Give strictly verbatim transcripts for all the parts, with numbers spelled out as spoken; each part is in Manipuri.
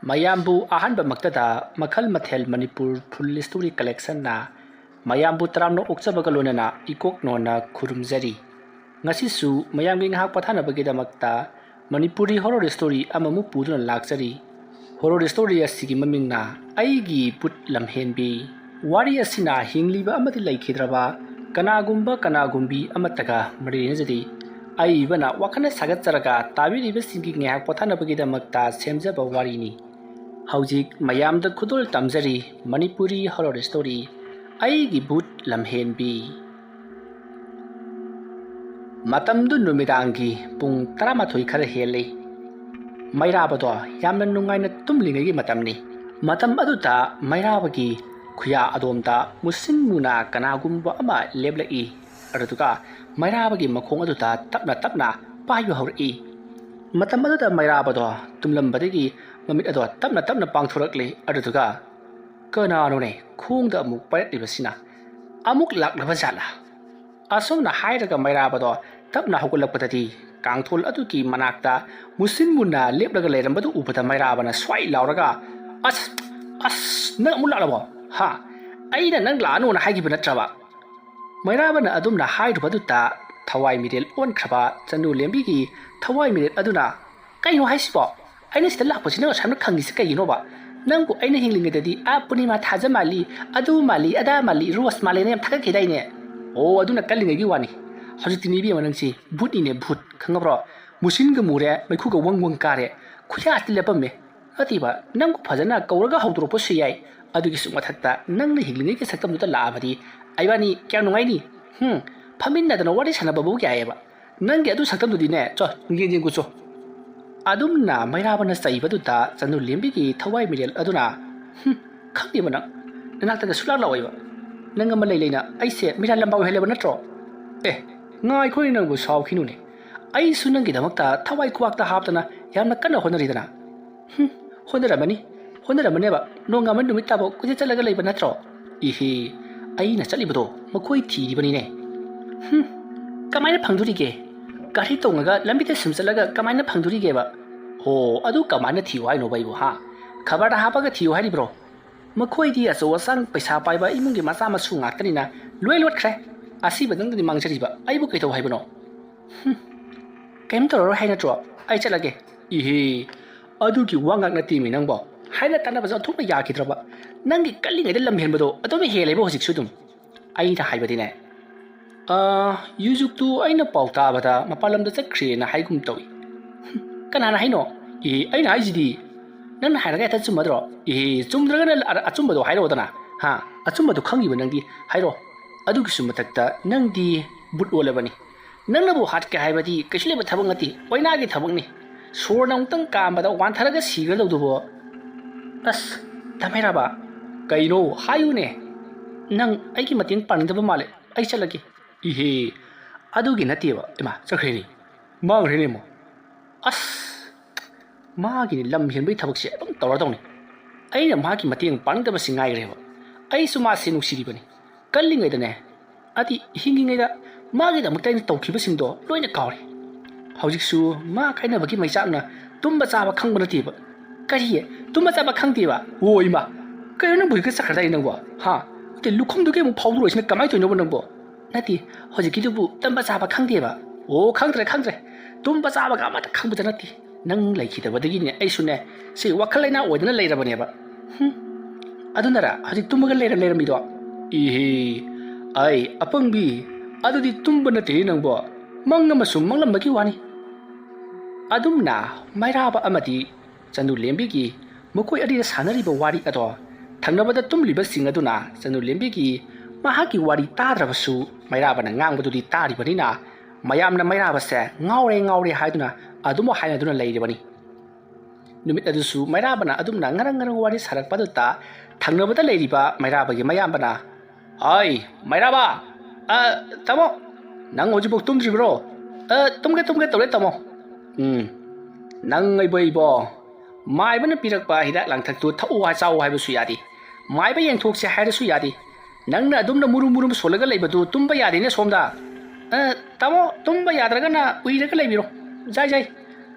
ꯃꯌꯥꯝꯕꯨ ꯑꯍꯥꯟꯕꯃꯛꯇꯗ ꯃꯈꯜ ꯃꯊꯦꯜ ꯃꯅꯤꯄꯨꯔ ꯐꯨꯜ ꯁ꯭ꯇꯣꯔꯤ ꯀꯂꯦꯛꯁꯟꯅ ꯃꯌꯥꯝꯕꯨ ꯇꯔꯥꯝꯅ ꯑꯣꯛꯆꯕꯒ ꯂꯣꯏꯅꯅ ꯏꯀꯣꯛ ꯅꯣꯟꯅ ꯈꯨꯔꯨꯝꯖꯔꯤ꯫ ꯉꯁꯤꯁꯨ ꯃꯌꯥꯝꯒꯤ ꯉꯥꯏꯍꯥꯛ ꯄꯣꯊꯥꯅꯕꯒꯤꯗꯃꯛꯇ ꯃꯅꯤꯄꯨꯔꯤ ꯍꯣꯔꯣꯔ ꯁ꯭ꯇꯣꯔꯤ ꯑꯃꯃꯨꯛ ꯄꯨꯗꯨꯅ ꯂꯥꯛꯆꯔꯤ꯫ ꯍꯣꯔꯣꯔ ꯁ꯭ꯇꯣꯔꯤ ꯑꯁꯤꯒꯤ ꯃꯃꯤꯡꯅ ꯑꯩꯒꯤ ꯚꯨꯠ ꯂꯝꯍꯦꯟꯕꯤ꯫ ꯋꯥꯔꯤ ꯑꯁꯤꯅ ꯍꯤꯡꯂꯤꯕ ꯑꯃꯗꯤ ꯂꯩꯈꯤꯗ꯭ꯔꯕ ꯀꯅꯥꯒꯨꯝꯕ ꯀꯅꯥꯒꯨꯝꯕꯤ ꯑꯃꯠꯇꯒ ꯃꯔꯤ ꯂꯩꯅꯖꯗꯦ꯫ ꯑꯏꯕꯅ ꯋꯥꯈꯜꯅ ꯁꯥꯒꯠꯆꯔꯒ ꯇꯥꯕꯤꯔꯤꯕꯁꯤꯡꯒꯤ ꯉꯥꯏꯍꯥꯛ ꯄꯣꯊꯥꯅꯕꯒꯤꯗꯃꯛꯇ ꯁꯦꯝꯖꯕ ꯋꯥꯔꯤꯅꯤ꯫ ꯍꯧꯖꯤꯛ ꯃꯌꯥꯝꯗ ꯈꯨꯗꯣꯜ ꯇꯝꯖꯔꯤ ꯃꯅꯤꯄꯨꯔꯤ ꯍꯣꯔꯣꯔ ꯁ꯭ꯇꯣꯔꯤ ꯑꯩꯒꯤ ꯚꯨꯠ ꯂꯝꯍꯦꯟꯕꯤ꯫ ꯃꯇꯝꯗꯨ ꯅꯨꯃꯤꯗꯥꯡꯒꯤ ꯄꯨꯡ ꯇꯔꯥꯃꯥꯊꯣꯏ ꯈꯔ ꯍꯦꯜꯂꯤ꯫ ꯃꯩꯔꯥꯕꯗꯣ ꯌꯥꯝꯅ ꯅꯨꯡꯉꯥꯏꯅ ꯇꯨꯝꯂꯤꯉꯩꯒꯤ ꯃꯇꯝꯅꯤ꯫ ꯃꯇꯝ ꯑꯗꯨꯗ ꯃꯩꯔꯥꯕꯒꯤ ꯈꯨꯌꯥ ꯑꯗꯣꯝꯗ ꯃꯨꯁꯤꯟ ꯃꯨꯅ ꯀꯅꯥꯒꯨꯝꯕ ꯑꯃ ꯂꯦꯞꯂꯛꯏ꯫ ꯑꯗꯨꯗꯨꯒ ꯃꯩꯔꯥꯕꯒꯤ ꯃꯈꯣꯡ ꯑꯗꯨꯗ ꯇꯞꯅ ꯇꯞꯅ ꯄꯥꯏꯕ ꯍꯧꯔꯛꯏ꯫ ꯃꯇꯝ ꯑꯗꯨꯗ ꯃꯩꯔꯥꯕꯗꯣ ꯇꯨꯝꯂꯝꯕꯗꯒꯤ ꯃꯃꯤꯠ ꯑꯗꯣ ꯇꯞꯅ ꯇꯞꯅ ꯄꯥꯡꯊꯣꯔꯛꯂꯤ꯫ ꯑꯗꯨꯗꯨꯒ ꯀꯅꯥꯅꯣꯅꯦ ꯈꯣꯡꯗ ꯑꯃꯨꯛ ꯄꯥꯏꯔꯛꯂꯤꯕꯁꯤꯅ? ꯑꯃꯨꯛ ꯂꯥꯛꯂꯕ ꯖꯥꯠꯂꯥ? ꯑꯁꯨꯝꯅ ꯍꯥꯏꯔꯒ ꯃꯩꯔꯥꯕꯗꯣ ꯇꯞꯅ ꯍꯧꯒꯠꯂꯛꯄꯗꯗꯤ ꯀꯥꯡꯊꯣꯜ ꯑꯗꯨꯒꯤ ꯃꯅꯥꯛꯇ ꯃꯨꯁꯤꯟ ꯃꯨꯟꯅ ꯂꯦꯞꯂꯒ ꯂꯩꯔꯝꯕꯗꯨ ꯎꯕꯗ ꯃꯩꯔꯥꯕꯅ ꯁ꯭ꯋꯥꯏ ꯂꯥꯎꯔꯒ, "ꯑꯁ, ꯑꯁ, ꯅꯪ ꯑꯃꯨꯛ ꯂꯥꯛꯂꯕꯣ? ꯍꯥ? ꯑꯩꯅ ꯅꯪ ꯂꯥꯛꯑꯅꯣꯅ ꯍꯥꯏꯈꯤꯕ ꯅꯠꯇ꯭ꯔꯕ?" ꯃꯩꯔꯥꯕꯅ ꯑꯗꯨꯝꯅ ꯍꯥꯏꯔꯨꯕꯗꯨꯗ ꯊꯋꯥꯏ ꯃꯤꯔꯦꯜ ꯑꯣꯟꯈ꯭ꯔꯕ ꯆꯅꯨ ꯂꯦꯝꯕꯤꯒꯤ ꯊꯋꯥꯏ ꯃꯤꯔꯦꯜ ꯑꯗꯨꯅ, "ꯀꯩꯅꯣ ꯍꯥꯏꯁꯤꯕꯣ? ꯑꯩꯅ ꯁꯤꯗ ꯂꯥꯛꯄꯁꯤ ꯅꯪ ꯑꯁꯨꯛꯌꯥꯝꯅ ꯈꯪꯉꯤꯁꯤ ꯀꯩꯒꯤꯅꯣꯕ? ꯅꯪꯕꯨ ꯑꯩꯅ ꯍꯤꯡꯂꯤꯉꯩꯗꯗꯤ ꯑꯥ ꯄꯨꯔꯅꯤꯃꯥ ꯊꯥꯖ ꯃꯥꯜꯂꯤ, ꯑꯗꯨ ꯃꯥꯜꯂꯤ, ꯑꯗꯥ ꯃꯥꯜꯂꯤ, ꯔꯣꯁ ꯃꯥꯜꯂꯤꯅ ꯌꯥꯝ ꯊꯥꯒꯠꯈꯤꯗꯥꯏꯅꯦ?" ꯑꯣ, ꯑꯗꯨꯅ ꯀꯜꯂꯤꯉꯩꯒꯤ ꯋꯥꯅꯤ꯫ ꯍꯧꯖꯤꯛꯇꯤꯅꯦ ꯏꯕꯦꯝꯃ ꯅꯪꯁꯤ ꯚꯨꯠꯅꯤꯅꯦ, ꯚꯨꯠ, ꯈꯪꯉꯕ꯭ꯔꯣ? ꯃꯨꯁꯤꯟꯒ ꯃꯨꯔꯦ, ꯃꯩꯈꯨꯒ ꯋꯪ ꯋꯪ ꯀꯥꯔꯦ, ꯈꯨꯌꯥꯁꯤ ꯂꯦꯞꯄꯝꯃꯦ꯫ ꯅꯠꯇꯦꯕ, ꯅꯪꯕꯨ ꯐꯖꯅ ꯀꯧꯔꯒ ꯍꯧꯗꯣꯔꯛꯄꯁꯨ ꯌꯥꯏ, ꯑꯗꯨꯒꯤꯁꯨ ꯃꯊꯛꯇ ꯅꯪꯅ ꯍꯤꯡꯂꯤꯉꯩꯒꯤ ꯁꯛꯇꯝꯗꯨꯗ ꯂꯥꯛꯑꯕꯗꯤ ꯑꯩꯕꯥꯅꯤ ꯀꯌꯥꯝ ꯅꯨꯡꯉꯥꯏꯅꯤ? ꯍꯨꯝ, ꯐꯝꯃꯤꯟꯅꯗꯅ ꯋꯥꯔꯤ ꯁꯥꯟꯅꯕꯕꯨ ꯌꯥꯏꯑꯕ꯫ ꯅꯪꯒꯤ ꯑꯗꯨ ꯁꯛꯇꯝꯗꯨꯗꯤꯅꯦ, ꯆꯣ, ꯌꯦꯡ ꯌꯦꯡꯉꯨ ꯆꯣ꯫ ꯑꯗꯨꯝꯅ ꯃꯩꯔꯥꯕꯅ ꯆꯩꯕꯗꯨꯗ ꯆꯅꯨ ꯂꯦꯝꯕꯤꯒꯤ ꯊꯋꯥꯏ ꯃꯤꯔꯦꯜ ꯑꯗꯨꯅ, "ꯍꯨꯝ, ꯈꯪꯗꯦꯕ ꯅꯪ, ꯅꯅꯥꯛꯇꯒ ꯁꯨꯛꯂꯥꯛ ꯂꯥꯛꯑꯣꯏꯕ꯫ ꯅꯪ ꯑꯃ ꯂꯩ ꯂꯩꯅ ꯑꯩꯁꯦ ꯃꯤꯔꯥ ꯂꯝꯕꯥ ꯑꯣꯏꯍꯜꯂꯦꯕ ꯅꯠꯇ꯭ꯔꯣ? ꯑꯦ, ꯉꯥꯏꯈꯣꯅꯦ ꯅꯪꯕꯨ ꯁꯥꯎꯈꯤꯅꯨꯅꯦ꯫ ꯑꯩꯁꯨ ꯅꯪꯒꯤꯗꯃꯛꯇ ꯊꯋꯥꯏ ꯈꯨꯕꯥꯛꯇ ꯍꯥꯞꯇꯅ ꯌꯥꯝꯅ ꯀꯟꯅ ꯍꯣꯠꯅꯔꯤꯗꯅ꯫" "ꯍꯨꯝ, ꯍꯣꯠꯅꯔꯝꯃꯅꯤ, ꯍꯣꯠꯅꯔꯝꯃꯅꯦꯕ꯫ ꯅꯣꯡꯉꯥꯟꯕ ꯅꯨꯃꯤꯠ ꯇꯥꯕ ꯀꯣꯏꯆꯠ ꯆꯠꯂꯒ ꯂꯩꯕ ꯅꯠꯇ꯭ꯔꯣ?" "ꯏꯍꯦ, ꯑꯩꯅ ꯆꯠꯂꯤꯕꯗꯣ ꯃꯈꯣꯏ ꯊꯤꯔꯤꯕꯅꯤꯅꯦ꯫" "ꯍꯨꯝ, ꯀꯃꯥꯏꯅ ꯐꯪꯗꯣꯔꯤꯒꯦ? ꯒꯥꯔꯤ ꯇꯣꯡꯉꯒ ꯂꯝꯕꯤꯗ ꯁꯨꯝ ꯆꯠꯂꯒ ꯀꯃꯥꯏꯅ ꯐꯪꯗꯣꯔꯤꯒꯦꯕ?" "ꯍꯣ, ꯑꯗꯨ ꯀꯃꯥꯏꯅ ꯊꯤꯌꯨ ꯍꯥꯏꯅꯣꯕ ꯑꯩꯕꯨ, ꯍꯥ? ꯈꯕꯔꯗ ꯍꯥꯞꯄꯒ ꯊꯤꯌꯨ ꯍꯥꯏꯔꯤꯕ꯭ꯔꯣ? ꯃꯈꯣꯏꯗꯤ ꯑꯆꯧ ꯑꯁꯥꯡ ꯄꯩꯁꯥ ꯄꯥꯏꯕ ꯏꯃꯨꯡꯒꯤ ꯃꯆꯥ ꯃꯁꯨ ꯉꯥꯛꯇꯅꯤꯅ ꯂꯣꯏ ꯂꯣꯠꯈ꯭ꯔꯦ꯫ ꯑꯁꯤꯕꯗꯪꯗꯗꯤ ꯃꯥꯡꯖꯔꯤꯕ ꯑꯩꯕꯨ ꯀꯩꯗꯧ ꯍꯥꯏꯕꯅꯣ? ꯍꯨꯝ, ꯀꯩꯝ ꯇꯧꯔꯔꯣꯏ ꯍꯥꯏ ꯅꯠꯇ꯭ꯔꯣ? ꯑꯩ ꯆꯠꯂꯒꯦ꯫ ꯏꯍꯦ, ꯑꯗꯨꯒꯤ ꯋꯥ ꯉꯥꯛ ꯅꯠꯇꯦꯃꯤ ꯅꯪꯕꯣ꯫ ꯍꯥꯏꯅ ꯇꯥꯟꯅꯕꯁꯨ ꯑꯣꯟꯊꯣꯛꯅ ꯌꯥꯈꯤꯗ꯭ꯔꯕ꯫ ꯅꯪꯒꯤ ꯀꯜꯂꯤꯉꯩꯗ ꯂꯝ ꯍꯦꯟꯕꯗꯣ ꯑꯗꯨꯝ ꯍꯦꯜꯂꯦꯕ ꯍꯧꯖꯤꯛꯁꯨ ꯑꯗꯨꯝ꯫ ꯑꯩꯅ ꯍꯥꯏꯕꯗꯤꯅꯦ, ꯑ, ꯌꯨꯖꯨꯛꯇꯨ ꯑꯩꯅ ꯄꯥꯎ ꯇꯥꯕꯗ ꯃꯄꯥꯟ ꯂꯝꯗ ꯆꯠꯈ꯭ꯔꯦꯅ ꯍꯥꯏꯒꯨꯝ ꯇꯧꯏ꯫ ꯀꯅꯥꯅ ꯍꯥꯏꯅꯣ? ꯑꯦ, ꯑꯩꯅ ꯍꯥꯏꯁꯤꯗꯤ꯫ ꯅꯪꯅ ꯍꯥꯏꯔꯒ ꯍꯦꯛꯇ ꯆꯨꯝꯃꯗ꯭ꯔꯣ? ꯑꯦ, ꯆꯨꯝꯗ꯭ꯔꯒꯅ ꯑ-, ꯑꯆꯨꯝꯕꯗꯣ ꯍꯥꯏꯔꯛꯑꯣꯗꯅ꯫ ꯍꯥ? ꯑꯆꯨꯝꯕꯗꯣ ꯈꯪꯉꯤꯕ ꯅꯪꯗꯤ ꯍꯥꯏꯔꯣ꯫ ꯑꯗꯨꯒꯤꯁꯨ ꯃꯊꯛꯇ ꯅꯪꯗꯤ ꯕꯨꯠ ꯑꯣꯜꯂꯕꯅꯤ꯫ ꯅꯪꯅꯕꯨ ꯍꯥꯠꯀꯦ ꯍꯥꯏꯕꯗꯤ ꯀꯩꯁꯨ ꯂꯩꯕ ꯊꯕꯛ ꯅꯠꯇꯦ, ꯑꯣꯏꯅꯥꯒꯤ ꯊꯕꯛꯅꯤ꯫ ꯁꯣꯔꯅ ꯑꯃꯨꯛꯇꯪ ꯀꯥꯝꯕꯗ ꯋꯥꯟꯊꯔꯒ ꯁꯤꯒꯗꯧꯗꯨꯕꯣ꯫ ꯑꯁ, ꯇꯝꯍꯩꯔꯥꯕ, ꯀꯩꯅꯣ ꯍꯥꯏꯌꯨꯅꯦ꯫ ꯅꯪ ꯑꯩꯒꯤ ꯃꯇꯦꯡ ꯄꯥꯡꯅꯤꯡꯗꯕ ꯃꯥꯜꯂꯦ, ꯑꯩ ꯆꯠꯂꯒꯦ꯫ ꯏꯍꯦ, ꯑꯗꯨꯒꯤ ꯅꯠꯇꯦꯕ꯫ ꯏꯃꯥ, ꯆꯠꯈ꯭ꯔꯦꯅꯦ꯫ ꯃꯥꯡꯈ꯭ꯔꯦꯅꯦ ꯑꯃꯨꯛ꯫ ꯑꯁ, ꯃꯥꯒꯤꯅꯤ ꯂꯝ ꯍꯦꯟꯕꯒꯤ ꯊꯕꯛꯁꯦ ꯑꯗꯨꯝ ꯇꯧꯔꯗꯧꯅꯤ꯫ ꯑꯩꯅ ꯃꯥꯒꯤ ꯃꯇꯦꯡ ꯄꯥꯡꯅꯤꯡꯗꯕꯁꯤ ꯉꯥꯏꯈ꯭ꯔꯦꯕ꯫ ꯑꯩꯁꯨ ꯃꯥꯁꯦ ꯅꯨꯡꯁꯤꯔꯤꯕꯅꯤ꯫ ꯀꯜꯂꯤꯉꯩꯗꯅꯦ, ꯑꯗꯤ ꯍꯤꯡꯉꯤꯉꯩꯗ ꯃꯥꯒꯤꯗꯃꯛꯇ ꯑꯩꯅ ꯇꯧꯈꯤꯕꯁꯤꯡꯗꯣ ꯂꯣꯏꯅ ꯀꯥꯎꯔꯦ꯫ ꯍꯧꯖꯤꯛꯁꯨ ꯃꯥ ꯀꯥꯏꯅꯕꯒꯤ ꯃꯩꯆꯥꯛꯅ ꯇꯨꯝꯕ ꯆꯥꯕ ꯈꯪꯕ ꯅꯠꯇꯦꯕ꯫ ꯀꯔꯤ? ꯇꯨꯝꯕ ꯆꯥꯕ ꯈꯪꯗꯦꯕ? ꯑꯣ ꯏꯃꯥ, ꯀꯩꯅꯣ ꯅꯪꯕꯨ ꯍꯧꯖꯤꯛꯇ ꯆꯠꯈ꯭ꯔꯗꯥꯏ ꯅꯪꯕꯣ? ꯍꯥ? ꯅꯠꯇꯦ, ꯂꯨꯈꯨꯝꯗꯨꯒꯤ ꯑꯃꯨꯛ ꯐꯥꯎꯗꯣꯔꯛꯏꯁꯤꯅ ꯀꯃꯥꯏꯅ ꯇꯧꯔꯤꯅꯣꯕ ꯅꯪꯕꯣ? ꯅꯠꯇꯦ, ꯍꯧꯖꯤꯛꯀꯤꯗꯨꯕꯨ ꯇꯨꯝꯕ ꯆꯥꯕ ꯈꯪꯗꯦꯕ? ꯑꯣ, ꯈꯪꯗ꯭ꯔꯦ, ꯈꯪꯗ꯭ꯔꯦ꯫ ꯇꯨꯝꯕ ꯆꯥꯕꯒ ꯑꯃꯠꯇ ꯈꯪꯕꯗ ꯅꯠꯇꯦ꯫ ꯅꯪ ꯂꯩꯈꯤꯗꯕꯗꯒꯤꯅꯦ ꯑꯩꯁꯨꯅꯦ ꯁꯤ ꯋꯥꯈꯜ ꯂꯩꯅꯥ ꯑꯣꯏꯗꯅ ꯂꯩꯔꯕꯅꯦꯕ꯫ ꯍꯨꯝ꯫ ꯑꯗꯨꯅꯔ ꯍꯧꯖꯤꯛ ꯇꯨꯝꯃꯒ ꯂꯩꯔ-, ꯂꯩꯔꯝꯃꯤꯗꯣ? ꯏꯍꯦ, ꯑꯩ ꯑꯄꯪꯕꯤ, ꯑꯗꯨꯗꯤ ꯇꯨꯝꯕ ꯅꯠꯇꯦ ꯅꯪꯕꯣ, ꯃꯪ ꯑꯃꯁꯨ ꯃꯪꯂꯝꯕꯒꯤ ꯋꯥꯅꯤ꯫ ꯑꯗꯨꯝꯅ ꯃꯩꯔꯥꯕ ꯑꯃꯗꯤ ꯆꯅꯨ ꯂꯦꯝꯕꯤꯒꯤ ꯃꯈꯣꯏ ꯑꯅꯤꯅ ꯁꯥꯟꯅꯔꯤꯕ ꯋꯥꯔꯤ ꯑꯗꯣ ꯊꯪꯅꯕꯗ ꯇꯨꯝꯂꯤꯕꯁꯤꯡ ꯑꯗꯨꯅ ꯆꯅꯨ ꯂꯦꯝꯕꯤꯒꯤ ꯃꯍꯥꯛꯀꯤ ꯋꯥꯔꯤ ꯇꯥꯗ꯭ꯔꯕꯁꯨ ꯃꯩꯔꯥꯕꯅ ꯉꯥꯡꯕꯗꯨꯗꯤ ꯇꯥꯔꯤꯕꯅꯤꯅ ꯃꯌꯥꯝꯅ ꯃꯩꯔꯥꯕꯁꯦ ꯉꯥꯎꯔꯦ ꯉꯥꯎꯔꯦ ꯍꯥꯏꯗꯨꯅ ꯑꯗꯨꯃꯛ ꯍꯥꯏꯅꯗꯨꯅ ꯂꯩꯔꯤꯕꯅꯤ꯫ ꯅꯨꯃꯤꯠ ꯑꯗꯨꯁꯨ ꯃꯩꯔꯥꯕꯅ ꯑꯗꯨꯝꯅ ꯉꯔꯪ ꯉꯔꯪ ꯋꯥꯔꯤ ꯁꯥꯔꯛꯄꯗꯨꯗ ꯊꯪꯅꯕꯗ ꯂꯩꯔꯤꯕ ꯃꯩꯔꯥꯕꯒꯤ ꯃꯌꯥꯝꯕꯅ, "ꯍꯥꯏ, ꯃꯩꯔꯥꯕ! ꯑ, ꯇꯥꯃꯣ, ꯅꯪ ꯍꯧꯖꯤꯛꯐꯥꯎ ꯇꯨꯝꯗ꯭ꯔꯤꯕ꯭ꯔꯣ? ꯑ, ꯇꯨꯝꯒꯦ, ꯇꯨꯝꯒꯦ ꯇꯧꯔꯦ, ꯇꯥꯃꯣ꯫ ꯎꯝ, ꯅꯪ ꯑꯩꯕꯣ, ꯑꯩꯕꯣ, ꯃꯥꯏꯕꯅ ꯄꯤꯔꯛꯄ ꯍꯤꯗꯥꯛ ꯂꯥꯡꯊꯛꯇꯨ ꯊꯛꯎ ꯍꯥꯏ, ꯆꯥꯎ ꯍꯥꯏꯕꯁꯨ ꯌꯥꯗꯦ꯫ ꯃꯥꯏꯕ ꯌꯦꯡꯊꯣꯛꯁꯦ ꯍꯥꯏꯔꯁꯨ ꯌꯥꯗꯦ꯫ ꯅꯪꯅ ꯑꯗꯨꯝꯅ ꯃꯨꯔꯨꯝ ꯃꯨꯔꯨꯝ ꯁꯣꯜꯂꯒ ꯂꯩꯕꯗꯨ ꯇꯨꯝꯕ ꯌꯥꯗꯦꯅꯦ ꯁꯣꯝꯗ꯫ ꯑ, ꯇꯥꯃꯣ, ꯇꯨꯝꯕ ꯌꯥꯗ꯭ꯔꯒꯅ ꯎꯏꯔꯒ ꯂꯩꯕꯤꯔꯣ꯫ ꯖꯥꯏ, ꯖꯥꯏ꯫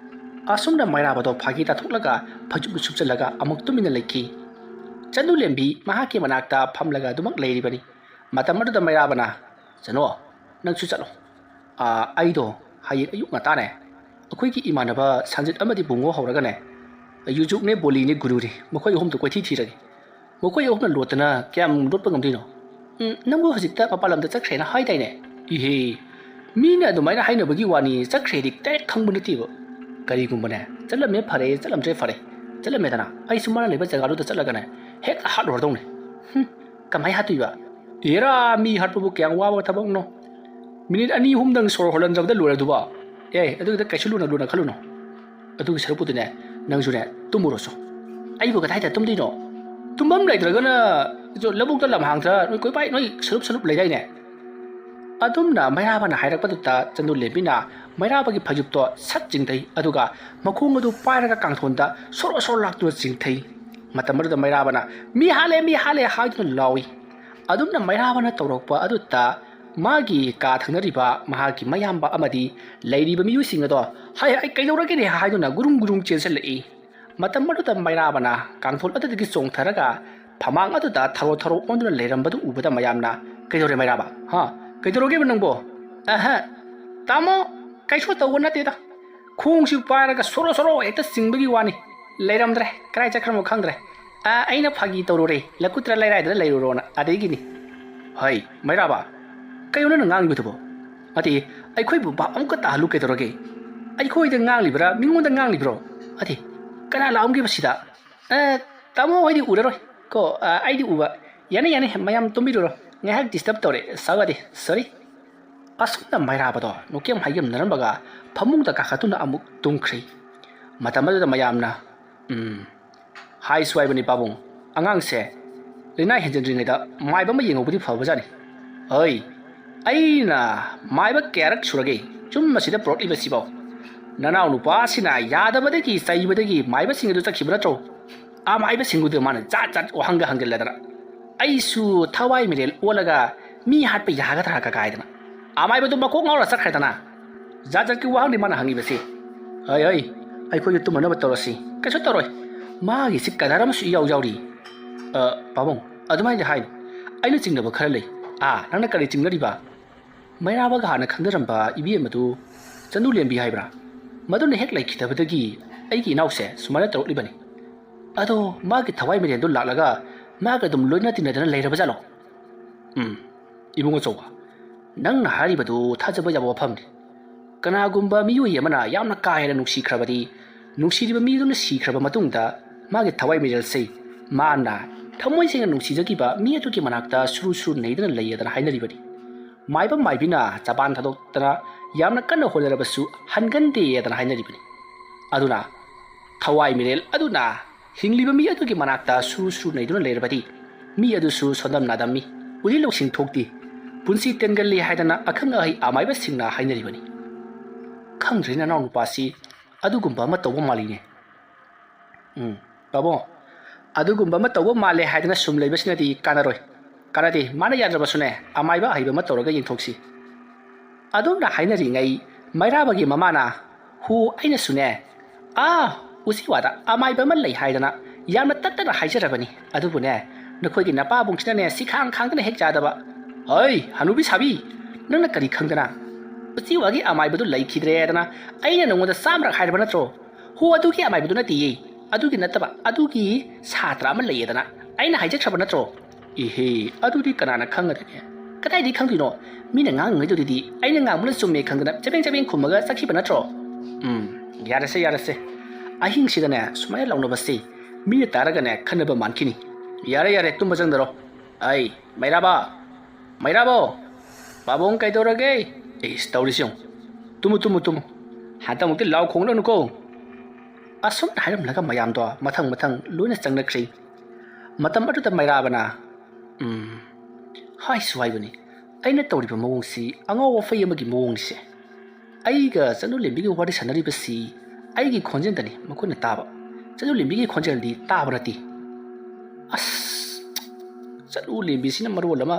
ꯑꯁꯨꯝꯅ ꯃꯩꯔꯥꯕꯗꯣ ꯐꯥꯒꯤ ꯇꯥꯊꯣꯛꯂꯒ ꯐꯩꯖꯨꯞꯇꯨ ꯁꯨꯞꯆꯜꯂꯒ ꯑꯃꯨꯛ ꯇꯨꯃꯤꯟꯅ ꯂꯩꯈꯤ꯫ ꯆꯅꯨ ꯂꯦꯝꯕꯤ ꯃꯍꯥꯛꯀꯤ ꯃꯅꯥꯛꯇ ꯐꯝꯂꯒ ꯑꯗꯨꯃꯛ ꯂꯩꯔꯤꯕꯅꯤ꯫ ꯃꯇꯝ ꯑꯗꯨꯗ ꯃꯩꯔꯥꯕꯅ, "ꯆꯅꯨ, ꯅꯪꯁꯨ ꯆꯠꯂꯣ꯫ ꯑꯥ, ꯑꯩꯗꯣ ꯍꯌꯦꯡ ꯑꯌꯨꯛ ꯉꯟꯇꯥꯅꯦ ꯑꯩꯈꯣꯏꯒꯤ ꯏꯃꯥꯟꯅꯕ ꯁꯟꯖꯤꯠ ꯑꯃꯗꯤ ꯕꯨꯡꯉꯣ ꯍꯧꯔꯒꯅꯦ ꯌꯨꯖꯨꯛꯅꯦ ꯕꯣꯂꯤꯅꯦ ꯒꯨꯔꯨꯅꯦ ꯃꯈꯣꯏ ꯑꯍꯨꯝꯗꯣ ꯀꯣꯏꯊꯤ ꯊꯤꯔꯒꯦ꯫ ꯃꯈꯣꯏ ꯑꯍꯨꯝꯅ ꯂꯣꯠꯇꯅ ꯀꯌꯥꯝ ꯂꯣꯠꯄ ꯉꯝꯗꯣꯏꯅꯣ? ꯎꯝ, ꯅꯪꯕꯨ ꯍꯧꯖꯤꯛꯇ ꯃꯄꯥꯟ ꯂꯝꯗ ꯆꯠꯈ꯭ꯔꯦꯅ ꯍꯥꯏꯗꯥꯏꯅꯦ?" "ꯏꯍꯦ, ꯃꯤꯅ ꯑꯗꯨꯃꯥꯏꯅ ꯍꯥꯏꯅꯕꯒꯤ ꯋꯥꯅꯤ, ꯆꯠꯈ꯭ꯔꯦꯗꯤ ꯗꯥꯏꯔꯦꯛ ꯈꯪꯕ ꯅꯠꯇꯦꯕ꯫ ꯀꯔꯤꯒꯨꯝꯕꯅꯦ, ꯆꯠꯂꯝꯃꯦ ꯐꯔꯦ, ꯆꯠꯂꯝꯗ꯭ꯔꯦ ꯐꯔꯦ, ꯆꯠꯂꯝꯃꯦꯗꯅ ꯑꯩꯁꯨ ꯃꯥꯅ ꯂꯩꯕ ꯖꯒꯥꯗꯨꯗ ꯆꯠꯂꯒꯅꯦ ꯍꯦꯛ ꯍꯥꯠꯂꯨꯔꯗꯧꯅꯦ꯫ ꯍꯨꯝ, ꯀꯃꯥꯏ ꯍꯥꯠꯇꯣꯏꯕ? ꯑꯦꯔꯥ, ꯃꯤ ꯍꯥꯠꯄꯕꯨ ꯀꯌꯥꯝ ꯋꯥꯕ ꯊꯕꯛꯅꯣ? ꯃꯤꯅꯤꯠ ꯑꯅꯤ ꯑꯍꯨꯝꯗꯪ ꯁꯣꯔ ꯍꯣꯜꯍꯟꯖꯕꯗ ꯂꯣꯏꯔꯗꯨꯕ꯫ ꯑꯦ, ꯑꯗꯨꯒꯤꯗ ꯀꯩꯁꯨ ꯂꯨꯅ ꯂꯨꯅ ꯈꯜꯂꯨꯅꯣ꯫ ꯑꯗꯨꯒꯤ ꯁꯔꯨꯛꯄꯨꯗꯤꯅꯦ, ꯅꯪꯁꯨꯅꯦ ꯇꯨꯝꯃꯨꯔꯣꯁꯨ꯫ ꯑꯩꯕꯨ ꯀꯗꯥꯏꯗ ꯇꯨꯝꯗꯣꯏꯅꯣ? ꯇꯨꯝꯐꯝ ꯂꯩꯇ꯭ꯔꯒꯅ ꯂꯧꯕꯨꯛꯇ ꯂꯝꯍꯥꯡꯗ ꯅꯣꯏ ꯀꯣꯏꯄꯥꯏ ꯅꯣꯏ ꯁꯔꯨꯞ ꯁꯔꯨꯞ ꯂꯩꯗꯥꯏꯅꯦ?" ꯑꯗꯨꯝꯅ ꯃꯩꯔꯥꯕꯅ ꯍꯥꯏꯔꯛꯄꯗꯨꯗ ꯆꯅꯨ ꯂꯦꯝꯕꯤꯅ ꯃꯩꯔꯥꯕꯒꯤ ꯐꯩꯖꯨꯞꯇꯣ ꯁꯠ ꯆꯤꯡꯊꯩ, ꯑꯗꯨꯒ ꯃꯈꯣꯡ ꯑꯗꯨ ꯄꯥꯏꯔꯒ ꯀꯥꯡꯊꯣꯟꯗ ꯁꯣꯔꯣ ꯁꯣꯔꯣ ꯂꯥꯛꯇꯨꯅ ꯆꯤꯡꯊꯩ꯫ ꯃꯇꯝ ꯑꯗꯨꯗ ꯃꯩꯔꯥꯕꯅ, "ꯃꯤ ꯍꯥꯠꯂꯦ, ꯃꯤ ꯍꯥꯠꯂꯦ" ꯍꯥꯏꯗꯨꯅ ꯂꯥꯎꯏ꯫ ꯑꯗꯨꯝꯅ ꯃꯩꯔꯥꯕꯅ ꯇꯧꯔꯛꯄ ꯑꯗꯨꯗ ꯃꯥꯒꯤ ꯀꯥ ꯊꯪꯅꯔꯤꯕ ꯃꯍꯥꯛꯀꯤ ꯃꯌꯥꯝꯕ ꯑꯃꯗꯤ ꯂꯩꯔꯤꯕ ꯃꯤꯑꯣꯏꯁꯤꯡ ꯑꯗꯣ, "ꯍꯥꯏ, ꯑꯩ ꯀꯩꯗꯧꯔꯒꯦꯅꯦ?" ꯍꯥꯏꯗꯨꯅ ꯒꯨꯔꯨꯡ ꯒꯨꯔꯨꯡ ꯆꯦꯟꯁꯤꯜꯂꯛꯏ꯫ ꯃꯇꯝ ꯑꯗꯨꯗ ꯃꯩꯔꯥꯕꯅ ꯀꯥꯡꯊꯣꯟ ꯑꯗꯨꯗꯒꯤ ꯆꯣꯡꯊꯔꯒ ꯐꯃꯥꯡ ꯑꯗꯨꯗ ꯊꯔꯣ ꯊꯔꯣ ꯑꯣꯟꯗꯨꯅ ꯂꯩꯔꯝꯕꯗꯨ ꯎꯕꯗ ꯃꯌꯥꯝꯅ, "ꯀꯩꯗꯧꯔꯦ ꯃꯩꯔꯥꯕ? ꯍꯥ? ꯀꯩꯗꯧꯔꯒꯦꯕ ꯅꯪꯕꯣ?" "ꯑꯍ, ꯇꯥꯃꯣ, ꯀꯩꯁꯨ ꯇꯧꯕ ꯅꯠꯇꯦꯗ꯫ ꯈꯣꯡꯁꯤ ꯄꯥꯏꯔꯒ ꯁꯣꯔꯣ ꯁꯣꯔꯣ ꯍꯦꯛꯇ ꯆꯤꯡꯕꯒꯤ ꯋꯥꯅꯤ꯫ ꯂꯩꯔꯝꯗ꯭ꯔꯦ, ꯀꯗꯥꯏ ꯆꯠꯈ꯭ꯔꯃꯣ ꯈꯪꯗ꯭ꯔꯦ꯫ ꯑ, ꯑꯩꯅ ꯐꯥꯒꯤ ꯇꯧꯔꯨꯔꯦ, ꯂꯀꯨꯇ꯭ꯔ ꯂꯩꯔꯥꯏꯗ ꯂꯩꯔꯨꯔꯣꯅ, ꯑꯗꯩꯒꯤꯅꯤ꯫" "ꯍꯩ, ꯃꯩꯔꯥꯕ, ꯀꯩꯅꯣ ꯅꯪꯅ ꯉꯥꯡꯂꯤꯕꯗꯨꯕꯣ? ꯑꯗꯤ, ꯑꯩꯈꯣꯏꯕꯨ ꯚꯥꯞ ꯑꯃꯨꯛꯀ ꯇꯥꯍꯜꯂꯨ ꯀꯩꯗꯧꯔꯒꯦ? ꯑꯩꯈꯣꯏꯗ ꯉꯥꯡꯂꯤꯕ꯭ꯔꯥ, ꯃꯤꯉꯣꯟꯗ ꯉꯥꯡꯂꯤꯕ꯭ꯔꯣ? ꯑꯗꯤ, ꯀꯅꯥ ꯂꯥꯛꯑꯝꯒꯦꯕ ꯁꯤꯗ?" "ꯑ, ꯇꯥꯃꯣ ꯍꯣꯏꯗꯤ ꯎꯔꯔꯣꯏ ꯀꯣ, ꯑ, ꯑꯩꯗꯤ ꯎꯕ꯫ ꯌꯥꯅꯤ, ꯌꯥꯅꯤ, ꯃꯌꯥꯝ ꯇꯨꯝꯕꯤꯔꯨꯔꯣ꯫ ꯉꯥꯏꯍꯥꯛ disturb ꯇꯧꯔꯦ, ꯁꯥꯎ ꯌꯥꯗꯦ, sorry꯫" ꯑꯁꯨꯝꯅ ꯃꯩꯔꯥꯕꯗꯣ ꯅꯣꯀꯦꯝ ꯍꯥꯏꯒꯦꯝꯅꯔꯝꯕꯒ ꯐꯃꯨꯡꯗ ꯀꯥꯈꯠꯇꯨꯅ ꯑꯃꯨꯛ ꯇꯨꯝꯈ꯭ꯔꯦ꯫ ꯃꯇꯝ ꯑꯗꯨꯗ ꯃꯌꯥꯝꯅ, "ꯎꯝ, ꯍꯥꯏꯁꯨ ꯍꯥꯏꯕꯅꯤ ꯄꯥꯕꯨꯡ, ꯑꯉꯥꯡꯁꯦ ꯂꯥꯏꯅꯥ ꯍꯦꯟꯖꯤꯟꯗ꯭ꯔꯤꯉꯩꯗ ꯃꯥꯏꯕ ꯑꯃ ꯌꯦꯡꯍꯧꯕꯗꯤ ꯐꯕꯖꯥꯠꯅꯤ꯫ ꯍꯣꯏ, ꯑꯩꯅ ꯃꯥꯏꯕ ꯀꯌꯥꯔꯛ ꯁꯨꯔꯒꯦ ꯌꯨꯝ ꯑꯁꯤꯗ ꯄꯨꯔꯛꯂꯤꯕꯁꯤꯕꯣ? ꯅꯅꯥꯎ ꯅꯨꯄꯥꯁꯤꯅ ꯌꯥꯗꯕꯗꯒꯤ ꯆꯩꯕꯗꯒꯤ ꯃꯥꯏꯕꯁꯤꯡ ꯑꯗꯨ ꯆꯠꯈꯤꯕ ꯅꯠꯇ꯭ꯔꯣ? ꯑꯃꯥꯏꯕꯁꯤꯡꯗꯨꯗ ꯃꯥꯅ ꯖꯥꯠ ꯖꯥꯠ ꯋꯥꯍꯪꯒ ꯍꯪꯖꯤꯜꯂꯗꯅ꯫ ꯑꯩꯁꯨ ꯊꯋꯥꯏ ꯃꯤꯔꯦꯜ ꯑꯣꯜꯂꯒ ꯃꯤ ꯍꯥꯠꯄ ꯌꯥꯒꯗ꯭ꯔꯥ ꯀꯀꯥꯏꯗꯅ꯫ ꯑꯃꯥꯏꯕꯗꯨ ꯃꯀꯣꯛ ꯉꯥꯎꯔ ꯆꯠꯈ꯭ꯔꯦꯗꯅ꯫ ꯖꯥꯠ ꯖꯥꯠꯀꯤ ꯋꯥꯍꯪꯗꯤ ꯃꯥꯅ ꯍꯪꯉꯤꯕꯁꯤ꯫ ꯍꯩ, ꯍꯩ, ꯑꯩꯈꯣꯏꯁꯨ ꯇꯨꯝꯃꯅꯕ ꯇꯧꯔꯁꯤ꯫ ꯀꯩꯁꯨ ꯇꯧꯔꯣꯏ꯫ ꯃꯥꯒꯤꯁꯤ ꯀꯗꯥꯔ ꯑꯃꯁꯨ ꯏꯌꯥꯎ ꯌꯥꯎꯔꯤ꯫ "ꯑ, ꯄꯥꯕꯨꯡ, ꯑꯗꯨꯃꯥꯏꯅꯗꯤ ꯍꯥꯏꯅꯨ꯫ ꯑꯩꯅ ꯆꯤꯡꯅꯕ ꯈꯔ ꯂꯩ꯫" "ꯑꯥ, ꯅꯪꯅ ꯀꯔꯤ ꯆꯤꯡꯅꯔꯤꯕ?" "ꯃꯩꯔꯥꯕꯒ ꯍꯥꯟꯅ ꯈꯪꯅꯔꯝꯕ ꯏꯕꯦꯝ ꯑꯗꯨ, ꯆꯅꯨ ꯂꯦꯝꯕꯤ ꯍꯥꯏꯕ꯭ꯔꯥ? ꯃꯗꯨꯅ ꯍꯦꯛ ꯂꯩꯈꯤꯗꯕꯗꯒꯤ ꯑꯩꯒꯤ ꯏꯅꯥꯎꯁꯦ ꯁꯨꯃꯥꯏꯅ ꯇꯧꯔꯛꯂꯤꯕꯅꯤ꯫ ꯑꯗꯣ ꯃꯥꯒꯤ ꯊꯋꯥꯏ ꯃꯤꯔꯦꯜꯗꯨ ꯂꯥꯛꯂꯒ ꯃꯥꯒ ꯑꯗꯨꯝ ꯂꯣꯏꯅ ꯇꯤꯟꯅꯗꯅ ꯂꯩꯔꯕ ꯖꯥꯠꯂꯣ?" "ꯎꯝ, ꯏꯕꯨꯡ ꯑꯆꯧꯕ, ꯅꯪꯅ ꯍꯥꯏꯔꯤꯕꯗꯨ ꯊꯥꯖꯕ ꯌꯥꯕ ꯋꯥꯐꯝꯅꯤ꯫ ꯀꯅꯥꯒꯨꯝꯕ ꯃꯤꯑꯣꯏ ꯑꯃꯅ ꯌꯥꯝꯅ ꯀꯥ ꯍꯦꯟꯅ ꯅꯨꯡꯁꯤꯈ꯭ꯔꯕꯗꯤ, ꯅꯨꯡꯁꯤꯔꯤꯕ ꯃꯤꯗꯨꯅ ꯁꯤꯈ꯭ꯔꯕ ꯃꯇꯨꯡꯗ ꯃꯥꯒꯤ ꯊꯋꯥꯏ ꯃꯤꯔꯦꯜꯁꯦ ꯃꯥꯅ ꯊꯃꯣꯏ ꯁꯦꯡꯅ ꯅꯨꯡꯁꯤꯖꯈꯤꯕ ꯃꯤ ꯑꯗꯨꯒꯤ ꯃꯅꯥꯛꯇ ꯁꯨꯔꯨ ꯁꯨꯔꯨ ꯅꯩꯗꯨꯅ ꯂꯩꯌꯦꯗꯅ ꯍꯥꯏꯅꯔꯤꯕꯅꯤ꯫ ꯃꯥꯏꯕ ꯃꯥꯏꯕꯤꯅ ꯆꯕꯥꯟ ꯊꯥꯗꯣꯛꯇꯅ ꯌꯥꯝꯅ ꯀꯟꯅ ꯍꯣꯠꯅꯔꯕꯁꯨ ꯍꯟꯒꯟꯗꯦꯗꯅ ꯍꯥꯏꯅꯔꯤꯕꯅꯤ꯫ ꯑꯗꯨꯅ ꯊꯋꯥꯏ ꯃꯤꯔꯦꯜ ꯑꯗꯨꯅ ꯍꯤꯡꯂꯤꯕ ꯃꯤ ꯑꯗꯨꯒꯤ ꯃꯅꯥꯛꯇ ꯁꯨꯔꯨ ꯁꯨꯔꯨ ꯅꯩꯗꯨꯅ ꯂꯩꯔꯕꯗꯤ ꯃꯤ ꯑꯗꯨꯁꯨ ꯁꯣꯟꯗꯝ ꯅꯥꯗꯝꯃꯤ, ꯎꯗꯤ ꯂꯧꯁꯤꯡ ꯊꯣꯛꯇꯦ, ꯄꯨꯟꯁꯤ ꯇꯦꯟꯒꯜꯂꯤ ꯍꯥꯏꯗꯅ ꯑꯈꯪ ꯑꯍꯩ ꯑꯃꯥꯏꯕꯁꯤꯡꯅ ꯍꯥꯏꯅꯔꯤꯕꯅꯤ꯫ ꯈꯪꯗ꯭ꯔꯦ ꯅꯅꯥꯎ ꯅꯨꯄꯥꯁꯤ ꯑꯗꯨꯒꯨꯝꯕ ꯑꯃ ꯇꯧꯕ ꯃꯥꯜꯂꯤꯅꯦ꯫ ꯎꯝ, ꯄꯥꯕꯨꯡ, ꯑꯗꯨꯒꯨꯝꯕ ꯑꯃ ꯇꯧꯕ ꯃꯥꯜꯂꯦ ꯍꯥꯏꯗꯅ ꯁꯨꯝ ꯂꯩꯕꯁꯤꯅꯗꯤ ꯀꯥꯟꯅꯔꯣꯏ꯫ ꯀꯥꯟꯅꯗꯦ, ꯃꯥꯅ ꯌꯥꯗ꯭ꯔꯕꯁꯨꯅꯦ, ꯑꯃꯥꯏꯕ ꯑꯍꯩꯕ ꯑꯃ ꯇꯧꯔꯒ ꯌꯦꯡꯊꯣꯛꯁꯤ꯫ ꯑꯗꯨꯝꯅ ꯍꯥꯏꯅꯔꯤꯉꯩ ꯃꯩꯔꯥꯕꯒꯤ ꯃꯃꯥꯅ, "ꯍꯣ, ꯑꯩꯅꯁꯨꯅꯦ, ꯑꯥ, ꯎꯆꯤꯋꯥꯗ ꯑꯃꯥꯏꯕ ꯑꯃ ꯂꯩ ꯍꯥꯏꯗꯅ ꯌꯥꯝꯅ ꯇꯠꯇꯅ ꯍꯥꯏꯖꯔꯕꯅꯤ꯫ ꯑꯗꯨꯕꯨꯅꯦ, ꯅꯈꯣꯏꯒꯤ ꯅꯄꯥꯕꯨꯡꯁꯤꯅꯅꯦ ꯁꯤ ꯈꯥꯡ ꯈꯥꯡꯗꯅ ꯍꯦꯛ ꯆꯥꯗꯕ꯫" "ꯍꯩ, ꯍꯅꯨꯕꯤ ꯁꯥꯕꯤ, ꯅꯪꯅ ꯀꯔꯤ ꯈꯪꯗꯅ? ꯎꯆꯤꯋꯥꯒꯤ ꯑꯃꯥꯏꯕꯗꯨ ꯂꯩꯈꯤꯗ꯭ꯔꯦꯗꯅ ꯑꯩꯅ ꯅꯉꯣꯟꯗ ꯆꯥꯝꯃꯔꯛ ꯍꯥꯏꯔꯕ ꯅꯠꯇ꯭ꯔꯣ? ꯍꯣ, ꯑꯗꯨꯒꯤ ꯑꯃꯥꯏꯕꯗꯨ ꯅꯠꯇꯦꯌꯦ꯫ ꯑꯗꯨꯒꯤ ꯅꯠꯇꯕ, ꯑꯗꯨꯒꯤ ꯁꯥꯇ꯭ꯔ ꯑꯃ ꯂꯩꯌꯦꯗꯅ ꯑꯩꯅ ꯍꯥꯏꯖꯈ꯭ꯔꯕ ꯅꯠꯇ꯭ꯔꯣ?" "ꯏꯍꯦ, ꯑꯗꯨꯗꯤ ꯀꯅꯥꯅ ꯈꯪꯒꯗꯒꯦ? ꯀꯗꯥꯏꯗꯒꯤ ꯈꯪꯗꯣꯏꯅꯣ? ꯃꯤꯅ ꯉꯥꯡꯉꯤꯉꯩꯗꯨꯗꯤ ꯑꯩꯅ ꯉꯥꯡꯕꯅ ꯆꯨꯝꯃꯦ ꯈꯪꯗꯅ ꯆꯕꯦꯡ ꯆꯕꯦꯡ ꯈꯨꯝꯃꯒ ꯆꯠꯈꯤꯕ ꯅꯠꯇ꯭ꯔꯣ?" "ꯎꯝ, ꯌꯥꯔꯦꯁꯦ, ꯌꯥꯔꯦꯁꯦ꯫ ꯑꯍꯤꯡꯁꯤꯗꯅꯦ ꯁꯨꯃꯥꯏꯅ ꯂꯥꯎꯅꯕꯁꯦ ꯃꯤꯅ ꯇꯥꯔꯒꯅꯦ ꯈꯟꯅꯕ ꯃꯥꯟꯈꯤꯅꯤ꯫ ꯌꯥꯔꯦ, ꯌꯥꯔꯦ, ꯇꯨꯝꯕ ꯆꯪꯗꯔꯣ꯫ ꯑꯩ, ꯃꯩꯔꯥꯕ, ꯃꯩꯔꯥꯕꯣ, ꯄꯥꯕꯨꯡ ꯀꯩꯗꯧꯔꯒꯦ? ꯏꯁ, ꯇꯧꯔꯤꯁꯤ ꯌꯦꯡꯉꯨ꯫ Tamu, Tamu, Tamu. ꯍꯟꯗꯛꯃꯨꯛꯇꯤ ꯂꯥꯎ ꯈꯣꯡꯂꯛꯅꯨꯀꯣ꯫" ꯑꯁꯨꯝꯅ ꯍꯥꯏꯔꯝꯂꯒ ꯃꯌꯥꯝꯗꯣ ꯃꯊꯪ ꯃꯊꯪ ꯂꯣꯏꯅ ꯆꯪꯅꯈ꯭ꯔꯦ꯫ ꯃꯇꯝ ꯑꯗꯨꯗ ꯃꯩꯔꯥꯕꯅ, "ꯎꯝ, ꯍꯥꯏꯁꯨ ꯍꯥꯏꯕꯅꯤ, ꯑꯩꯅ ꯇꯧꯔꯤꯕ ꯃꯑꯣꯡꯁꯤ ꯑꯉꯥꯎ ꯑꯐꯩ ꯑꯃꯒꯤ ꯃꯑꯣꯡꯅꯤꯁꯦ꯫ ꯑꯩꯒ ꯆꯅꯨ ꯂꯦꯝꯕꯤꯒ ꯋꯥꯔꯤ ꯁꯥꯟꯅꯔꯤꯕꯁꯤ ꯑꯩꯒꯤ ꯈꯣꯟꯖꯦꯜꯗꯅꯤ ꯃꯈꯣꯏꯅ ꯇꯥꯕ꯫ ꯆꯅꯨ ꯂꯦꯝꯕꯤꯒꯤ ꯈꯣꯟꯖꯦꯜꯗꯤ ꯇꯥꯕ ꯅꯠꯇꯦ꯫ ꯑꯁ, ꯆꯅꯨ ꯂꯦꯝꯕꯤꯁꯤꯅ ꯃꯔꯣꯜ ꯑꯃ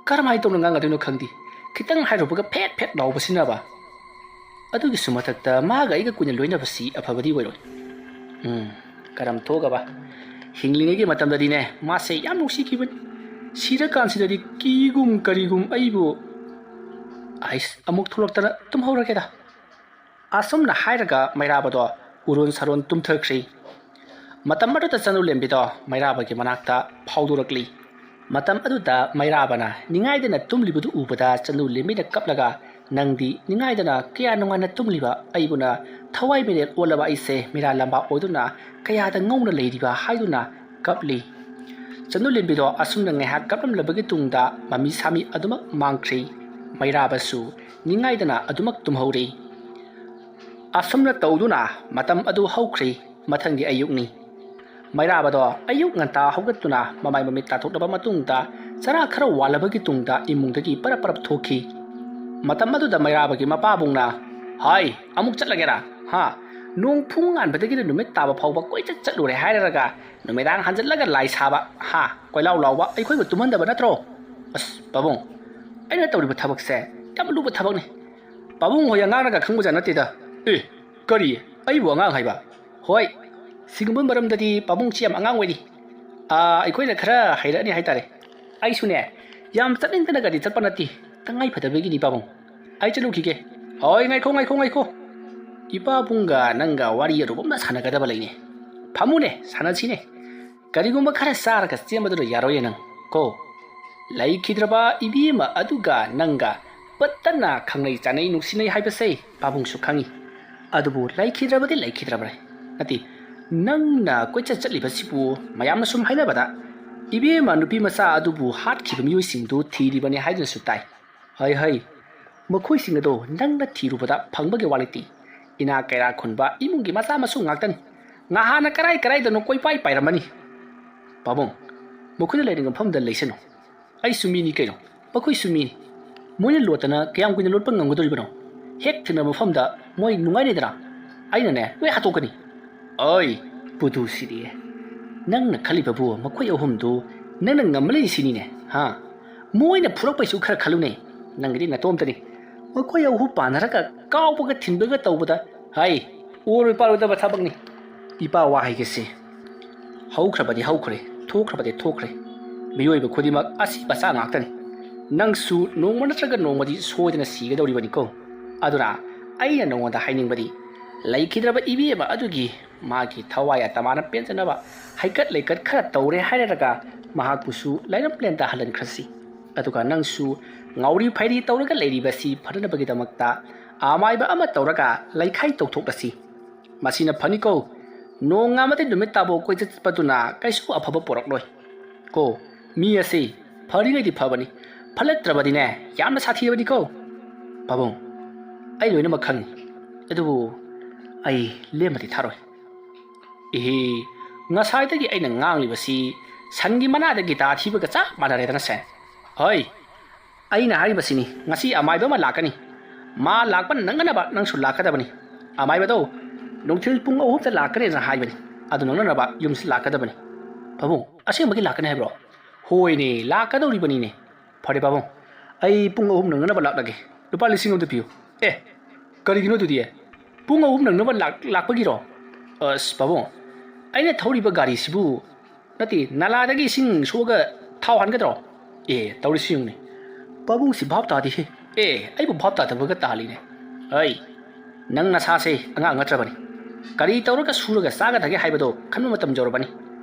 ꯀꯔꯝꯍꯥꯏꯅ ꯇꯧꯅ ꯉꯥꯡꯒꯗꯣꯏꯅꯣ ꯈꯪꯗꯦ꯫ ꯈꯤꯇꯪ ꯍꯥꯏꯔꯨꯕꯒ ꯐꯦꯠ ꯐꯦꯠ ꯂꯥꯎꯕꯁꯤꯅꯕ꯫ ꯑꯗꯨꯒꯤꯁꯨ ꯃꯊꯛꯇ ꯃꯥꯒ ꯑꯩꯒ ꯀꯨꯏꯅ ꯂꯣꯏꯅꯕꯁꯤ ꯑꯐꯕꯗꯤ ꯑꯣꯏꯔꯣꯏ꯫ ꯎꯝ, ꯀꯔꯝ ꯊꯣꯛꯑꯕ? ꯍꯤꯡꯂꯤꯉꯩꯒꯤ ꯃꯇꯝꯗꯗꯤꯅꯦ, ꯃꯥꯁꯦ ꯌꯥꯝ ꯅꯨꯡꯁꯤꯈꯤꯕꯅꯤ꯫ ꯁꯤꯔꯀꯥꯟꯁꯤꯗꯗꯤ ꯀꯤꯒꯨꯝ ꯀꯔꯤꯒꯨꯝ ꯑꯩꯕꯨ꯫ ꯑꯩꯁ, ꯑꯃꯨꯛ ꯊꯣꯛꯂꯛꯇꯅ ꯇꯨꯝꯍꯧꯔꯒꯦꯗ꯫ ꯑꯁꯨꯝꯅ ꯍꯥꯏꯔꯒ ꯃꯩꯔꯥꯕꯗꯣ ꯎꯔꯣꯟ ꯁꯥꯔꯣꯟ ꯇꯨꯝꯊꯈ꯭ꯔꯦ꯫ ꯃꯇꯝ ꯑꯗꯨꯗ ꯆꯅꯨ ꯂꯦꯝꯕꯤꯗꯣ ꯃꯩꯔꯥꯕꯒꯤ ꯃꯅꯥꯛꯇ ꯐꯥꯎꯗꯣꯔꯛꯂꯤ꯫ ꯃꯇꯝ ꯑꯗꯨꯗ ꯃꯩꯔꯥꯕꯅ ꯅꯤꯡꯉꯥꯏꯗꯅ ꯇꯨꯝꯂꯤꯕꯗꯨ ꯎꯕꯗ ꯆꯅꯨ ꯂꯦꯝꯕꯤꯅ ꯀꯞꯂꯒ, "ꯅꯪꯗꯤ ꯅꯤꯡꯉꯥꯏꯗꯅ ꯀꯌꯥ ꯅꯨꯡꯉꯥꯏꯅ ꯇꯨꯝꯂꯤꯕ ꯑꯩꯕꯨꯅ ꯊꯋꯥꯏ ꯃꯤꯔꯦꯜ ꯑꯣꯜꯂꯕ ꯑꯩꯁꯦ ꯃꯤꯔꯥ ꯂꯝꯕꯥ ꯑꯣꯏꯗꯨꯅ ꯀꯌꯥꯗ ꯉꯧꯅ ꯂꯩꯔꯤꯕ?" ꯍꯥꯏꯗꯨꯅ ꯀꯞꯂꯤ꯫ ꯆꯅꯨ ꯂꯦꯝꯕꯤꯗꯣ ꯑꯁꯨꯝꯅ ꯉꯥꯏꯍꯥꯛ ꯀꯞꯂꯝꯂꯕꯒꯤ ꯇꯨꯡꯗ ꯃꯃꯤ ꯁꯥꯃꯤ ꯑꯗꯨꯃꯛ ꯃꯥꯡꯈ꯭ꯔꯤ꯫ ꯃꯩꯔꯥꯕꯁꯨ ꯅꯤꯡꯉꯥꯏꯗꯅ ꯑꯗꯨꯃꯛ ꯇꯨꯝꯍꯧꯔꯤ꯫ ꯑꯁꯨꯝꯅ ꯇꯧꯗꯨꯅ ꯃꯇꯝ ꯑꯗꯨ ꯍꯧꯈ꯭ꯔꯤ꯫ ꯃꯊꯪꯒꯤ ꯑꯌꯨꯛꯅꯤ꯫ ꯃꯩꯔꯥꯕꯗꯣ ꯑꯌꯨꯛ ꯉꯟꯇꯥ ꯍꯧꯒꯠꯇꯨꯅ ꯃꯃꯥꯏ ꯃꯃꯤꯠ ꯇꯥꯊꯣꯛꯂꯕ ꯃꯇꯨꯡꯗ ꯆꯔꯥ ꯈꯔ ꯋꯥꯠꯂꯕꯒꯤ ꯇꯨꯡꯗ ꯏꯃꯨꯡꯗꯒꯤ ꯄꯔꯞ ꯄꯔꯞ ꯊꯣꯛꯈꯤ꯫ ꯃꯇꯝ ꯑꯗꯨꯗ ꯃꯩꯔꯥꯕꯒꯤ ꯃꯄꯥꯕꯨꯡꯅ, "ꯍꯥꯏ, ꯑꯃꯨꯛ ꯆꯠꯂꯒꯦꯔꯥ? ꯍꯥ? ꯅꯣꯡ ꯐꯨꯡ ꯉꯥꯟꯕꯗꯒꯤꯅ ꯅꯨꯃꯤꯠ ꯇꯥꯕ ꯐꯥꯎꯕ ꯀꯣꯏꯆꯠ ꯆꯠꯂꯨꯔꯦ ꯍꯥꯏꯔꯒ ꯅꯨꯃꯤꯗꯥꯡ ꯍꯟꯖꯤꯜꯂꯒ ꯂꯥꯏ ꯁꯥꯕ, ꯍꯥ? ꯀꯣꯏꯂꯥꯎ ꯂꯥꯎꯕ ꯑꯩꯈꯣꯏꯕꯨ ꯇꯨꯝꯍꯟꯗꯕ ꯅꯠꯇ꯭ꯔꯣ?" "ꯑꯁ, ꯄꯥꯕꯨꯡ, ꯑꯩꯅ ꯇꯧꯔꯤꯕ ꯊꯕꯛꯁꯦ ꯌꯥꯝ ꯂꯨꯕ ꯊꯕꯛꯅꯤ꯫ ꯄꯥꯕꯨꯡ ꯍꯣꯏ ꯑꯉꯥꯡꯅꯒ ꯈꯪꯕꯖꯥꯠ ꯅꯠꯇꯦꯗ꯫" "ꯑꯦ, ꯀꯔꯤ? ꯑꯩꯕꯨ ꯑꯉꯥꯡ ꯍꯥꯏꯕ?" "ꯍꯣꯏ, ꯁꯤꯒꯨꯝꯕ ꯃꯔꯝꯗꯗꯤ ꯄꯥꯕꯨꯡꯁꯤ ꯌꯥꯝ ꯑꯉꯥꯡ ꯑꯣꯏꯔꯤ꯫ ꯑꯥ, ꯑꯩꯈꯣꯏꯅ ꯈꯔ ꯍꯩꯔꯛꯑꯅꯤ ꯍꯥꯏꯇꯥꯔꯦ꯫ ꯑꯩꯁꯨꯅꯦ, ꯌꯥꯝ ꯆꯠꯅꯤꯡꯗꯅꯒꯗꯤ ꯆꯠꯄ ꯅꯠꯇꯦ, ꯇꯉꯥꯏ ꯐꯗꯕꯒꯤꯅꯤ ꯄꯥꯕꯨꯡ꯫ ꯑꯩ ꯆꯠꯂꯨꯈꯤꯒꯦ꯫" "ꯍꯣꯏ, ꯉꯥꯏꯈꯣ, ꯉꯥꯏꯈꯣ, ꯉꯥꯏꯈꯣ꯫ ꯏꯄꯥꯕꯨꯡꯒ ꯅꯪꯒ ꯋꯥꯔꯤ ꯑꯔꯨꯕ ꯑꯃ ꯁꯥꯟꯅꯒꯗꯕ ꯂꯩꯅꯦ꯫ ꯐꯝꯃꯨꯅꯦ, ꯁꯥꯟꯅꯁꯤꯅꯦ꯫ ꯀꯔꯤꯒꯨꯝꯕ ꯈꯔ ꯆꯥꯔꯒ ꯆꯦꯟꯕꯗꯨꯅ ꯌꯥꯔꯣꯏꯌꯦ ꯅꯪ ꯀꯣ꯫ ꯂꯩꯈꯤꯗ꯭ꯔꯕ ꯏꯕꯦꯝꯃ ꯑꯗꯨꯒ ꯅꯪꯒ ꯄꯠꯇꯅ ꯈꯪꯅꯩ ꯆꯥꯅꯩ ꯅꯨꯡꯁꯤꯅꯩ ꯍꯥꯏꯕꯁꯦ ꯄꯥꯕꯨꯡꯁꯨ ꯈꯪꯉꯤ꯫ ꯑꯗꯨꯕꯨ ꯂꯩꯈꯤꯗ꯭ꯔꯕꯗꯤ ꯂꯩꯈꯤꯗ꯭ꯔꯕꯅꯤ꯫ ꯅꯠꯇꯦ, ꯅꯪꯅ ꯀꯣꯏꯆꯠ ꯆꯠꯂꯤꯕꯁꯤꯕꯨ ꯃꯌꯥꯝꯅ ꯁꯨꯝ ꯍꯥꯏꯅꯕꯗ ꯏꯕꯦꯝꯃ ꯅꯨꯄꯤ ꯃꯆꯥ ꯑꯗꯨꯕꯨ ꯍꯥꯠꯈꯤꯕ ꯃꯤꯑꯣꯏꯁꯤꯡꯗꯨ ꯊꯤꯔꯤꯕꯅꯤ ꯍꯥꯏꯗꯨꯅꯁꯨ ꯇꯥꯏ꯫ ꯍꯩ ꯍꯩ, ꯃꯈꯣꯏꯁꯤꯡ ꯑꯗꯣ ꯅꯪꯅ ꯊꯤꯔꯨꯕꯗ ꯐꯪꯕꯒꯤ ꯋꯥ ꯂꯩꯇꯦ꯫ ꯏꯅꯥꯛ ꯀꯩꯔꯥꯛ ꯈꯨꯟꯕ ꯏꯃꯨꯡꯒꯤ ꯃꯆꯥ ꯃꯁꯨ ꯉꯥꯛꯇꯅꯤ꯫ ꯉꯍꯥꯟꯅ ꯀꯔꯥꯏ ꯀꯔꯥꯏꯗꯅꯣ ꯀꯣꯏꯄꯥꯏ ꯄꯥꯏꯔꯝꯃꯅꯤ꯫" "ꯄꯥꯕꯨꯡ, ꯃꯈꯣꯏꯅ ꯂꯩꯅꯤꯡꯕ ꯃꯐꯝꯗ ꯂꯩꯁꯅꯨ꯫ ꯑꯩꯁꯨ ꯃꯤꯅꯤ ꯀꯩꯅꯣ, ꯃꯈꯣꯏꯁꯨ ꯃꯤꯅꯤ꯫ ꯃꯣꯏꯅ ꯂꯣꯠꯇꯅ ꯀꯌꯥꯝ ꯀꯨꯏꯅ ꯂꯣꯠꯄ ꯉꯝꯒꯗꯧꯔꯤꯕꯅꯣ? ꯍꯦꯛ ꯊꯦꯡꯅꯕ ꯃꯐꯝꯗ ꯃꯣꯏ ꯅꯨꯡꯉꯥꯏꯅꯤꯗꯅ꯫ ꯑꯩꯅꯅꯦ, ꯂꯣꯏ ꯍꯥꯠꯇꯣꯛꯀꯅꯤ꯫" "ꯑꯣꯏ, ꯄꯨꯗꯨꯁꯤꯗꯤ꯫ ꯅꯪꯅ ꯈꯜꯂꯤꯕꯕꯨ ꯃꯈꯣꯏ ꯑꯍꯨꯝꯗꯨ ꯅꯪꯅ ꯉꯝꯃꯅꯤ ꯁꯤꯅꯤꯅꯦ, ꯍꯥ? ꯃꯣꯏꯅ ꯐꯨꯔꯛꯄꯩꯁꯨ ꯈꯔ ꯈꯜꯂꯨꯅꯦ꯫ ꯅꯪꯒꯤꯗꯤ ꯅꯇꯣꯝꯇꯅꯤ꯫ ꯃꯈꯣꯏ ꯑꯍꯨꯝ ꯄꯥꯟꯅꯔꯒ ꯀꯥꯎꯕꯒ ꯊꯤꯟꯕꯒ ꯇꯧꯕꯗ, ꯍꯩ, ꯑꯣꯏꯔꯣꯏ ꯄꯥꯔꯣꯏꯗꯕ ꯊꯕꯛꯅꯤ꯫ ꯏꯄꯥ ꯋꯥ ꯍꯥꯏꯒꯦꯁꯦ, ꯍꯧꯈ꯭ꯔꯕꯗꯤ ꯍꯧꯈ꯭ꯔꯦ, ꯊꯣꯛꯈ꯭ꯔꯕꯗꯤ ꯊꯣꯛꯈ꯭ꯔꯦ꯫ ꯃꯤꯑꯣꯏꯕ ꯈꯨꯗꯤꯡꯃꯛ ꯑꯁꯤꯕ ꯆꯥ ꯉꯥꯛꯇꯅꯤ꯫ ꯅꯪꯁꯨ ꯅꯣꯡꯃ ꯅꯠꯇ꯭ꯔꯒ ꯅꯣꯡꯃꯗꯤ ꯁꯣꯏꯗꯅ ꯁꯤꯒꯗꯧꯔꯤꯕꯅꯤꯀꯣ꯫ ꯑꯗꯨꯅ ꯑꯩꯅ ꯅꯉꯣꯟꯗ ꯍꯥꯏꯅꯤꯡꯕꯗꯤ, ꯂꯩꯈꯤꯗ꯭ꯔꯕ ꯏꯕꯦꯝꯃ ꯑꯗꯨꯒꯤ ꯃꯥꯒꯤ ꯊꯋꯥꯏ ꯑꯇꯃꯥꯅ ꯄꯦꯟꯖꯅꯕ ꯍꯩꯀꯠ ꯂꯩꯀꯠ ꯈꯔ ꯇꯧꯔꯦ ꯍꯥꯏꯔꯒ ꯃꯍꯥꯛꯄꯨꯁꯨ ꯂꯥꯏꯔꯝꯂꯦꯟꯗ ꯍꯜꯍꯟꯈ꯭ꯔꯁꯤ꯫ ꯑꯗꯨꯒ ꯅꯪꯁꯨ ꯉꯥꯎꯔꯤ ꯐꯩꯔꯤ ꯇꯧꯔꯒ ꯂꯩꯔꯤꯕꯁꯤ ꯐꯅꯅꯕꯒꯤꯗꯃꯛꯇ ꯑꯃꯥꯏꯕ ꯑꯃ ꯇꯧꯔꯒ ꯂꯩꯈꯥꯏ ꯇꯧꯊꯣꯛꯂꯁꯤ꯫ ꯃꯁꯤꯅ ꯐꯅꯤꯀꯣ꯫ ꯅꯣꯡꯉꯥꯟꯕꯗꯩ ꯅꯨꯃꯤꯠ ꯇꯥꯕꯣ ꯀꯣꯏꯆꯠ ꯆꯠꯄꯗꯨꯅ ꯀꯩꯁꯨ ꯑꯐꯕ ꯄꯣꯔꯛꯂꯣꯏ꯫ ꯀꯣ, ꯃꯤ ꯑꯁꯤ ꯐꯔꯤꯉꯩꯗꯤ ꯐꯕꯅꯤ, ꯐꯠꯂꯛꯇ꯭ꯔꯕꯗꯤꯅꯦ, ꯌꯥꯝꯅ ꯁꯥꯊꯤꯔꯕꯅꯤꯀꯣ꯫ ꯄꯥꯕꯨꯡ, ꯑꯩ ꯂꯣꯏꯅꯃꯛ ꯈꯪꯉꯤ, ꯑꯗꯨꯕꯨ ꯑꯩ ꯂꯦꯝꯅꯗꯤ ꯊꯥꯔꯣꯏ꯫ ꯏꯍꯤ, ꯉꯁꯥꯏꯗꯒꯤ ꯑꯩꯅ ꯉꯥꯡꯂꯤꯕꯁꯤ ꯁꯟꯒꯤ ꯃꯅꯥꯗ ꯒꯤꯇꯥ ꯊꯤꯕꯒ ꯆꯞ ꯃꯥꯟꯅꯔꯦꯗꯅ ꯁꯦ꯫ ꯍꯣꯏ, ꯑꯩꯅ ꯍꯥꯏꯔꯤꯕꯁꯤꯅꯤ, ꯉꯁꯤ ꯑꯃꯥꯏꯕ ꯑꯃ ꯂꯥꯛꯀꯅꯤ꯫ ꯃꯥ ꯂꯥꯛꯄ ꯅꯪꯅꯅꯕ ꯅꯪꯁꯨ ꯂꯥꯛꯀꯗꯕꯅꯤ꯫ ꯑꯃꯥꯏꯕꯗꯣ ꯅꯨꯡꯊꯤꯜ ꯄꯨꯡ ꯑꯍꯨꯝꯗ ꯂꯥꯛꯀꯅꯤꯅ ꯍꯥꯏꯕꯅꯤ꯫ ꯑꯗꯨ ꯅꯪꯅꯅꯕ ꯌꯨꯝꯁꯤ ꯂꯥꯛꯀꯗꯕꯅꯤ꯫ ꯄꯥꯕꯨꯡ, ꯑꯁꯦꯡꯕꯒꯤ ꯂꯥꯛꯀꯅꯤ ꯍꯥꯏꯕ꯭ꯔꯣ? ꯍꯣꯏꯅꯦ, ꯂꯥꯛꯀꯗꯧꯔꯤꯕꯅꯤꯅꯦ꯫ ꯐꯔꯦ ꯄꯥꯕꯨꯡ, ꯑꯩ ꯄꯨꯡ ꯑꯍꯨꯝ ꯅꯪꯅꯅꯕ ꯂꯥꯛꯂꯒꯦ꯫ ꯂꯨꯄꯥ ꯂꯤꯁꯤꯡ ꯑꯃꯗ ꯄꯤꯌꯨ꯫ ꯑꯦ, ꯀꯔꯤꯒꯤꯅꯣ ꯑꯗꯨꯗꯤ? ꯄꯨꯡ ꯑꯍꯨꯝ ꯅꯪꯅꯕ ꯂꯥꯛ-, ꯂꯥꯛꯄꯒꯤꯔꯣ? ꯑꯁ ꯄꯥꯕꯨꯡ, ꯑꯩꯅ ꯊꯧꯔꯤꯕ ꯒꯥꯔꯤꯁꯤꯕꯨ, ꯅꯠꯇꯦ, ꯅꯂꯥꯗꯒꯤ ꯏꯁꯤꯡ ꯁꯣꯛꯑꯒ ꯊꯥꯎ ꯍꯥꯟꯒꯗ꯭ꯔꯣ? ꯑꯦ, ꯇꯧꯔꯤꯁꯤ ꯌꯦꯡꯉꯨꯅꯦ꯫ ꯄꯥꯕꯨꯡꯁꯤ ꯚꯥꯞ ꯇꯥꯗꯦꯍꯦ꯫ ꯑꯦ, ꯑꯩꯕꯨ ꯚꯥꯞ ꯇꯥꯗꯕꯒ ꯇꯥꯍꯜꯂꯤꯅꯦ꯫ ꯑꯩ, ꯅꯪ ꯅꯁꯥꯁꯦ ꯑꯉꯥꯡ ꯅꯠꯇ꯭ꯔꯕꯅꯤ꯫ ꯀꯔꯤ ꯇꯧꯔꯒ ꯁꯨꯔꯒ ꯆꯥꯒꯗꯒꯦ ꯍꯥꯏꯕꯗꯣ ꯈꯟꯕ ꯃꯇꯝ ꯌꯧꯔꯕꯅꯤ꯫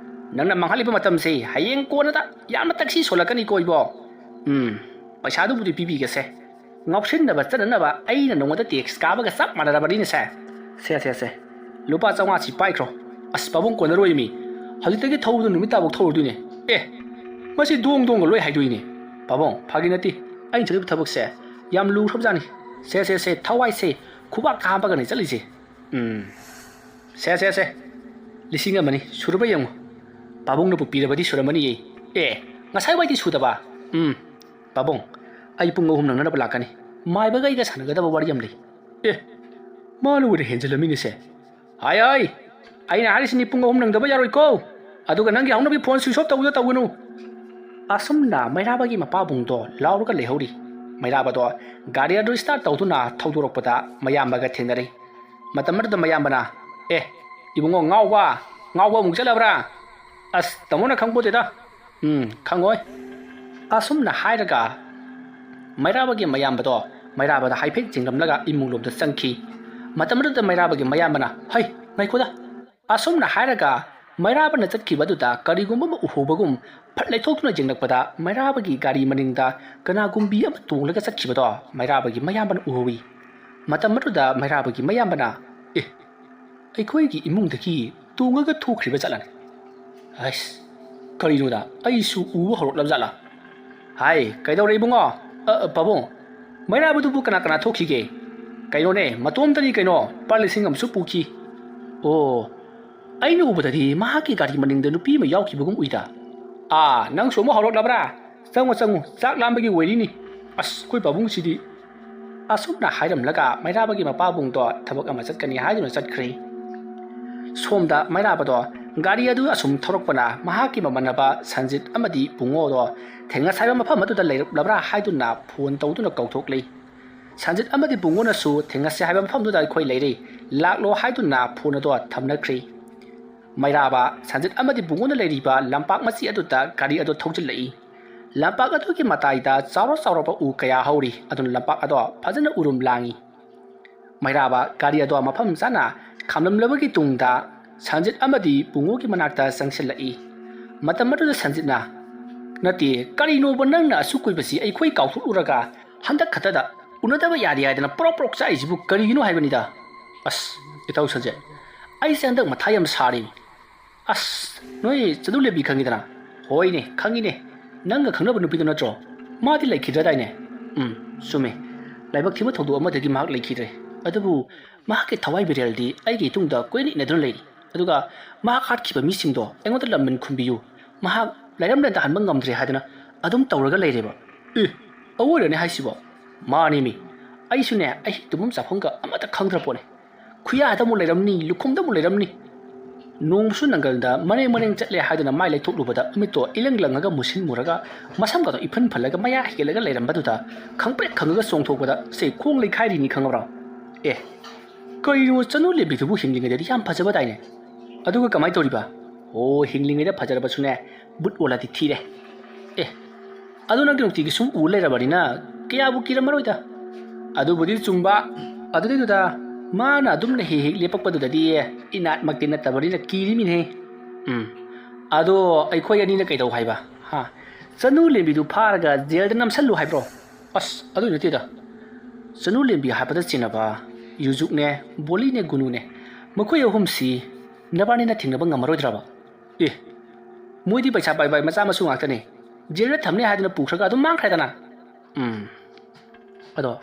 ꯅꯪꯅ ꯃꯥꯡꯍꯜꯂꯤꯕ ꯃꯇꯝꯁꯦ ꯍꯌꯦꯡ ꯀꯣꯟꯅꯗ ꯌꯥꯝꯅ ꯇꯛꯁꯤ ꯁꯣꯜꯂꯛꯀꯅꯤꯀꯣ ꯏꯕꯣ꯫ ꯎꯝ, ꯄꯩꯁꯥꯗꯨꯕꯨꯗꯤ ꯄꯤꯕꯤꯒꯦꯁꯦ꯫ ꯉꯥꯎꯁꯤꯟꯅꯕ ꯆꯠꯅꯅꯕ ꯑꯩꯅ ꯅꯉꯣꯟꯗ ꯇꯦꯛꯁ ꯀꯥꯕꯒ ꯆꯞ ꯃꯥꯟꯅꯔꯕꯅꯤꯅꯦ ꯁꯦ꯫ ꯁꯦ, ꯁꯦ, ꯁꯦ꯫ ꯂꯨꯄꯥ ꯆꯥꯝꯃꯉꯥꯁꯤ ꯄꯥꯏꯈ꯭ꯔꯣ꯫ ꯑꯁ, ꯄꯥꯕꯨꯡ ꯀꯣꯟꯅꯔꯣꯏ ꯃꯤ꯫ ꯍꯧꯖꯤꯛꯇꯒꯤ ꯊꯧꯕꯗꯣ ꯅꯨꯃꯤꯠ ꯇꯥꯕꯧ ꯊꯧꯔꯨꯗꯣꯏꯅꯦ꯫ ꯑꯦ, ꯃꯁꯤ ꯗꯣꯡ ꯗꯣꯡꯒ ꯂꯣꯏ ꯍꯥꯏꯗꯣꯛꯏꯅꯦ꯫ ꯄꯥꯕꯨꯡ, ꯐꯥꯒꯤ ꯅꯠꯇꯦ꯫ ꯑꯩꯅ ꯆꯠꯂꯤꯕ ꯊꯕꯛꯁꯦ ꯌꯥꯝ ꯂꯨꯈ꯭ꯔꯕꯖꯥꯠꯅꯤ꯫ ꯁꯦ, ꯁꯦ, ꯁꯦ, ꯊꯋꯥꯏꯁꯦ ꯈꯨꯕꯥꯛ ꯀꯥꯝꯕꯒꯅꯤ ꯆꯠꯂꯤꯁꯦ꯫ ꯎꯝ꯫ ꯁꯦ, ꯁꯦ, ꯁꯦ꯫ ꯂꯤꯁꯤꯡ ꯑꯃꯅꯤ꯫ ꯁꯨꯔꯕ ꯌꯦꯡꯉꯨ꯫ ꯄꯥꯕꯨꯡꯅꯕꯨ ꯄꯤꯔꯕꯗꯤ ꯁꯨꯔꯝꯃꯅꯤꯌꯦ꯫ ꯑꯦ, ꯉꯁꯥꯏ ꯋꯥꯏꯗꯤ ꯁꯨꯗꯕ? ꯎꯝ꯫ ꯄꯥꯕꯨꯡ, ꯑꯩ ꯄꯨꯡ ꯑꯍꯨꯝ ꯅꯪꯅꯅꯕ ꯂꯥꯛꯀꯅꯤ꯫ ꯃꯥꯏꯕꯒ ꯑꯩꯒ ꯁꯥꯟꯅꯒꯗꯕ ꯋꯥꯔꯤ ꯑꯃ ꯂꯩ꯫ ꯑꯦ, ꯃꯥꯅ ꯑꯣꯏꯅ ꯍꯦꯟꯖꯜꯂꯝꯃꯤꯅꯦꯁꯦ꯫ ꯍꯥꯏ, ꯍꯥꯏ꯫ ꯑꯩꯅ ꯍꯥꯏꯔꯤꯁꯤꯅꯤ, ꯄꯨꯡ ꯑꯍꯨꯝ ꯅꯪꯗꯕ ꯌꯥꯔꯣꯏꯀꯣ꯫ ꯑꯗꯨꯒ ꯅꯪꯒꯤ ꯍꯧꯅꯕꯤ ꯐꯣꯟ switch off ꯇꯧꯕꯗꯣ ꯇꯧꯒꯅꯨ꯫ ꯑꯁꯨꯝꯅ ꯃꯩꯔꯥꯕꯒꯤ ꯃꯄꯥꯕꯨꯡꯗꯣ ꯂꯥꯎꯔꯒ ꯂꯩꯍꯧꯔꯤ꯫ ꯃꯩꯔꯥꯕꯗꯣ ꯒꯥꯔꯤ ꯑꯗꯨ start ꯇꯧꯗꯨꯅ ꯊꯧꯗꯣꯔꯛꯄꯗ ꯃꯌꯥꯝꯕꯒ ꯊꯦꯡꯅꯔꯦ꯫ ꯃꯇꯝ ꯑꯗꯨꯗ ꯃꯌꯥꯝꯕꯅ, "ꯑꯦ, ꯏꯕꯨꯡꯉꯣ, ꯉꯥꯎꯕ, ꯉꯥꯎꯕ ꯑꯃꯨꯛ ꯆꯠꯂꯕ꯭ꯔꯥ? ꯑꯁ, ꯇꯥꯃꯣꯅ ꯈꯪꯄꯣꯠꯇꯦꯗ꯫ ꯎꯝ, ꯈꯪꯉꯣꯏ꯫" ꯑꯁꯨꯝꯅ ꯍꯥꯏꯔꯒ ꯃꯩꯔꯥꯕꯒꯤ ꯃꯌꯥꯝꯕꯗꯣ ꯃꯩꯔꯥꯕꯗ ꯍꯥꯏꯐꯦꯠ ꯆꯤꯡꯂꯝꯂꯒ ꯏꯃꯨꯡꯂꯣꯝꯗ ꯆꯪꯈꯤ꯫ ꯃꯇꯝ ꯑꯗꯨꯗ ꯃꯩꯔꯥꯕꯒꯤ ꯃꯌꯥꯝꯕꯅ, "ꯍꯩ, ꯉꯥꯏꯈꯣꯗ!" ꯑꯁꯨꯝꯅ ꯍꯥꯏꯔꯒ ꯃꯩꯔꯥꯕꯅ ꯆꯠꯈꯤꯕ ꯑꯗꯨꯗ ꯀꯔꯤꯒꯨꯝꯕ ꯑꯃ ꯎꯍꯧꯕꯒꯨꯝ ꯐꯠ ꯂꯩꯊꯣꯛꯇꯨꯅ ꯌꯦꯡꯂꯛꯄꯗ ꯃꯩꯔꯥꯕꯒꯤ ꯒꯥꯔꯤ ꯃꯅꯤꯡꯗ ꯀꯅꯥꯒꯨꯝꯕꯤ ꯑꯃ ꯇꯣꯡꯂꯒ ꯆꯠꯈꯤꯕꯗꯣ ꯃꯩꯔꯥꯕꯒꯤ ꯃꯌꯥꯝꯕꯅ ꯎꯍꯧꯏ꯫ ꯃꯇꯝ ꯑꯗꯨꯗ ꯃꯩꯔꯥꯕꯒꯤ ꯃꯌꯥꯝꯕꯅ, "ꯑꯦ, ꯑꯩꯈꯣꯏꯒꯤ ꯏꯃꯨꯡꯗꯒꯤ ꯇꯣꯡꯉꯒ ꯊꯣꯛꯈ꯭ꯔꯤꯕ ꯖꯥꯠꯂꯅꯦ? ꯑꯁ, ꯀꯔꯤꯅꯣꯗ, ꯑꯩꯁꯨ ꯎꯕ ꯍꯧꯔꯛꯂꯕ ꯖꯥꯠꯂꯥ? ꯍꯥꯏ, ꯀꯩꯗꯧꯔꯦ ꯏꯕꯨꯡꯉꯣ? ꯑ, ꯑ, ꯄꯥꯕꯨꯡ, ꯃꯩꯔꯥꯕꯗꯨꯕꯨ ꯀꯅꯥ ꯀꯅꯥ ꯊꯣꯛꯈꯤꯒꯦ? ꯀꯩꯅꯣꯅꯦ, ꯃꯇꯣꯝꯇꯅꯤ ꯀꯩꯅꯣ, ꯂꯨꯄꯥ ꯂꯤꯁꯤꯡ ꯑꯃꯁꯨ ꯄꯨꯈꯤ꯫" "ꯑꯣ, ꯑꯩꯅ ꯎꯕꯗꯗꯤ ꯃꯍꯥꯛꯀꯤ ꯒꯥꯔꯤ ꯃꯅꯤꯡꯗ ꯅꯨꯄꯤ ꯑꯃ ꯌꯥꯎꯈꯤꯕꯒꯨꯝ ꯎꯏꯗ꯫" "ꯑꯥ, ꯅꯪꯁꯨ ꯑꯃꯨꯛ ꯍꯧꯔꯛꯂꯕ꯭ꯔꯥ? ꯆꯪꯉꯨ, ꯆꯪꯉꯨ, ꯆꯥꯛ ꯂꯥꯝꯕꯒꯤ ꯑꯣꯏꯔꯤꯅꯤ꯫ ꯑꯁ, ꯑꯩꯈꯣꯏ ꯄꯥꯕꯨꯡꯁꯤꯗꯤ꯫" ꯑꯁꯨꯝꯅ ꯍꯥꯏꯔꯝꯂꯒ ꯃꯩꯔꯥꯕꯒꯤ ꯃꯄꯥꯕꯨꯡꯗꯣ ꯊꯕꯛ ꯑꯃ ꯆꯠꯀꯅꯤ ꯍꯥꯏꯗꯨꯅ ꯆꯠꯈ꯭ꯔꯦ꯫ ꯁꯣꯝꯗ ꯃꯩꯔꯥꯕꯗꯣ ꯒꯥꯔꯤ ꯑꯗꯨ ꯑꯁꯨꯝ ꯊꯧꯔꯛꯄꯅ ꯃꯍꯥꯛꯀꯤ ꯃꯃꯥꯟꯅꯕ ꯁꯟꯖꯤꯠ ꯑꯃꯗꯤ ꯕꯨꯡꯉꯣꯗꯣ ꯊꯦꯡꯅꯁꯦ ꯍꯥꯏꯕ ꯃꯐꯝ ꯑꯗꯨꯗ ꯂꯩꯔꯛꯂꯕ꯭ꯔꯥ ꯍꯥꯏꯗꯨꯅ ꯐꯣꯟ ꯇꯧꯗꯨꯅ ꯀꯧꯊꯣꯛꯂꯤ꯫ ꯁꯟꯖꯤꯠ ꯑꯃꯗꯤ ꯕꯨꯡꯉꯣꯅꯁꯨ "ꯊꯦꯡꯅꯁꯦ ꯍꯥꯏꯕ ꯃꯐꯝꯗꯨꯗ ꯑꯩꯈꯣꯏ ꯂꯩꯔꯦ, ꯂꯥꯛꯂꯣ" ꯍꯥꯏꯗꯨꯅ ꯐꯣꯟ ꯑꯗꯣ ꯊꯝꯅꯈ꯭ꯔꯦ꯫ ꯃꯩꯔꯥꯕ, ꯁꯟꯖꯤꯠ ꯑꯃꯗꯤ ꯕꯨꯡꯉꯣꯅ ꯂꯩꯔꯤꯕ ꯂꯝꯄꯥꯛ ꯃꯆꯤ ꯑꯗꯨꯗ ꯒꯥꯔꯤ ꯑꯗꯨ ꯊꯧꯖꯤꯜꯂꯛꯏ꯫ ꯂꯝꯄꯥꯛ ꯑꯗꯨꯒꯤ ꯃꯇꯥꯏꯗ ꯆꯥꯎꯔ ꯆꯥꯎꯔꯕ ꯎ ꯀꯌꯥ ꯍꯧꯔꯤ, ꯑꯗꯨꯅ ꯂꯝꯄꯥꯛ ꯑꯗꯣ ꯐꯖꯅ ꯎꯔꯨꯝ ꯂꯥꯡꯏ꯫ ꯃꯩꯔꯥꯕ ꯒꯥꯔꯤ ꯑꯗꯣ ꯃꯐꯝ ꯆꯥꯅ ꯈꯥꯝꯂꯝꯂꯕꯒꯤ ꯇꯨꯡꯗ ꯁꯟꯖꯤꯠ ꯑꯃꯗꯤ ꯕꯨꯡꯉꯣꯒꯤ ꯃꯅꯥꯛꯇ ꯆꯪꯁꯤꯜꯂꯛꯏ꯫ ꯃꯇꯝ ꯑꯗꯨꯗ ꯁꯟꯖꯤꯠꯅ, "ꯅꯠꯇꯦ, ꯀꯔꯤꯅꯣꯕ ꯅꯪꯅ ꯑꯁꯨꯛ ꯀꯨꯏꯕꯁꯤ ꯑꯩꯈꯣꯏ ꯀꯥꯎꯊꯣꯛꯂꯨꯔꯒ ꯍꯟꯗꯛ ꯈꯛꯇꯗ ꯎꯅꯗꯕ ꯌꯥꯗꯦ ꯍꯥꯏꯗꯅ ꯄ꯭ꯔꯣꯛ ꯄ꯭ꯔꯣꯛ ꯆꯥꯛꯏꯁꯤꯕꯨ ꯀꯔꯤꯒꯤꯅꯣ ꯍꯥꯏꯕꯅꯤꯗ?" "ꯑꯁ, ꯏꯇꯥꯎ ꯁꯟꯖꯤꯠ, ꯑꯩꯁꯦ ꯍꯟꯗꯛ ꯃꯊꯥ ꯌꯥꯝ ꯁꯥꯔꯤ꯫" "ꯑꯁ, ꯅꯣꯏ ꯆꯅꯨ ꯂꯦꯝꯕꯤ ꯈꯪꯉꯤꯗꯅ?" "ꯍꯣꯏꯅꯦ, ꯈꯪꯉꯤꯅꯦ꯫ ꯅꯪꯒ ꯈꯪꯅꯕ ꯅꯨꯄꯤꯗꯣ ꯅꯠꯇ꯭ꯔꯣ? ꯃꯥꯗꯤ ꯂꯩꯈꯤꯗ꯭ꯔꯗꯥꯏꯅꯦ?" "ꯎꯝ, ꯆꯨꯝꯃꯦ꯫ ꯂꯥꯏꯕꯛ ꯊꯤꯕ ꯊꯧꯗꯣꯛ ꯑꯃꯗꯒꯤ ꯃꯍꯥꯛ ꯂꯩꯈꯤꯗ꯭ꯔꯦ꯫ ꯑꯗꯨꯕꯨ ꯃꯍꯥꯛꯀꯤ ꯊꯋꯥꯏ ꯕꯤꯔꯦꯜꯗꯤ ꯑꯩꯒꯤ ꯏꯇꯨꯡꯗ ꯀꯣꯏꯅ ꯏꯟꯅꯗꯨꯅ ꯂꯩꯔꯤ꯫ ꯑꯗꯨꯒ ꯃꯍꯥꯛ ꯍꯥꯠꯈꯤꯕ ꯃꯤꯁꯤꯡꯗꯣ ꯑꯩꯉꯣꯟꯗ ꯂꯃꯟ ꯈꯨꯝꯕꯤꯌꯨ, ꯃꯍꯥꯛ ꯂꯥꯏꯔꯝꯂꯦꯟꯗ ꯍꯟꯕ ꯉꯝꯗ꯭ꯔꯦ ꯍꯥꯏꯗꯅ ꯑꯗꯨꯝ ꯇꯧꯔꯒ ꯂꯩꯔꯦꯕ꯫" "ꯑꯦ, ꯑꯋꯣꯏꯔꯅꯦ ꯍꯥꯏꯁꯤꯕꯣ?" "ꯃꯥꯅꯦꯃꯤ꯫ ꯑꯩꯁꯨꯅꯦ, ꯑꯍꯤꯡ ꯇꯨꯝꯐꯝ ꯆꯥꯐꯝꯒ ꯑꯃꯠꯇ ꯈꯪꯗ꯭ꯔ ꯄꯣꯠꯅꯦ꯫ ꯈꯨꯌꯥꯗ ꯑꯃꯨꯛ ꯂꯩꯔꯝꯅꯤ, ꯂꯨꯈꯨꯝꯗ ꯑꯃꯨꯛ ꯂꯩꯔꯝꯅꯤ꯫ ꯅꯣꯡꯃꯁꯨ ꯅꯪꯒꯜꯗ ꯃꯔꯦꯡ ꯃꯔꯦꯡ ꯆꯠꯂꯦ ꯍꯥꯏꯗꯨꯅ ꯃꯥꯏ ꯂꯩꯊꯣꯛꯂꯨꯕꯗ ꯃꯃꯤꯠꯇꯣ ꯏꯂꯪ ꯂꯪꯉꯒ ꯃꯨꯁꯤꯟ ꯃꯨꯔꯒ ꯃꯁꯝꯒꯗꯣ ꯏꯐꯟ ꯐꯜꯂꯒ ꯃꯌꯥ ꯍꯤꯒꯠꯂꯒ ꯂꯩꯔꯝꯕꯗꯨꯗ ꯈꯪꯄ꯭ꯔꯦꯛ ꯈꯪꯉꯒ ꯆꯣꯡꯊꯣꯛꯄꯗ ꯁꯦ ꯈꯣꯡ ꯂꯩꯈꯥꯏꯔꯤꯅꯤ ꯈꯪꯉꯕ꯭ꯔꯣ? ꯑꯦ, ꯀꯩꯅꯣ ꯆꯅꯨ ꯂꯦꯝꯕꯤꯗꯨꯕꯨ ꯍꯤꯡꯂꯤꯉꯩꯗꯗꯤ ꯌꯥꯝ ꯐꯖꯕꯗꯥꯏꯅꯦ? ꯑꯗꯨꯒ ꯀꯃꯥꯏꯅ ꯇꯧꯔꯤꯕ? ꯑꯣ, ꯍꯤꯡꯂꯤꯉꯩꯗ ꯐꯖꯔꯕꯁꯨꯅꯦ, ꯕꯨꯠ ꯑꯣꯜꯂꯗꯤ ꯊꯤꯔꯦ꯫ ꯑꯦ, ꯑꯗꯨ ꯅꯪꯗꯤ ꯅꯨꯡꯇꯤꯒꯤ ꯁꯨꯝ ꯎ ꯂꯩꯔꯕꯅꯤꯅ ꯀꯌꯥꯕꯨ ꯀꯤꯔꯝꯃꯔꯣꯏꯗ꯫ ꯑꯗꯨꯕꯨꯗꯤ ꯆꯨꯝꯕ꯫ ꯑꯗꯨꯗꯩꯗꯨꯗ ꯃꯥꯅ ꯑꯗꯨꯝꯅ ꯍꯦꯛ ꯍꯦꯛ ꯂꯦꯞꯄꯛꯄꯗꯨꯗꯗꯤ ꯏꯅꯥꯠꯃꯛꯇꯤ ꯅꯠꯇꯕꯅꯤꯅ ꯀꯤꯔꯤꯃꯤꯅꯦ꯫ ꯎꯝ꯫ ꯑꯗꯣ ꯑꯩꯈꯣꯏ ꯑꯅꯤꯅ ꯀꯩꯗꯧ ꯍꯥꯏꯕ? ꯍꯥ? ꯆꯅꯨ ꯂꯦꯝꯕꯤꯗꯨ ꯐꯥꯔꯒ ꯖꯦꯜꯗ ꯅꯝꯁꯜꯂꯨ ꯍꯥꯏꯕ꯭ꯔꯣ? ꯑꯁ, ꯑꯗꯨ ꯅꯠꯇꯦꯗ꯫ ꯆꯅꯨ ꯂꯦꯝꯕꯤ ꯍꯥꯠꯄꯗ ꯆꯦꯟꯅꯕ ꯌꯨꯖꯨꯛꯅꯦ, ꯕꯣꯂꯤꯅꯦ, ꯒꯨꯅꯨꯅꯦ, ꯃꯈꯣꯏ ꯑꯍꯨꯝꯁꯤ ꯅꯕꯥꯅꯤꯅ ꯊꯦꯡꯅꯕ ꯉꯝꯃꯔꯣꯏꯗ꯭ꯔꯕ? ꯑꯦ, ꯃꯣꯏꯗꯤ ꯄꯩꯁꯥ ꯄꯥꯏꯕ ꯃꯆꯥ ꯃꯁꯨ ꯉꯥꯛꯇꯅꯦ꯫ ꯖꯦꯜꯗ ꯊꯝꯅꯤ ꯍꯥꯏꯗꯨꯅ ꯄꯨꯈ꯭ꯔꯒ ꯑꯗꯨꯝ ꯃꯥꯡꯈ꯭ꯔꯦꯗꯅ꯫ ꯎꯝ꯫ ꯑꯗꯣ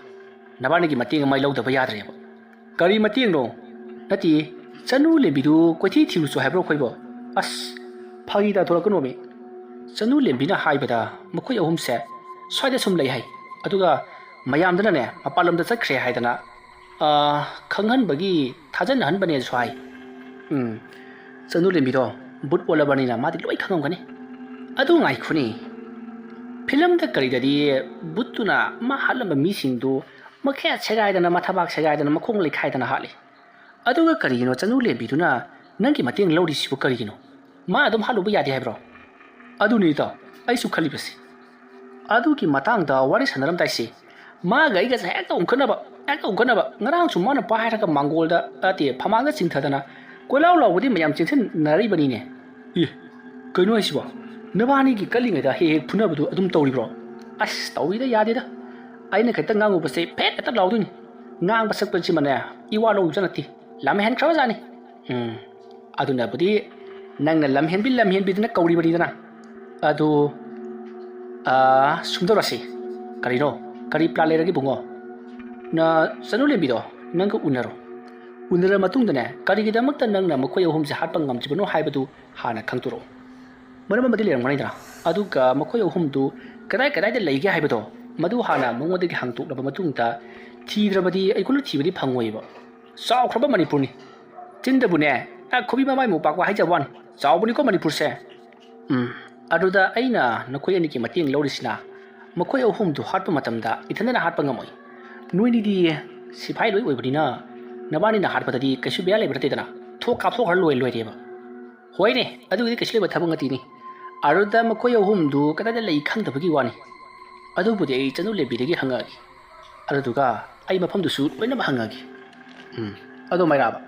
ꯅꯕꯥꯅꯤꯒꯤ ꯃꯇꯦꯡ ꯑꯃ ꯂꯧꯗꯕ ꯌꯥꯗ꯭ꯔꯦꯕ꯫ ꯀꯔꯤ ꯃꯇꯦꯡꯅꯣ? ꯅꯠꯇꯦ, ꯆꯅꯨ ꯂꯦꯝꯕꯤꯗꯨ ꯀꯣꯏꯊꯤ ꯊꯤꯔꯨꯆꯣ ꯍꯥꯏꯕ꯭ꯔꯣ ꯑꯩꯈꯣꯏꯕꯣ? ꯑꯁ, ꯐꯥꯒꯤ ꯇꯥꯊꯣꯔꯛꯀꯅꯣꯃꯤ꯫ ꯆꯅꯨ ꯂꯦꯝꯕꯤꯅ ꯍꯥꯏꯕꯗ ꯃꯈꯣꯏ ꯑꯍꯨꯝꯁꯦ ꯁ꯭ꯋꯥꯏꯗ ꯁꯨꯝ ꯂꯩ ꯍꯥꯏ꯫ ꯑꯗꯨꯒ ꯃꯌꯥꯝꯗꯨꯅꯅꯦ ꯃꯄꯥꯟꯂꯣꯝꯗ ꯆꯠꯈ꯭ꯔꯦ ꯍꯥꯏꯗꯅ, ꯑ, ꯈꯪꯍꯟꯕꯒꯤ ꯊꯥꯖꯅꯍꯟꯕꯅꯦꯁꯨ ꯍꯥꯏ꯫ ꯎꯝ, ꯆꯅꯨ ꯂꯦꯝꯕꯤꯗꯣ ꯕꯨꯠ ꯑꯣꯜꯂꯕꯅꯤꯅ ꯃꯥꯗꯤ ꯂꯣꯏ ꯈꯪꯉꯝꯒꯅꯤ꯫ ꯑꯗꯨ ꯉꯥꯏꯈꯣꯅꯦ, ꯐꯤꯂꯝꯗ ꯀꯔꯤꯗꯗꯤ ꯕꯨꯠꯇꯨꯅ ꯃꯥ ꯍꯥꯠꯂꯝꯕ ꯃꯤꯁꯤꯡꯗꯨ ꯃꯈꯌꯥꯠ ꯁꯦꯒꯥꯏꯗꯅ, ꯃꯊꯕꯥꯛ ꯁꯦꯒꯥꯏꯗꯅ, ꯃꯈꯣꯡ ꯂꯩꯈꯥꯏꯗꯅ ꯍꯥꯠꯂꯤ꯫ ꯑꯗꯨꯒ ꯀꯔꯤꯒꯤꯅꯣ ꯆꯅꯨ ꯂꯦꯝꯕꯤꯗꯨꯅ ꯅꯪꯒꯤ ꯃꯇꯦꯡ ꯂꯧꯔꯤꯁꯤꯕꯨ ꯀꯔꯤꯒꯤꯅꯣ? ꯃꯥ ꯑꯗꯨꯝ ꯍꯥꯠꯂꯨꯕ ꯌꯥꯗꯦ ꯍꯥꯏꯕ꯭ꯔꯣ? ꯑꯗꯨꯅꯤ ꯏꯇꯥꯎ, ꯑꯩꯁꯨ ꯈꯜꯂꯤꯕꯁꯤ꯫ ꯑꯗꯨꯒꯤ ꯃꯇꯥꯡꯗ ꯋꯥꯔꯤ ꯁꯥꯟꯅꯔꯝꯗꯥꯏꯁꯤ ꯃꯥꯒ ꯑꯩꯒꯁꯦ ꯍꯦꯛꯇ ꯎꯪꯈꯠꯅꯕ, ꯍꯦꯛꯇ ꯎꯪꯈꯠꯅꯕ꯫ ꯉꯔꯥꯡꯁꯨ ꯃꯥꯅ ꯄꯥꯏꯔꯒ ꯃꯥꯡꯒꯣꯜꯗ, ꯅꯠꯇꯦ, ꯐꯃꯥꯡꯗ ꯆꯤꯡꯊꯗꯅ ꯀꯣꯏꯂꯥꯎ ꯂꯥꯎꯕꯗꯤ ꯃꯌꯥꯝ ꯆꯦꯟꯁꯤꯟꯅꯔꯤꯕꯅꯤꯅꯦ꯫ ꯑꯦ, ꯀꯩꯅꯣ ꯍꯥꯏꯁꯤꯕꯣ? ꯅꯕꯥꯅꯤꯒꯤ ꯀꯜꯂꯤꯉꯩꯗ ꯍꯦꯛ ꯍꯦꯛ ꯐꯨꯅꯕꯗꯨ ꯑꯗꯨꯝ ꯇꯧꯔꯤꯕ꯭ꯔꯣ? ꯑꯁ, ꯇꯧꯏꯗ, ꯌꯥꯗꯦꯗ꯫ ꯑꯩꯅ ꯈꯤꯇꯪ ꯉꯥꯡꯉꯨꯕꯁꯦ ꯐꯦꯠ ꯍꯦꯛꯇ ꯂꯥꯎꯗꯣꯏꯅꯤ꯫ ꯉꯥꯡꯕ ꯁꯛꯄꯁꯤꯃꯅꯦ ꯏꯋꯥ ꯂꯧꯕꯁꯨ ꯅꯠꯇꯦ꯫ ꯂꯝ ꯍꯦꯟꯈ꯭ꯔꯕꯖꯥꯠꯅꯤ꯫ ꯎꯝ, ꯑꯗꯨꯅꯕꯨꯗꯤ ꯅꯪꯅ ꯂꯝ ꯍꯦꯟꯕꯤ, ꯂꯝ ꯍꯦꯟꯕꯤꯗꯅ ꯀꯧꯔꯤꯕꯅꯤꯗꯅ꯫ ꯑꯗꯨ, ꯑꯥ, ꯁꯨꯝꯗꯧꯔꯁꯤ꯫ ꯀꯔꯤꯅꯣ? ꯀꯔꯤ ꯄ꯭ꯂꯥꯟ ꯂꯩꯔꯒꯦ ꯏꯕꯨꯡꯉꯣ? ꯅ ꯆꯅꯨ ꯂꯦꯝꯕꯤꯗꯣ ꯅꯪꯒ ꯎꯅꯔꯣ꯫ ꯎꯅꯔ ꯃꯇꯨꯡꯗꯅꯦ, ꯀꯔꯤꯒꯤꯗꯃꯛꯇ ꯅꯪꯅ ꯃꯈꯣꯏ ꯑꯍꯨꯝꯁꯦ ꯍꯥꯠꯄ ꯉꯝꯗ꯭ꯔꯤꯕꯅꯣ ꯍꯥꯏꯕꯗꯨ ꯍꯥꯟꯅ ꯈꯪꯗꯣꯔꯛꯎ꯫ ꯃꯔꯝ ꯑꯃꯗꯤ ꯂꯩꯔꯝꯒꯅꯤꯗꯅ꯫ ꯑꯗꯨꯒ ꯃꯈꯣꯏ ꯑꯍꯨꯝꯗꯨ ꯀꯗꯥꯏ ꯀꯗꯥꯏꯗ ꯂꯩꯒꯦ ꯍꯥꯏꯕꯗꯣ, ꯃꯗꯨ ꯍꯥꯟꯅ ꯃꯉꯣꯟꯗꯒꯤ ꯍꯪꯗꯣꯛꯂꯕ ꯃꯇꯨꯡꯗ ꯊꯤꯗ꯭ꯔꯕꯗꯤ ꯑꯩꯈꯣꯏꯅ ꯊꯤꯕꯗꯤ ꯐꯪꯉꯣꯏꯕ꯫ ꯆꯥꯎꯈ꯭ꯔꯕ ꯃꯅꯤꯄꯨꯔꯅꯤ꯫ ꯆꯤꯟꯗꯕꯨꯅꯦ, ꯑ, ꯈꯨꯕꯤ ꯃꯃꯥꯏꯃꯨꯛ ꯄꯥꯛꯄ ꯍꯥꯏꯖꯕ ꯋꯥꯅꯤ, ꯆꯥꯎꯕꯅꯤꯀꯣ ꯃꯅꯤꯄꯨꯔꯁꯦ꯫ ꯎꯝ, ꯑꯗꯨꯗ ꯑꯩꯅ ꯅꯈꯣꯏ ꯑꯅꯤꯒꯤ ꯃꯇꯦꯡ ꯂꯧꯔꯤꯁꯤꯅ, ꯃꯈꯣꯏ ꯑꯍꯨꯝꯗꯨ ꯍꯥꯠꯄ ꯃꯇꯝꯗ ꯏꯊꯟꯗꯅ ꯍꯥꯠꯄ ꯉꯝꯃꯣꯏ꯫ ꯅꯣꯏꯅꯤꯗꯤ ꯁꯤꯐꯥꯏ ꯂꯣꯏ ꯑꯣꯏꯕꯅꯤꯅ, ꯅꯕꯥꯅꯤꯅ ꯍꯥꯠꯄꯗꯗꯤ ꯀꯩꯁꯨ ꯕꯦꯔꯥ ꯂꯩꯕ ꯅꯠꯇꯦꯗꯅ꯫ ꯊꯣꯛ ꯀꯥꯞꯊꯣꯛꯈ꯭ꯔ ꯂꯣꯏ-, ꯂꯣꯏꯔꯦꯕ꯫ ꯍꯣꯏꯅꯦ, ꯑꯗꯨꯒꯤꯗꯤ ꯀꯩꯁꯨ ꯂꯩꯕ ꯊꯕꯛ ꯅꯠꯇꯦꯅꯦ꯫ ꯑꯗꯨꯗ ꯃꯈꯣꯏ ꯑꯍꯨꯝꯗꯨ ꯀꯗꯥꯏꯗ ꯂꯩ ꯈꯪꯗꯕꯒꯤ ꯋꯥꯅꯤ꯫ ꯑꯗꯨꯕꯨꯗꯤ ꯑꯩ ꯆꯅꯨ ꯂꯦꯝꯕꯤꯗꯒꯤ ꯍꯪꯉꯛꯑꯒꯦ꯫ ꯑꯗꯨꯗꯨꯒ ꯑꯩ ꯃꯐꯝꯗꯨꯁꯨ ꯂꯣꯏꯅꯃꯛ ꯍꯪꯉꯛꯑꯒꯦ꯫ ꯎꯝ, ꯑꯗꯣ ꯃꯩꯔꯥꯕ,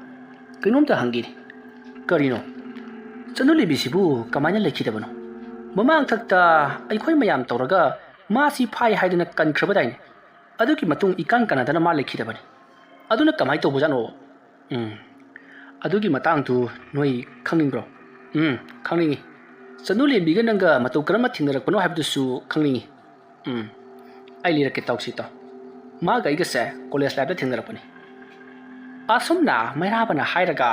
ꯀꯩꯅꯣꯝꯇ ꯍꯪꯒꯦꯅꯦ꯫ ꯀꯔꯤꯅꯣ? ꯆꯅꯨ ꯂꯦꯝꯕꯤꯁꯤꯕꯨ ꯀꯃꯥꯏꯅ ꯂꯩꯈꯤꯗꯕꯅꯣ? ꯃꯃꯥꯡꯊꯛꯇ ꯑꯩꯈꯣꯏ ꯃꯌꯥꯝ ꯇꯧꯔꯒ ꯃꯥꯁꯤ ꯐꯥꯏ ꯍꯥꯏꯗꯅ ꯀꯟꯈ꯭ꯔꯕꯗꯥꯏꯅꯦ? ꯑꯗꯨꯒꯤ ꯃꯇꯨꯡ ꯏꯀꯥꯟ ꯀꯥꯟꯅꯗꯅ ꯃꯥ ꯂꯩꯈꯤꯗꯕꯅꯤ꯫ ꯑꯗꯨꯅ ꯀꯃꯥꯏꯅ ꯇꯧꯕꯖꯥꯠꯅꯣ? ꯎꯝ, ꯑꯗꯨꯒꯤ ꯃꯇꯥꯡꯗꯨ ꯅꯣꯏ ꯈꯪꯅꯤꯡꯕ꯭ꯔꯣ? ꯎꯝ, ꯈꯪꯅꯤꯡꯉꯤ꯫ ꯆꯅꯨ ꯂꯦꯝꯕꯤꯒ ꯅꯪꯒ ꯃꯇꯧ ꯀꯔꯝꯅ ꯊꯦꯡꯅꯔꯛꯄꯅꯣ ꯍꯥꯏꯕꯗꯨꯁꯨ ꯈꯪꯅꯤꯡꯉꯤ꯫ ꯎꯝ, ꯑꯩ ꯂꯤꯔꯛꯀꯦ, ꯇꯧꯁꯤ ꯇꯧ꯫ ꯃꯥꯒ ꯑꯩꯒꯁꯦ ꯀꯣꯂꯦꯖ ꯂꯥꯏꯐꯇ ꯊꯦꯡꯅꯔꯛꯄꯅꯤ꯫ ꯑꯁꯨꯝꯅ ꯃꯩꯔꯥꯕꯅ ꯍꯥꯏꯔꯒ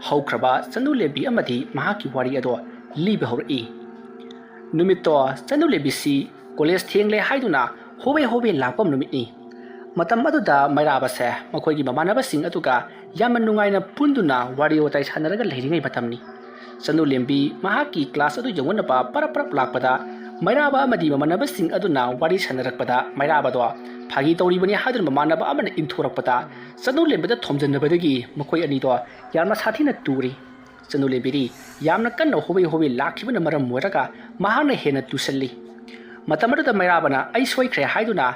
ꯍꯧꯈ꯭ꯔꯕ ꯆꯅꯨ ꯂꯦꯝꯕꯤ ꯑꯃꯗꯤ ꯃꯍꯥꯛꯀꯤ ꯋꯥꯔꯤ ꯑꯗꯣ ꯂꯤꯕ ꯍꯧꯔꯛꯏ꯫ ꯅꯨꯃꯤꯠꯇꯣ ꯆꯅꯨ ꯂꯦꯝꯕꯤꯁꯤ ꯀꯣꯂꯦꯖ ꯊꯦꯡꯂꯦ ꯍꯥꯏꯗꯨꯅ ꯍꯣꯕꯦ ꯍꯣꯕꯦ ꯂꯥꯛꯄ ꯅꯨꯃꯤꯠꯅꯤ꯫ ꯃꯇꯝ ꯑꯗꯨꯗ ꯃꯩꯔꯥꯕꯁꯦ ꯃꯈꯣꯏꯒꯤ ꯃꯃꯥꯟꯅꯕꯁꯤꯡ ꯑꯗꯨꯒ ꯌꯥꯝꯅ ꯅꯨꯡꯉꯥꯏꯅ ꯄꯨꯟꯗꯨꯅ ꯋꯥꯔꯤ ꯋꯥꯇꯥꯏ ꯁꯥꯟꯅꯔꯒ ꯂꯩꯔꯤꯉꯩ ꯃꯇꯝꯅꯤ꯫ ꯆꯅꯨ ꯂꯦꯝꯕꯤ ꯃꯍꯥꯛꯀꯤ ꯀ꯭ꯂꯥꯁ ꯑꯗꯨ ꯌꯧꯅꯅꯕ ꯄꯔꯞ ꯄꯔꯞ ꯂꯥꯛꯄꯗ, ꯃꯩꯔꯥꯕ ꯑꯃꯗꯤ ꯃꯃꯥꯟꯅꯕꯁꯤꯡ ꯑꯗꯨꯅ ꯋꯥꯔꯤ ꯁꯥꯟꯅꯔꯛꯄꯗ, ꯃꯩꯔꯥꯕꯗꯣ ꯐꯥꯒꯤ ꯇꯧꯔꯤꯕꯅꯤ ꯍꯥꯏꯗꯨꯅ ꯃꯃꯥꯟꯅꯕ ꯑꯃꯅ ꯏꯟꯊꯣꯔꯛꯄꯗ, ꯆꯅꯨ ꯂꯦꯝꯕꯤꯗ ꯊꯣꯝꯖꯤꯟꯅꯕꯗꯒꯤ ꯃꯈꯣꯏ ꯑꯅꯤꯗꯣ ꯌꯥꯝꯅ ꯁꯥꯊꯤꯅ ꯇꯨꯔꯤ꯫ ꯆꯅꯨ ꯂꯦꯝꯕꯤꯗꯤ ꯌꯥꯝꯅ ꯀꯟꯅ ꯍꯣꯕꯦ ꯍꯣꯕꯦ ꯂꯥꯛꯈꯤꯕꯅ ꯃꯔꯝ ꯑꯣꯏꯔꯒ ꯃꯍꯥꯛꯅ ꯍꯦꯟꯅ ꯇꯨꯁꯜꯂꯤ꯫ ꯃꯇꯝ ꯑꯗꯨꯗ ꯃꯩꯔꯥꯕꯅ "ꯑꯩ ꯁꯣꯏꯈ꯭ꯔꯦ" ꯍꯥꯏꯗꯨꯅ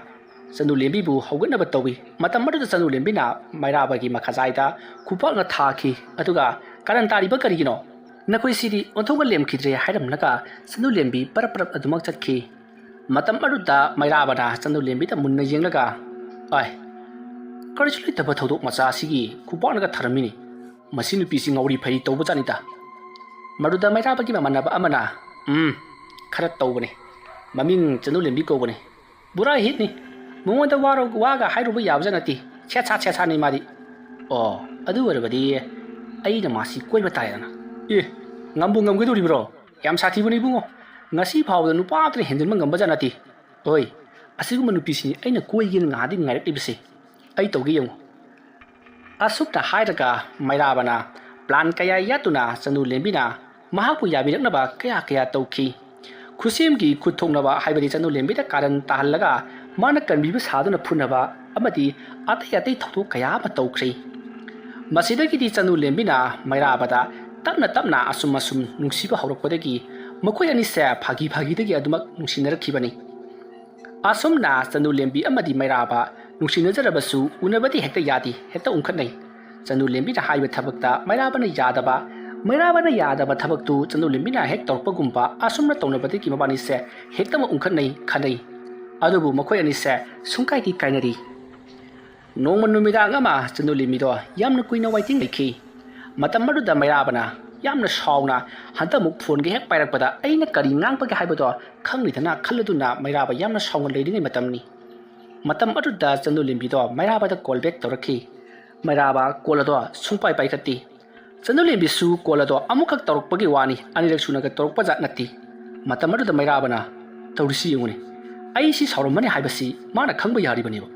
ꯆꯅꯨ ꯂꯦꯝꯕꯤꯕꯨ ꯍꯧꯒꯠꯅꯕ ꯇꯧꯏ꯫ ꯃꯇꯝ ꯑꯗꯨꯗ ꯆꯅꯨ ꯂꯦꯝꯕꯤꯅ ꯃꯩꯔꯥꯕꯒꯤ ꯃꯈꯥꯖꯥꯏꯗ ꯈꯨꯄꯥꯛꯅ ꯊꯥꯈꯤ, ꯑꯗꯨꯒ "ꯀꯔꯟ ꯇꯥꯔꯤꯕ ꯀꯔꯤꯒꯤꯅꯣ? ꯅꯈꯣꯏꯁꯤꯗꯤ ꯑꯣꯟꯊꯣꯛꯅ ꯂꯦꯝꯈꯤꯗ꯭ꯔꯦ" ꯍꯥꯏꯔꯝꯂꯒ ꯆꯅꯨ ꯂꯦꯝꯕꯤ ꯄꯔꯞ ꯄꯔꯞ ꯑꯗꯨꯃꯛ ꯆꯠꯈꯤ꯫ ꯃꯇꯝ ꯑꯗꯨꯗ ꯃꯩꯔꯥꯕꯅ ꯆꯅꯨ ꯂꯦꯝꯕꯤꯗ ꯃꯨꯟꯅ ꯌꯦꯡꯂꯒ, "ꯑꯥꯏ, ꯀꯔꯤꯁꯨ ꯂꯩꯇꯕ ꯊꯧꯗꯣꯛ ꯃꯆꯥ ꯑꯁꯤꯒꯤ ꯈꯨꯄꯥꯛꯅꯒ ꯊꯥꯔꯝꯃꯤꯅꯤ꯫ ꯃꯁꯤ ꯅꯨꯄꯤꯁꯤ ꯉꯥꯎꯔꯤ ꯐꯩꯔꯤ ꯇꯧꯕꯖꯥꯠꯅꯤꯗ"꯫ ꯃꯗꯨꯗ ꯃꯩꯔꯥꯕꯒꯤ ꯃꯃꯥꯟꯅꯕ ꯑꯃꯅ, "ꯎꯝ, ꯈꯔ ꯇꯧꯕꯅꯤ꯫ ꯃꯃꯤꯡ ꯆꯅꯨ ꯂꯦꯝꯕꯤ ꯀꯧꯕꯅꯤ꯫ ꯕꯨꯔꯥ ꯍꯤꯠꯅꯤ꯫ ꯃꯉꯣꯟꯗ ꯋꯥꯔ-, ꯋꯥꯒ ꯍꯥꯏꯔꯨꯕ ꯌꯥꯕꯖꯥꯠ ꯅꯠꯇꯦ꯫ ꯁꯦꯠꯁꯥ ꯁꯦꯠꯁꯥꯅꯤ ꯃꯥꯗꯤ꯫ ꯑꯣ, ꯑꯗꯨ ꯑꯣꯏꯔꯕꯗꯤ ꯑꯩꯅ ꯃꯥꯁꯤ ꯀꯣꯏꯕ ꯇꯥꯔꯦꯗꯅ꯫ ꯑꯦ, ꯉꯝꯕꯨ ꯉꯝꯒꯗꯧꯔꯤꯕ꯭ꯔꯣ? ꯌꯥꯝ ꯁꯥꯊꯤꯕꯅꯤ ꯏꯕꯨꯡꯉꯣ꯫ ꯉꯁꯤ ꯐꯥꯎꯕꯗ ꯅꯨꯄꯥ ꯑꯃꯇꯅ ꯍꯦꯟꯖꯤꯟꯕ ꯉꯝꯕꯖꯥꯠ ꯅꯠꯇꯦ꯫ ꯍꯣꯏ, ꯑꯁꯤꯒꯨꯝꯕ ꯅꯨꯄꯤꯁꯤꯅꯤ ꯑꯩꯅ ꯀꯣꯏꯒꯦꯅ ꯉꯥꯏꯍꯥꯛꯇꯤ ꯉꯥꯏꯔꯛꯂꯤꯕꯁꯦ꯫ ꯑꯩ ꯇꯧꯒꯦ ꯌꯦꯡꯉꯨ"꯫ ꯑꯁꯨꯝꯅ ꯍꯥꯏꯔꯒ ꯃꯩꯔꯥꯕꯅ ꯂꯥꯟ ꯀꯌꯥ ꯌꯥꯠꯇꯨꯅ ꯆꯅꯨ ꯂꯦꯝꯕꯤꯅ ꯃꯍꯥꯛꯄꯨ ꯌꯥꯕꯤꯔꯛꯅꯕ ꯀꯌꯥ ꯀꯌꯥ ꯇꯧꯈꯤ꯫ ꯈꯨꯠꯁꯦꯝꯒꯤ ꯈꯨꯠ ꯊꯣꯛꯅꯕ ꯍꯥꯏꯕꯗꯤ ꯆꯅꯨ ꯂꯦꯝꯕꯤꯗ ꯀꯥꯔꯟ ꯇꯥꯍꯜꯂꯒ ꯃꯥꯅ ꯀꯟꯕꯤꯕ ꯁꯥꯗꯨꯅ ꯐꯨꯅꯕ ꯑꯃꯗꯤ ꯑꯇꯩ ꯑꯇꯩ ꯊꯧꯗꯣꯛ ꯀꯌꯥ ꯑꯃ ꯇꯧꯈ꯭ꯔꯦ꯫ ꯃꯁꯤꯗꯒꯤꯗꯤ ꯆꯅꯨ ꯂꯦꯝꯕꯤꯅ ꯃꯩꯔꯥꯕꯗ ꯇꯞꯅ ꯇꯞꯅ ꯑꯁꯨꯝ ꯑꯁꯨꯝ ꯅꯨꯡꯁꯤꯕ ꯍꯧꯔꯛꯄꯗꯒꯤ ꯃꯈꯣꯏ ꯑꯅꯤꯁꯦ ꯐꯥꯒꯤ ꯐꯥꯒꯤꯗꯒꯤ ꯑꯗꯨꯃꯛ ꯅꯨꯡꯁꯤꯅꯔꯛꯈꯤꯕꯅꯤ꯫ ꯑꯁꯨꯝꯅ ꯆꯅꯨ ꯂꯦꯝꯕꯤ ꯑꯃꯗꯤ ꯃꯩꯔꯥꯕ ꯅꯨꯡꯁꯤꯅꯖꯔꯕꯁꯨ ꯎꯅꯕꯗꯤ ꯍꯦꯛꯇ ꯌꯥꯗꯦ, ꯍꯦꯛꯇ ꯎꯪꯈꯠꯅꯩ꯫ ꯆꯅꯨ ꯂꯦꯝꯕꯤꯅ ꯍꯥꯏꯕ ꯊꯕꯛꯇ ꯃꯩꯔꯥꯕꯅ ꯌꯥꯗꯕ, ꯃꯩꯔꯥꯕꯅ ꯌꯥꯗꯕ ꯊꯕꯛꯇꯨ ꯆꯅꯨ ꯂꯦꯝꯕꯤꯅ ꯍꯦꯛ ꯇꯧꯔꯛꯄꯒꯨꯝꯕ ꯑꯁꯨꯝꯅ ꯇꯧꯅꯕꯗꯒꯤ ꯃꯕꯥꯅꯤꯁꯦ ꯍꯦꯛꯇꯃꯛ ꯎꯪꯈꯠꯅꯩ, ꯈꯟꯅꯩ꯫ ꯑꯗꯨꯕꯨ ꯃꯈꯣꯏ ꯑꯅꯤꯁꯦ ꯁꯨꯡꯀꯥꯏꯗꯤ ꯀꯥꯏꯅꯔꯤ꯫ ꯅꯣꯡꯃ ꯅꯨꯃꯤꯗꯥꯡ ꯑꯃ ꯆꯅꯨ ꯂꯦꯝꯕꯤꯗꯣ ꯌꯥꯝꯅ ꯀꯨꯏꯅ ꯋꯥꯏꯇꯤꯡ ꯂꯩꯈꯤ꯫ ꯃꯇꯝ ꯑꯗꯨꯗ ꯃꯩꯔꯥꯕꯅ ꯌꯥꯝꯅ ꯁꯥꯎꯅ ꯍꯟꯗꯛꯃꯨꯛ ꯐꯣꯟꯒ ꯍꯦꯛ ꯄꯥꯏꯔꯛꯄꯗ ꯑꯩꯅ ꯀꯔꯤ ꯉꯥꯡꯕꯒꯦ ꯍꯥꯏꯕꯗꯣ ꯈꯪꯂꯤꯗꯅ ꯈꯜꯂꯗꯨꯅ ꯃꯩꯔꯥꯕ ꯌꯥꯝꯅ ꯁꯥꯎꯅ ꯂꯩꯔꯤꯉꯩ ꯃꯇꯝꯅꯤ꯫ ꯃꯇꯝ ꯑꯗꯨꯗ ꯆꯅꯨ ꯂꯦꯝꯕꯤꯗꯣ ꯃꯩꯔꯥꯕꯗ ꯀꯣꯜ ꯕꯦꯛ ꯇꯧꯔꯛꯈꯤ꯫ ꯃꯩꯔꯥꯕ ꯀꯣꯜ ꯑꯗꯣ ꯁꯨꯡꯄꯥꯏ ꯄꯥꯏꯈꯠꯇꯦ꯫ ꯆꯅꯨ ꯂꯦꯝꯕꯤꯁꯨ ꯀꯣꯜ ꯑꯗꯣ ꯑꯃꯨꯛꯈꯛ ꯇꯧꯔꯛꯄꯒꯤ ꯋꯥꯅꯤ, ꯑꯅꯤꯔꯛ ꯁꯨꯅꯒ ꯇꯧꯔꯛꯄ ꯖꯥꯠ ꯅꯠꯇꯦ꯫ ꯃꯇꯝ ꯑꯗꯨꯗ ꯃꯩꯔꯥꯕꯅ, "ꯇꯧꯔꯤꯁꯤ ꯌꯦꯡꯉꯨꯅꯦ, ꯑꯩ ꯁꯤ ꯁꯥꯎꯔꯝꯃꯅꯤ ꯍꯥꯏꯕꯁꯤ ꯃꯥꯅ ꯈꯪꯕ ꯌꯥꯔꯤꯕꯅꯦꯕ꯫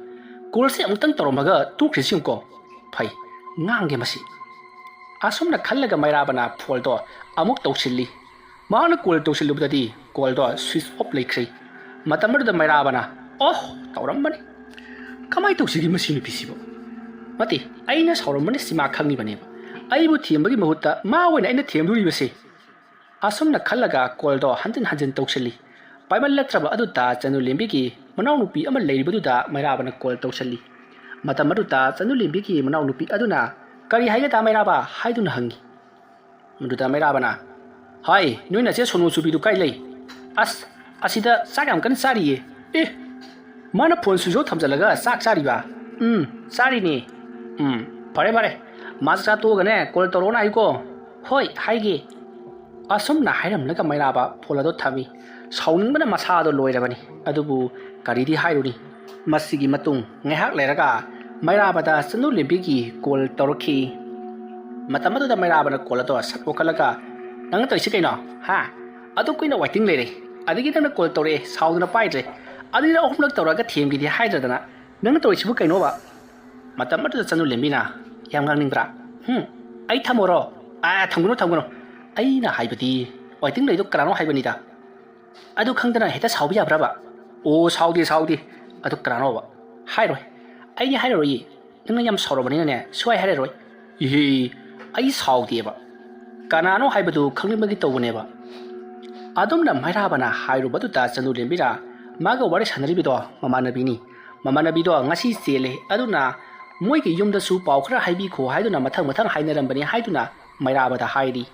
ꯀꯣꯜꯁꯦ ꯑꯃꯨꯛꯇꯪ ꯇꯧꯔꯝꯃꯒ ꯇꯣꯛꯈ꯭ꯔꯤꯁꯤ ꯌꯦꯡꯉꯨꯀꯣ꯫ ꯐꯩ, ꯉꯥꯡꯒꯦ ꯃꯁꯤ"꯫ ꯑꯁꯨꯝꯅ ꯈꯜꯂꯒ ꯃꯩꯔꯥꯕꯅ ꯐꯣꯟꯗꯣ ꯑꯃꯨꯛ ꯇꯧꯁꯤꯜꯂꯤ꯫ ꯃꯍꯥꯛꯅ ꯀꯣꯜ ꯇꯧꯁꯤꯜꯂꯨꯕꯗꯗꯤ ꯀꯣꯜꯗꯣ ꯁ꯭ꯋꯤꯆ ꯑꯣꯐ ꯂꯩꯈ꯭ꯔꯦ꯫ ꯃꯇꯝ ꯑꯗꯨꯗ ꯃꯩꯔꯥꯕꯅ, "ꯑꯣꯍ, ꯇꯧꯔꯝꯕꯅꯤ꯫ ꯀꯃꯥꯏꯅ ꯇꯧꯁꯤꯒꯦ ꯃꯁꯤ ꯅꯨꯄꯤꯁꯤꯕꯨ? ꯅꯠꯇꯦ, ꯑꯩꯅ ꯁꯥꯎꯔꯝꯕꯅꯤ ꯁꯤ ꯃꯥ ꯈꯪꯉꯤꯕꯅꯦꯕ꯫ ꯑꯩꯕꯨ ꯊꯦꯝꯕꯒꯤ ꯃꯍꯨꯠꯇ ꯃꯥ ꯑꯣꯏꯅ ꯑꯩꯅ ꯊꯦꯝꯗꯣꯔꯤꯕꯁꯦ"꯫ ꯑꯁꯨꯝꯅ ꯈꯜꯂꯒ ꯀꯣꯜꯗꯣ ꯍꯟꯖꯤꯟ ꯍꯟꯖꯤꯟ ꯇꯧꯁꯤꯜꯂꯤ꯫ ꯄꯥꯏꯃꯜꯂꯛꯇ꯭ꯔꯕ ꯑꯗꯨꯗ ꯆꯅꯨ ꯂꯦꯝꯕꯤꯒꯤ ꯃꯅꯥꯎꯅꯨꯄꯤ ꯑꯃ ꯂꯩꯔꯤꯕꯗꯨꯗ ꯃꯩꯔꯥꯕꯅ ꯀꯣꯜ ꯇꯧꯁꯤꯜꯂꯤ꯫ ꯃꯇꯝ ꯑꯗꯨꯗ ꯆꯅꯨ ꯂꯦꯝꯕꯤꯒꯤ ꯃꯅꯥꯎꯅꯨꯄꯤ ꯑꯗꯨꯅ, "ꯀꯔꯤ ꯍꯥꯏꯒꯦꯗ ꯃꯩꯔꯥꯕ?" ꯍꯥꯏꯗꯨꯅ ꯍꯪꯉꯤ꯫ ꯃꯗꯨꯗ ꯃꯩꯔꯥꯕꯅ, "ꯍꯥꯏ, ꯅꯣꯏ ꯅꯆꯦ ꯁꯣꯅꯨ ꯆꯨꯕꯤꯗꯨ ꯀꯥꯏ ꯂꯩ?" "ꯑꯁ, ꯑꯁꯤꯗ ꯆꯥꯛ ꯌꯥꯝ ꯀꯟꯅ ꯆꯥꯔꯤꯌꯦ"꯫ "ꯑꯦ, ꯃꯥꯅ ꯐꯣꯟ ꯁ꯭ꯋꯤꯆ ꯑꯣꯐ ꯊꯝꯖꯤꯜꯂꯒ ꯆꯥꯛ ꯆꯥꯔꯤꯕ?" "ꯎꯝ, ꯆꯥꯔꯤꯅꯦ"꯫ "ꯎꯝ, ꯐꯔꯦ ꯐꯔꯦ, ꯃꯥ ꯆꯥꯛ ꯆꯥ ꯇꯣꯛꯑꯒꯅꯦ ꯀꯣꯜ ꯇꯧꯔꯛꯑꯣꯅ ꯍꯥꯏꯌꯨꯀꯣ"꯫ "ꯍꯣꯏ, ꯍꯥꯏꯒꯦ"꯫ ꯑꯁꯨꯝꯅ ꯍꯥꯏꯔꯝꯂꯒ ꯃꯩꯔꯥꯕ ꯐꯣꯟ ꯑꯗꯣ ꯊꯝꯃꯤ꯫ ꯁꯥꯎꯅꯤꯡꯕꯅ ꯃꯁꯥꯗꯣ ꯂꯣꯏꯔꯕꯅꯤ꯫ ꯑꯗꯨꯕꯨ ꯀꯔꯤꯗꯤ ꯍꯥꯏꯔꯨꯅꯤ꯫ ꯃꯁꯤꯒꯤ ꯃꯇꯨꯡ ꯉꯥꯏꯍꯥꯛ ꯂꯩꯔꯒ ꯃꯩꯔꯥꯕꯗ ꯆꯅꯨ ꯂꯦꯝꯕꯤꯒꯤ ꯀꯣꯜ ꯇꯧꯔꯛꯈꯤ꯫ ꯃꯇꯝ ꯑꯗꯨꯗ ꯃꯩꯔꯥꯕꯅ ꯀꯣꯜ ꯑꯗꯣ ꯁꯠ ꯄꯣꯛꯈꯠꯂꯒ, "ꯅꯪꯅ ꯇꯧꯔꯤꯁꯤ ꯀꯩꯅꯣ? ꯍꯥ? ꯑꯗꯨ ꯀꯨꯏꯅ ꯋꯥꯏꯇꯤꯡ ꯂꯩꯔꯦ꯫ ꯑꯗꯒꯤ ꯅꯪꯅ ꯀꯣꯜ ꯇꯧꯔꯛꯑꯦ, ꯁꯥꯎꯗꯅ ꯄꯥꯏꯗ꯭ꯔꯦ꯫ ꯑꯅꯤꯔꯛ ꯑꯍꯨꯝꯂꯛ ꯇꯧꯔꯛꯑꯒ ꯊꯦꯝꯒꯦꯗꯤ ꯍꯥꯏꯗ꯭ꯔꯗꯅ ꯅꯪꯅ ꯇꯧꯔꯤꯁꯤꯕꯨ ꯀꯩꯅꯣꯕ?" ꯃꯇꯝ ꯑꯗꯨꯗ ꯆꯅꯨ ꯂꯦꯝꯕꯤꯅ, "ꯌꯥꯝ ꯉꯥꯡꯅꯤꯡꯕ꯭ꯔꯥ? ꯍꯨꯝ?" ꯑꯩ ꯊꯝꯃꯣꯔꯣ? ꯑꯥ, ꯊꯝꯒꯅꯨ, ꯊꯝꯒꯅꯨ꯫ ꯑꯩꯅ ꯍꯥꯏꯕꯗꯤ waiting ꯂꯩꯗꯣ ꯀꯅꯥꯅꯣ ꯍꯥꯏꯕꯅꯤꯗ꯫ ꯑꯗꯨ ꯈꯪꯗꯅ ꯍꯦꯛꯇ ꯁꯥꯎꯕ ꯌꯥꯕ꯭ꯔꯕ? ꯑꯣ, ꯁꯥꯎꯗꯦ, ꯁꯥꯎꯗꯦ꯫ ꯑꯗꯨ ꯀꯅꯥꯅꯣꯕ? ꯍꯥꯏꯔꯣꯏ꯫ ꯑꯩꯗꯤ ꯍꯥꯏꯔꯔꯣꯏꯌꯦ꯫ ꯅꯪꯅ ꯌꯥꯝ ꯁꯥꯎꯔꯕꯅꯤꯅꯅꯦ, ꯁꯨꯡꯍꯥꯏ ꯍꯥꯏꯔꯔꯣꯏ꯫ ꯏꯍꯦ, ꯑꯩ ꯁꯥꯎꯗꯦꯕ꯫ ꯀꯅꯥꯅꯣ ꯍꯥꯏꯕꯗꯨ ꯈꯪꯅꯤꯡꯕꯒꯤ ꯇꯧꯕꯅꯦꯕ꯫ ꯑꯗꯨꯝꯅ ꯃꯩꯔꯥꯕꯅ ꯍꯥꯏꯔꯨꯕꯗꯨꯗ ꯆꯅꯨ ꯂꯦꯝꯕꯤꯅ ꯃꯥꯒ ꯋꯥꯔꯤ ꯁꯥꯟꯅꯔꯤꯕꯗꯣ ꯃꯃꯥꯟꯅꯕꯤꯅꯤ꯫ ꯃꯃꯥꯟꯅꯕꯤꯗꯣ ꯉꯁꯤ ꯆꯦꯜꯂꯦ, ꯑꯗꯨꯅ ꯃꯣꯏꯒꯤ ꯌꯨꯝꯗꯁꯨ ꯄꯥꯎ ꯈꯔ ꯍꯥꯏꯕꯤꯈꯣ ꯍꯥꯏꯗꯨꯅ ꯃꯊꯪ ꯃꯊꯪ ꯍꯥꯏꯅꯔꯝꯕꯅꯤ ꯍꯥꯏꯗꯨꯅ ꯃꯩꯔꯥꯕꯗ ꯍꯥꯏꯔꯤ꯫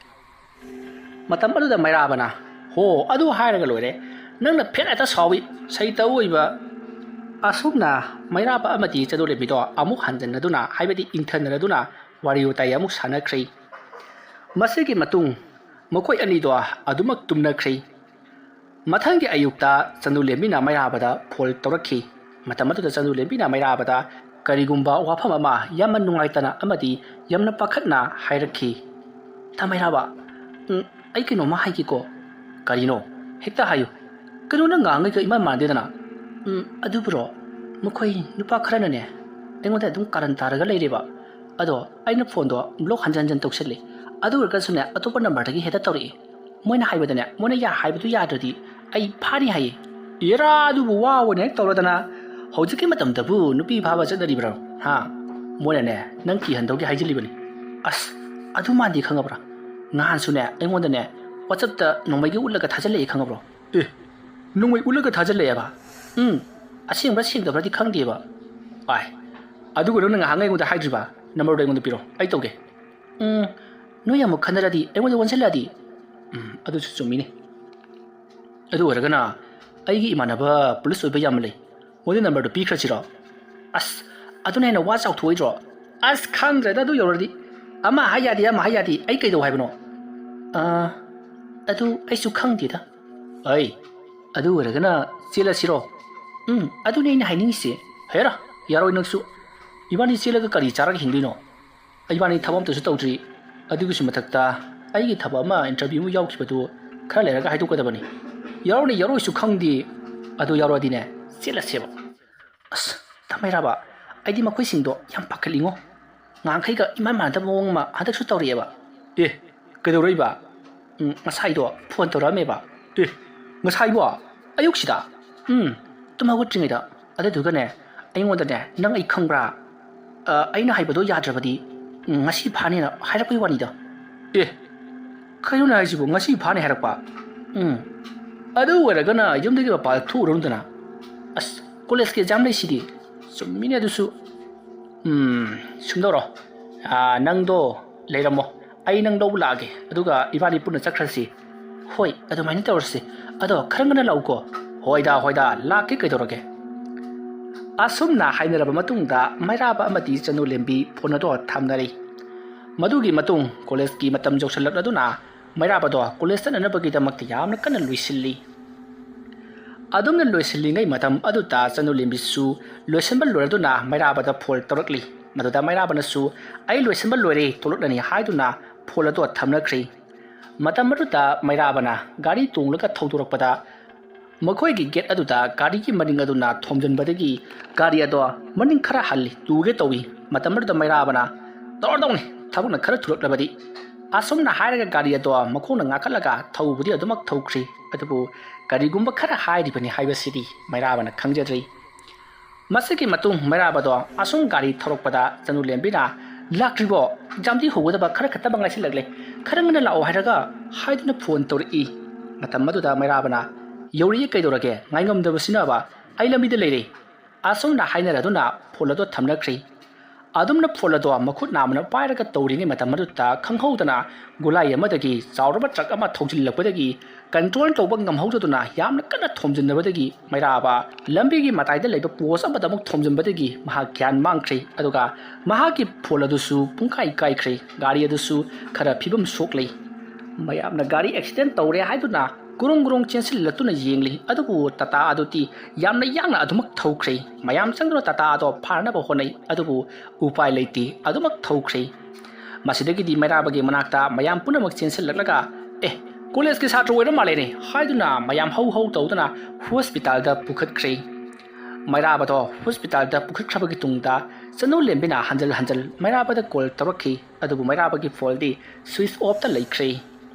ꯃꯇꯝ ꯑꯗꯨꯗ ꯃꯩꯔꯥꯕꯅ, "ꯍꯣ, ꯑꯗꯨ ꯍꯥꯏꯔꯒ ꯂꯣꯏꯔꯦ꯫ ꯅꯪꯅ ꯐꯦꯠ ꯍꯦꯛꯇ ꯁꯥꯎꯏ, ꯁꯩꯇ ꯑꯣꯏꯕ꯫" ꯑꯁꯨꯝꯅ ꯃꯩꯔꯥꯕ ꯑꯃꯗꯤ ꯆꯅꯨ ꯂꯦꯝꯕꯤꯗꯣ ꯑꯃꯨꯛ ꯍꯟꯖꯟꯅꯗꯨꯅ, ꯍꯥꯏꯕꯗꯤ ꯏꯪꯊꯅꯔꯗꯨꯅ ꯋꯥꯔꯤ ꯋꯥꯇꯥꯏ ꯑꯃꯨꯛ ꯁꯥꯟꯅꯈ꯭ꯔꯦ꯫ ꯃꯁꯤꯒꯤ ꯃꯇꯨꯡ ꯃꯈꯣꯏ ꯑꯅꯤꯗꯣ ꯑꯗꯨꯃꯛ ꯇꯨꯝꯅꯈ꯭ꯔꯦ꯫ ꯃꯊꯪꯒꯤ ꯑꯌꯨꯛꯇ ꯆꯅꯨ ꯂꯦꯝꯕꯤꯅ ꯃꯩꯔꯥꯕꯗ ꯐꯣꯟ ꯇꯧꯔꯛꯈꯤ꯫ ꯃꯇꯝ ꯑꯗꯨꯗ ꯆꯅꯨ ꯂꯦꯝꯕꯤꯅ ꯃꯩꯔꯥꯕꯗ ꯀꯔꯤꯒꯨꯝꯕ ꯋꯥꯐꯝ ꯑꯃ ꯌꯥꯝꯅ ꯅꯨꯡꯉꯥꯏꯇꯅ ꯑꯃꯗꯤ ꯌꯥꯝꯅ ꯄꯥꯈꯠꯅ ꯍꯥꯏꯔꯛꯈꯤ꯫ "ꯇꯥ ꯃꯩꯔꯥꯕ, ꯎꯝ, ꯑꯩ ꯀꯩꯅꯣꯝꯃ ꯍꯥꯏꯒꯦꯀꯣ꯫" "ꯀꯔꯤꯅꯣ? ꯍꯦꯛꯇ ꯍꯥꯏꯌꯨ꯫ ꯀꯩꯅꯣ, ꯅꯪ ꯉꯥꯡꯉꯩꯒ ꯏꯃꯥꯟ ꯃꯥꯟꯗꯦꯗꯅ?" "ꯎꯝ, ꯑꯗꯨꯕꯨꯔꯣ, ꯃꯈꯣꯏ ꯅꯨꯄꯥ ꯈꯔꯅꯅꯦ, ꯑꯩꯉꯣꯟꯗ ꯑꯗꯨꯝ ꯀꯥꯔꯟ ꯇꯥꯔꯒ ꯂꯩꯔꯦꯕ꯫ ꯑꯗꯣ ꯑꯩꯅ ꯐꯣꯟꯗꯣ ꯕ꯭ꯂꯣꯛ ꯍꯟꯖꯟ ꯍꯟꯖꯟ ꯇꯧꯁꯜꯂꯤ꯫ ꯑꯗꯨ ꯑꯣꯏꯔꯒꯁꯨꯅꯦ, ꯑꯇꯣꯞꯄ ꯅꯝꯕꯔꯗꯒꯤ ꯍꯦꯛꯇ ꯇꯧꯔꯛꯏ꯫ ꯃꯣꯏꯅ ꯍꯥꯏꯕꯗꯅꯦ, ꯃꯣꯏꯅ ꯌꯥ ꯍꯥꯏꯕꯗꯨ ꯌꯥꯗ꯭ꯔꯗꯤ ꯑꯩ ꯐꯥꯅꯤ ꯍꯥꯏꯌꯦ꯫" "ꯏꯔꯥ, ꯑꯗꯨꯕꯨ ꯋꯥ ꯑꯣꯏꯅ ꯍꯦꯛ ꯇꯧꯔꯗꯅ꯫ ꯍꯧꯖꯤꯛꯀꯤ ꯃꯇꯝꯗꯕꯨ ꯅꯨꯄꯤ ꯐꯥꯕ ꯆꯠꯅꯔꯤꯕ꯭ꯔꯣ? ꯍꯥ? ꯃꯣꯏꯅꯅꯦ, ꯅꯪ ꯀꯤꯍꯟꯗꯧꯒꯤ ꯍꯥꯏꯖꯤꯜꯂꯤꯕꯅꯤ꯫" "ꯑꯁ, ꯑꯗꯨ ꯃꯥꯟꯗꯦ, ꯈꯪꯉꯕ꯭ꯔꯥ? ꯅꯍꯥꯟꯁꯨꯅꯦ, ꯑꯩꯉꯣꯟꯗꯅꯦ, WhatsApp-ꯇ ꯅꯣꯡꯃꯩꯒ ꯎꯠꯂꯒ ꯊꯥꯖꯤꯜꯂꯛꯑꯦ, ꯈꯪꯉꯕ꯭ꯔꯣ?" "ꯑꯦ, ꯅꯣꯡꯃꯩ ꯎꯠꯂꯒ ꯊꯥꯖꯤꯜꯂꯛꯑꯦꯕ?" "ꯎꯝ, ꯑꯁꯦꯡꯕ꯭ꯔꯥ ꯁꯦꯡꯗꯕ꯭ꯔꯥꯗꯤ ꯈꯪꯗꯦꯕ꯫" "ꯑꯥꯏ, ꯑꯗꯨꯒ ꯅꯪꯅ ꯉꯥꯏꯍꯥꯛ ꯑꯩꯉꯣꯟꯗ ꯍꯥꯏꯗ꯭ꯔꯤꯕ? ꯅꯝꯕꯔꯗꯣ ꯑꯩꯉꯣꯟꯗ ꯄꯤꯔꯣ, ꯑꯩ ꯇꯧꯒꯦ꯫" "ꯎꯝ, ꯅꯣꯏ ꯑꯃꯨꯛ ꯈꯟꯅꯔꯗꯤ ꯑꯩꯉꯣꯟꯗ ꯑꯣꯟꯁꯤꯜꯂꯛꯑꯗꯤ?" "ꯎꯝ, ꯑꯗꯨꯁꯨ ꯆꯨꯝꯃꯤꯅꯦ꯫ ꯑꯗꯨ ꯑꯣꯏꯔꯒꯅ ꯑꯩꯒꯤ ꯏꯃꯥꯟꯅꯕ ꯄꯨꯂꯤꯁ ꯑꯣꯏꯕ ꯌꯥꯝ ꯂꯩ, ꯃꯣꯏꯗ ꯅꯝꯕꯔꯗꯣ ꯄꯤꯈ꯭ꯔꯁꯤꯔꯣ?" "ꯑꯁ, ꯑꯗꯨꯅ ꯍꯦꯟꯅ ꯋꯥ ꯆꯥꯎꯊꯣꯛꯑꯣꯏꯗ꯭ꯔꯣ?" "ꯑꯁ, ꯈꯪꯗ꯭ꯔꯦꯗ, ꯑꯗꯨ ꯌꯧꯔꯗꯤ꯫ ꯑꯃ ꯍꯥꯏ ꯌꯥꯗꯦ, ꯑꯃ ꯍꯥꯏ ꯌꯥꯗꯦ, ꯑꯩ ꯀꯩꯗꯧ ꯍꯥꯏꯕꯅꯣ?" "ꯑꯥ, ꯑꯗꯨ ꯑꯩꯁꯨ ꯈꯪꯗꯦꯗ꯫" "ꯑꯩ, ꯑꯗꯨ ꯑꯣꯏꯔꯒꯅ ꯆꯦꯜꯂꯁꯤꯔꯣ?" "ꯎꯝ, ꯑꯗꯨꯅꯦ ꯑꯩꯅ ꯍꯥꯏꯅꯤꯡꯉꯤꯁꯦ꯫" "ꯍꯦꯔꯥ, ꯌꯥꯔꯣꯏ ꯅꯪꯁꯨ꯫ ꯏꯕꯥꯅꯤ ꯆꯦꯜꯂꯒ ꯀꯔꯤ ꯆꯥꯔꯒ ꯍꯤꯡꯗꯣꯏꯅꯣ? ꯏꯕꯥꯅꯤ ꯊꯕꯛ ꯑꯝꯇꯁꯨ ꯇꯧꯗ꯭ꯔꯤ꯫ ꯑꯗꯨꯒꯤꯁꯨ ꯃꯊꯛꯇ ꯑꯩꯒꯤ ꯊꯕꯛ ꯑꯃ, interview ꯑꯃ ꯌꯥꯎꯈꯤꯕꯗꯨ ꯈꯔ ꯂꯩꯔꯒ ꯍꯥꯏꯗꯣꯛꯀꯗꯕꯅꯤ꯫ ꯌꯥꯎꯔꯅꯤ ꯌꯥꯎꯔꯣꯏꯁꯨ ꯈꯪꯗꯦ꯫ ꯑꯗꯨ ꯌꯥꯎꯔꯛꯑꯗꯤꯅꯦ, ꯆꯦꯜꯂꯁꯦꯕ꯫" "ꯑꯁ, ꯇꯥ ꯃꯩꯔꯥꯕ, ꯑꯩꯗꯤ ꯃꯈꯣꯏꯁꯤꯡꯗꯣ ꯌꯥꯝ ꯄꯥꯈꯠꯂꯤꯉꯣ꯫" ꯉꯍꯥꯟꯈꯩꯒ ꯏꯃꯥꯟ ꯃꯥꯟꯅꯗꯕ ꯃꯑꯣꯡ ꯑꯃ ꯍꯟꯗꯛꯁꯨ ꯇꯧꯔꯛꯑꯦꯕ꯫ "ꯑꯦ, ꯀꯩꯗꯧꯔꯛꯏꯕ?" "ꯎꯝ, ꯉꯁꯥꯏꯗꯣ ꯐꯣꯟ ꯇꯧꯔꯛꯑꯝꯃꯦꯕ꯫" "ꯑꯦ, ꯉꯁꯥꯏꯕꯣ? ꯑꯌꯨꯛꯁꯤꯗ?" "ꯎꯝ, ꯇꯨꯝ ꯍꯧꯒꯠꯇ꯭ꯔꯤꯉꯩꯗ꯫ ꯑꯗꯨꯗꯨꯒꯅꯦ, ꯑꯩꯉꯣꯟꯗꯅꯦ, 'ꯅꯪ ꯑꯩ ꯈꯪꯕ꯭ꯔꯥ? ꯑ, ꯑꯩꯅ ꯍꯥꯏꯕꯗꯣ ꯌꯥꯗ꯭ꯔꯕꯗꯤ, ꯎꯝ, ꯉꯁꯤ ꯐꯥꯅꯤꯅ ꯍꯥꯏꯔꯛꯄꯒꯤ ꯋꯥꯅꯤꯗ.'" "ꯑꯦ, ꯀꯩꯅꯣꯅꯦ ꯍꯥꯏꯁꯤꯕꯨ, ꯉꯁꯤ ꯐꯥꯅꯤ ꯍꯥꯏꯔꯛꯄ?" "ꯎꯝ, ꯑꯗꯨ ꯑꯣꯏꯔꯒꯅ ꯌꯨꯝꯗꯒꯤ ꯃꯄꯥꯟ ꯊꯣꯛꯎꯔꯅꯨꯗꯅ꯫ ꯑꯁ, ꯀꯣꯂꯦꯖꯀꯤ ꯑꯦꯛꯖꯥꯝ ꯂꯩꯁꯤꯗꯤ꯫" "ꯆꯨꯝꯃꯤꯅꯦ ꯑꯗꯨꯁꯨ꯫ ꯎꯝ, ꯁꯨꯝꯗꯧꯔꯣ꯫ ꯑꯥ, ꯅꯪꯗꯣ ꯂꯩꯔꯝꯃꯣ꯫ ꯑꯩ ꯅꯪ ꯂꯧꯕ ꯂꯥꯛꯑꯒꯦ, ꯑꯗꯨꯒ ꯏꯕꯥꯅꯤ ꯄꯨꯟꯅ ꯆꯠꯈ꯭ꯔꯁꯤ꯫" "ꯍꯣꯏ, ꯑꯗꯨꯃꯥꯏꯅ ꯇꯧꯔꯁꯤ꯫ ꯑꯗꯣ ꯈꯔ ꯉꯟꯅ ꯂꯥꯛꯎꯀꯣ꯫" "ꯍꯣꯏꯗ, ꯍꯣꯏꯗ, ꯂꯥꯛꯀꯦ ꯀꯩꯗꯧꯔꯒꯦ꯫" ꯑꯁꯨꯝꯅ ꯍꯥꯏꯅꯔꯕ ꯃꯇꯨꯡꯗ ꯃꯩꯔꯥꯕ ꯑꯃꯗꯤ ꯆꯅꯨꯂꯦꯝꯕꯤ ꯐꯣꯟ ꯑꯗꯣ ꯊꯝꯅꯔꯤ꯫ ꯃꯗꯨꯒꯤ ꯃꯇꯨꯡ ꯀꯣꯂꯦꯖꯀꯤ ꯃꯇꯝ ꯌꯧꯁꯤꯜꯂꯛꯂꯗꯨꯅ ꯃꯩꯔꯥꯕꯗꯣ ꯀꯣꯂꯦꯖ ꯆꯠꯅꯅꯕꯒꯤꯗꯃꯛꯇ ꯌꯥꯝꯅ ꯀꯟꯅ ꯂꯣꯏꯁꯤꯜꯂꯤ꯫ ꯑꯗꯨꯝꯅ ꯂꯣꯏꯁꯤꯜꯂꯤꯉꯩ ꯃꯇꯝ ꯑꯗꯨꯗ ꯆꯅꯨꯂꯦꯝꯕꯤꯁꯨ ꯂꯣꯏꯁꯤꯟꯕ ꯂꯣꯏꯔꯗꯨꯅ ꯃꯩꯔꯥꯕꯗ ꯐꯣꯟ ꯇꯧꯔꯛꯂꯤ꯫ ꯃꯗꯨꯗ ꯃꯩꯔꯥꯕꯅꯁꯨ "ꯑꯩ ꯂꯣꯏꯁꯤꯟꯕ ꯂꯣꯏꯔꯦ, ꯊꯣꯛꯂꯛꯂꯅꯤ" ꯍꯥꯏꯗꯨꯅ ꯐꯣꯟ ꯑꯗꯣ ꯊꯝꯅꯈ꯭ꯔꯤ꯫ ꯃꯇꯝ ꯑꯗꯨꯗ ꯃꯩꯔꯥꯕꯅ ꯒꯥꯔꯤ ꯇꯣꯡꯂꯒ ꯊꯧꯗꯣꯔꯛꯄꯗ ꯃꯈꯣꯏꯒꯤ ꯒꯦꯠ ꯑꯗꯨꯗ ꯒꯥꯔꯤꯒꯤ ꯃꯅꯤꯡ ꯑꯗꯨꯅ ꯊꯣꯝꯖꯤꯟꯕꯗꯒꯤ ꯒꯥꯔꯤ ꯑꯗꯣ ꯃꯅꯤꯡ ꯈꯔ ꯍꯜꯂꯤ, ꯇꯨꯒꯦ ꯇꯧꯏ꯫ ꯃꯇꯝ ꯑꯗꯨꯗ ꯃꯩꯔꯥꯕꯅ "ꯇꯧꯔꯗꯧꯅꯤ, ꯊꯕꯛꯅ ꯈꯔ ꯊꯨꯔꯛꯂꯕꯗꯤ"꯫ ꯑꯁꯨꯝꯅ ꯍꯥꯏꯔꯒ ꯒꯥꯔꯤ ꯑꯗꯣ ꯃꯈꯣꯡꯅ ꯉꯥꯈꯠꯂꯒ ꯊꯧꯕꯗꯤ ꯑꯗꯨꯃꯛ ꯊꯧꯈ꯭ꯔꯤ, ꯑꯗꯨꯕꯨ ꯀꯔꯤꯒꯨꯝꯕ ꯈꯔ ꯍꯥꯏꯔꯤꯕꯅꯤ ꯍꯥꯏꯕꯁꯤꯗꯤ ꯃꯩꯔꯥꯕꯅ ꯈꯪꯖꯗ꯭ꯔꯤ꯫ ꯃꯁꯤꯒꯤ ꯃꯇꯨꯡ ꯃꯩꯔꯥꯕꯗꯣ ꯑꯁꯨꯝ ꯒꯥꯔꯤ ꯊꯧꯔꯛꯄꯗ ꯆꯅꯨꯂꯦꯝꯕꯤꯅ "ꯂꯥꯛꯇ꯭ꯔꯤꯕꯣ? ꯑꯦꯛꯖꯥꯝꯗꯤ ꯍꯧꯒꯗꯕ ꯈꯔ ꯈꯛꯇꯃꯛ ꯉꯥꯏꯁꯤꯜꯂꯛꯂꯦ, ꯈꯔ ꯉꯟꯅ ꯂꯥꯛꯑꯣ ꯍꯥꯏꯔꯒ" ꯍꯥꯏꯗꯨꯅ ꯐꯣꯟ ꯇꯧꯔꯛꯏ꯫ ꯃꯇꯝ ꯑꯗꯨꯗ ꯃꯩꯔꯥꯕꯅ "ꯌꯧꯔꯛꯑꯦ ꯀꯩꯗꯧꯔꯒꯦ, ꯉꯥꯏꯉꯝꯗꯕꯁꯤꯅꯕ, ꯑꯩ ꯂꯝꯕꯤꯗ ꯂꯩꯔꯦ"꯫ ꯑꯁꯨꯝꯅ ꯍꯥꯏꯅꯔꯗꯨꯅ ꯐꯣꯟ ꯑꯗꯣ ꯊꯝꯅꯈ꯭ꯔꯤ꯫ ꯑꯗꯨꯝꯅ ꯐꯣꯟ ꯑꯗꯣ ꯃꯈꯨꯠ ꯅꯥꯝꯃꯅ ꯄꯥꯏꯔꯒ ꯇꯧꯔꯤꯉꯩ ꯃꯇꯝ ꯑꯗꯨꯗ ꯈꯪꯍꯧꯗꯅ ꯒꯨꯂꯥꯏ ꯑꯃꯗꯒꯤ ꯆꯥꯎꯔꯕ ꯇ꯭ꯔꯛ ꯑꯃ ꯊꯧꯖꯤꯜꯂꯛꯄꯗꯒꯤ ꯀꯟꯇ꯭ꯔꯣꯜ ꯇꯧꯕ ꯉꯝꯍꯧꯗꯗꯨꯅ ꯌꯥꯝꯅ ꯀꯟꯅ ꯊꯣꯝꯖꯤꯟꯅꯕꯗꯒꯤ ꯃꯩꯔꯥꯕ ꯂꯝꯕꯤꯒꯤ ꯃꯇꯥꯏꯗ ꯂꯩꯕ ꯄꯣꯁ ꯑꯃꯗ ꯑꯃꯨꯛ ꯊꯣꯝꯖꯤꯟꯕꯗꯒꯤ ꯃꯍꯥꯛ ꯒ꯭ꯌꯥꯟ ꯃꯥꯡꯈ꯭ꯔꯦ꯫ ꯑꯗꯨꯒ ꯃꯍꯥꯛꯀꯤ ꯐꯣꯟ ꯑꯗꯨꯁꯨ ꯄꯨꯡꯀꯥꯏ ꯀꯥꯏꯈ꯭ꯔꯦ꯫ ꯒꯥꯔꯤ ꯑꯗꯨꯁꯨ ꯈꯔ ꯐꯤꯕꯝ ꯁꯣꯛꯂꯤ꯫ ꯃꯌꯥꯝꯅ ꯒꯥꯔꯤ ꯑꯦꯛꯁꯤꯗꯦꯟ ꯇꯧꯔꯦ ꯍꯥꯏꯗꯨꯅ ꯒꯨꯔꯨꯡ ꯒꯨꯔꯨꯡ ꯆꯦꯟꯁꯤꯜꯂꯛꯇꯨꯅ ꯌꯦꯡꯂꯤ, ꯑꯗꯨꯕꯨ ꯇꯥꯇꯥ ꯑꯗꯨꯗꯤ ꯌꯥꯝꯅ ꯌꯥꯡꯅ ꯑꯗꯨꯃꯛ ꯊꯧꯈ꯭ꯔꯦ꯫ ꯃꯌꯥꯝ ꯆꯪꯗꯨꯅ ꯇꯥꯇꯥ ꯑꯗꯣ ꯐꯥꯅꯕ ꯍꯣꯠꯅꯩ, ꯑꯗꯨꯕꯨ ꯎꯄꯥꯏ ꯂꯩꯇꯦ, ꯑꯗꯨꯃꯛ ꯊꯧꯈ꯭ꯔꯦ꯫ ꯃꯁꯤꯗꯒꯤꯗꯤ ꯃꯩꯔꯥꯕꯒꯤ ꯃꯅꯥꯛꯇ ꯃꯌꯥꯝ ꯄꯨꯝꯅꯃꯛ ꯆꯦꯟꯁꯤꯜꯂꯛꯂꯒ, "ꯑꯦ, ꯀꯣꯂꯦꯖꯀꯤ ꯁꯥꯇ꯭ꯔ ꯑꯣꯏꯔ ꯃꯥꯜꯂꯦꯅꯦ" ꯍꯥꯏꯗꯨꯅ ꯃꯌꯥꯝ ꯍꯧ ꯍꯧ ꯇꯧꯗꯨꯅ ꯍꯣꯁꯄꯤꯇꯥꯜꯗ ꯄꯨꯈꯠꯈ꯭ꯔꯦ꯫ ꯃꯩꯔꯥꯕꯗꯣ ꯍꯣꯁꯄꯤꯇꯥꯜꯗ ꯄꯨꯈꯠꯈ꯭ꯔꯕꯒꯤ ꯇꯨꯡꯗ ꯆꯅꯨ ꯂꯦꯝꯕꯤꯅ ꯍꯟꯖꯤꯜ ꯍꯟꯖꯤꯜ ꯃꯩꯔꯥꯕꯗ ꯀꯣꯜ ꯇꯧꯔꯛꯈꯤ, ꯑꯗꯨꯕꯨ ꯃꯩꯔꯥꯕꯒꯤ ꯐꯣꯟꯗꯤ ꯁ꯭ꯋꯤꯆ ꯑꯣꯐꯇ ꯂꯩꯈ꯭ꯔꯦ꯫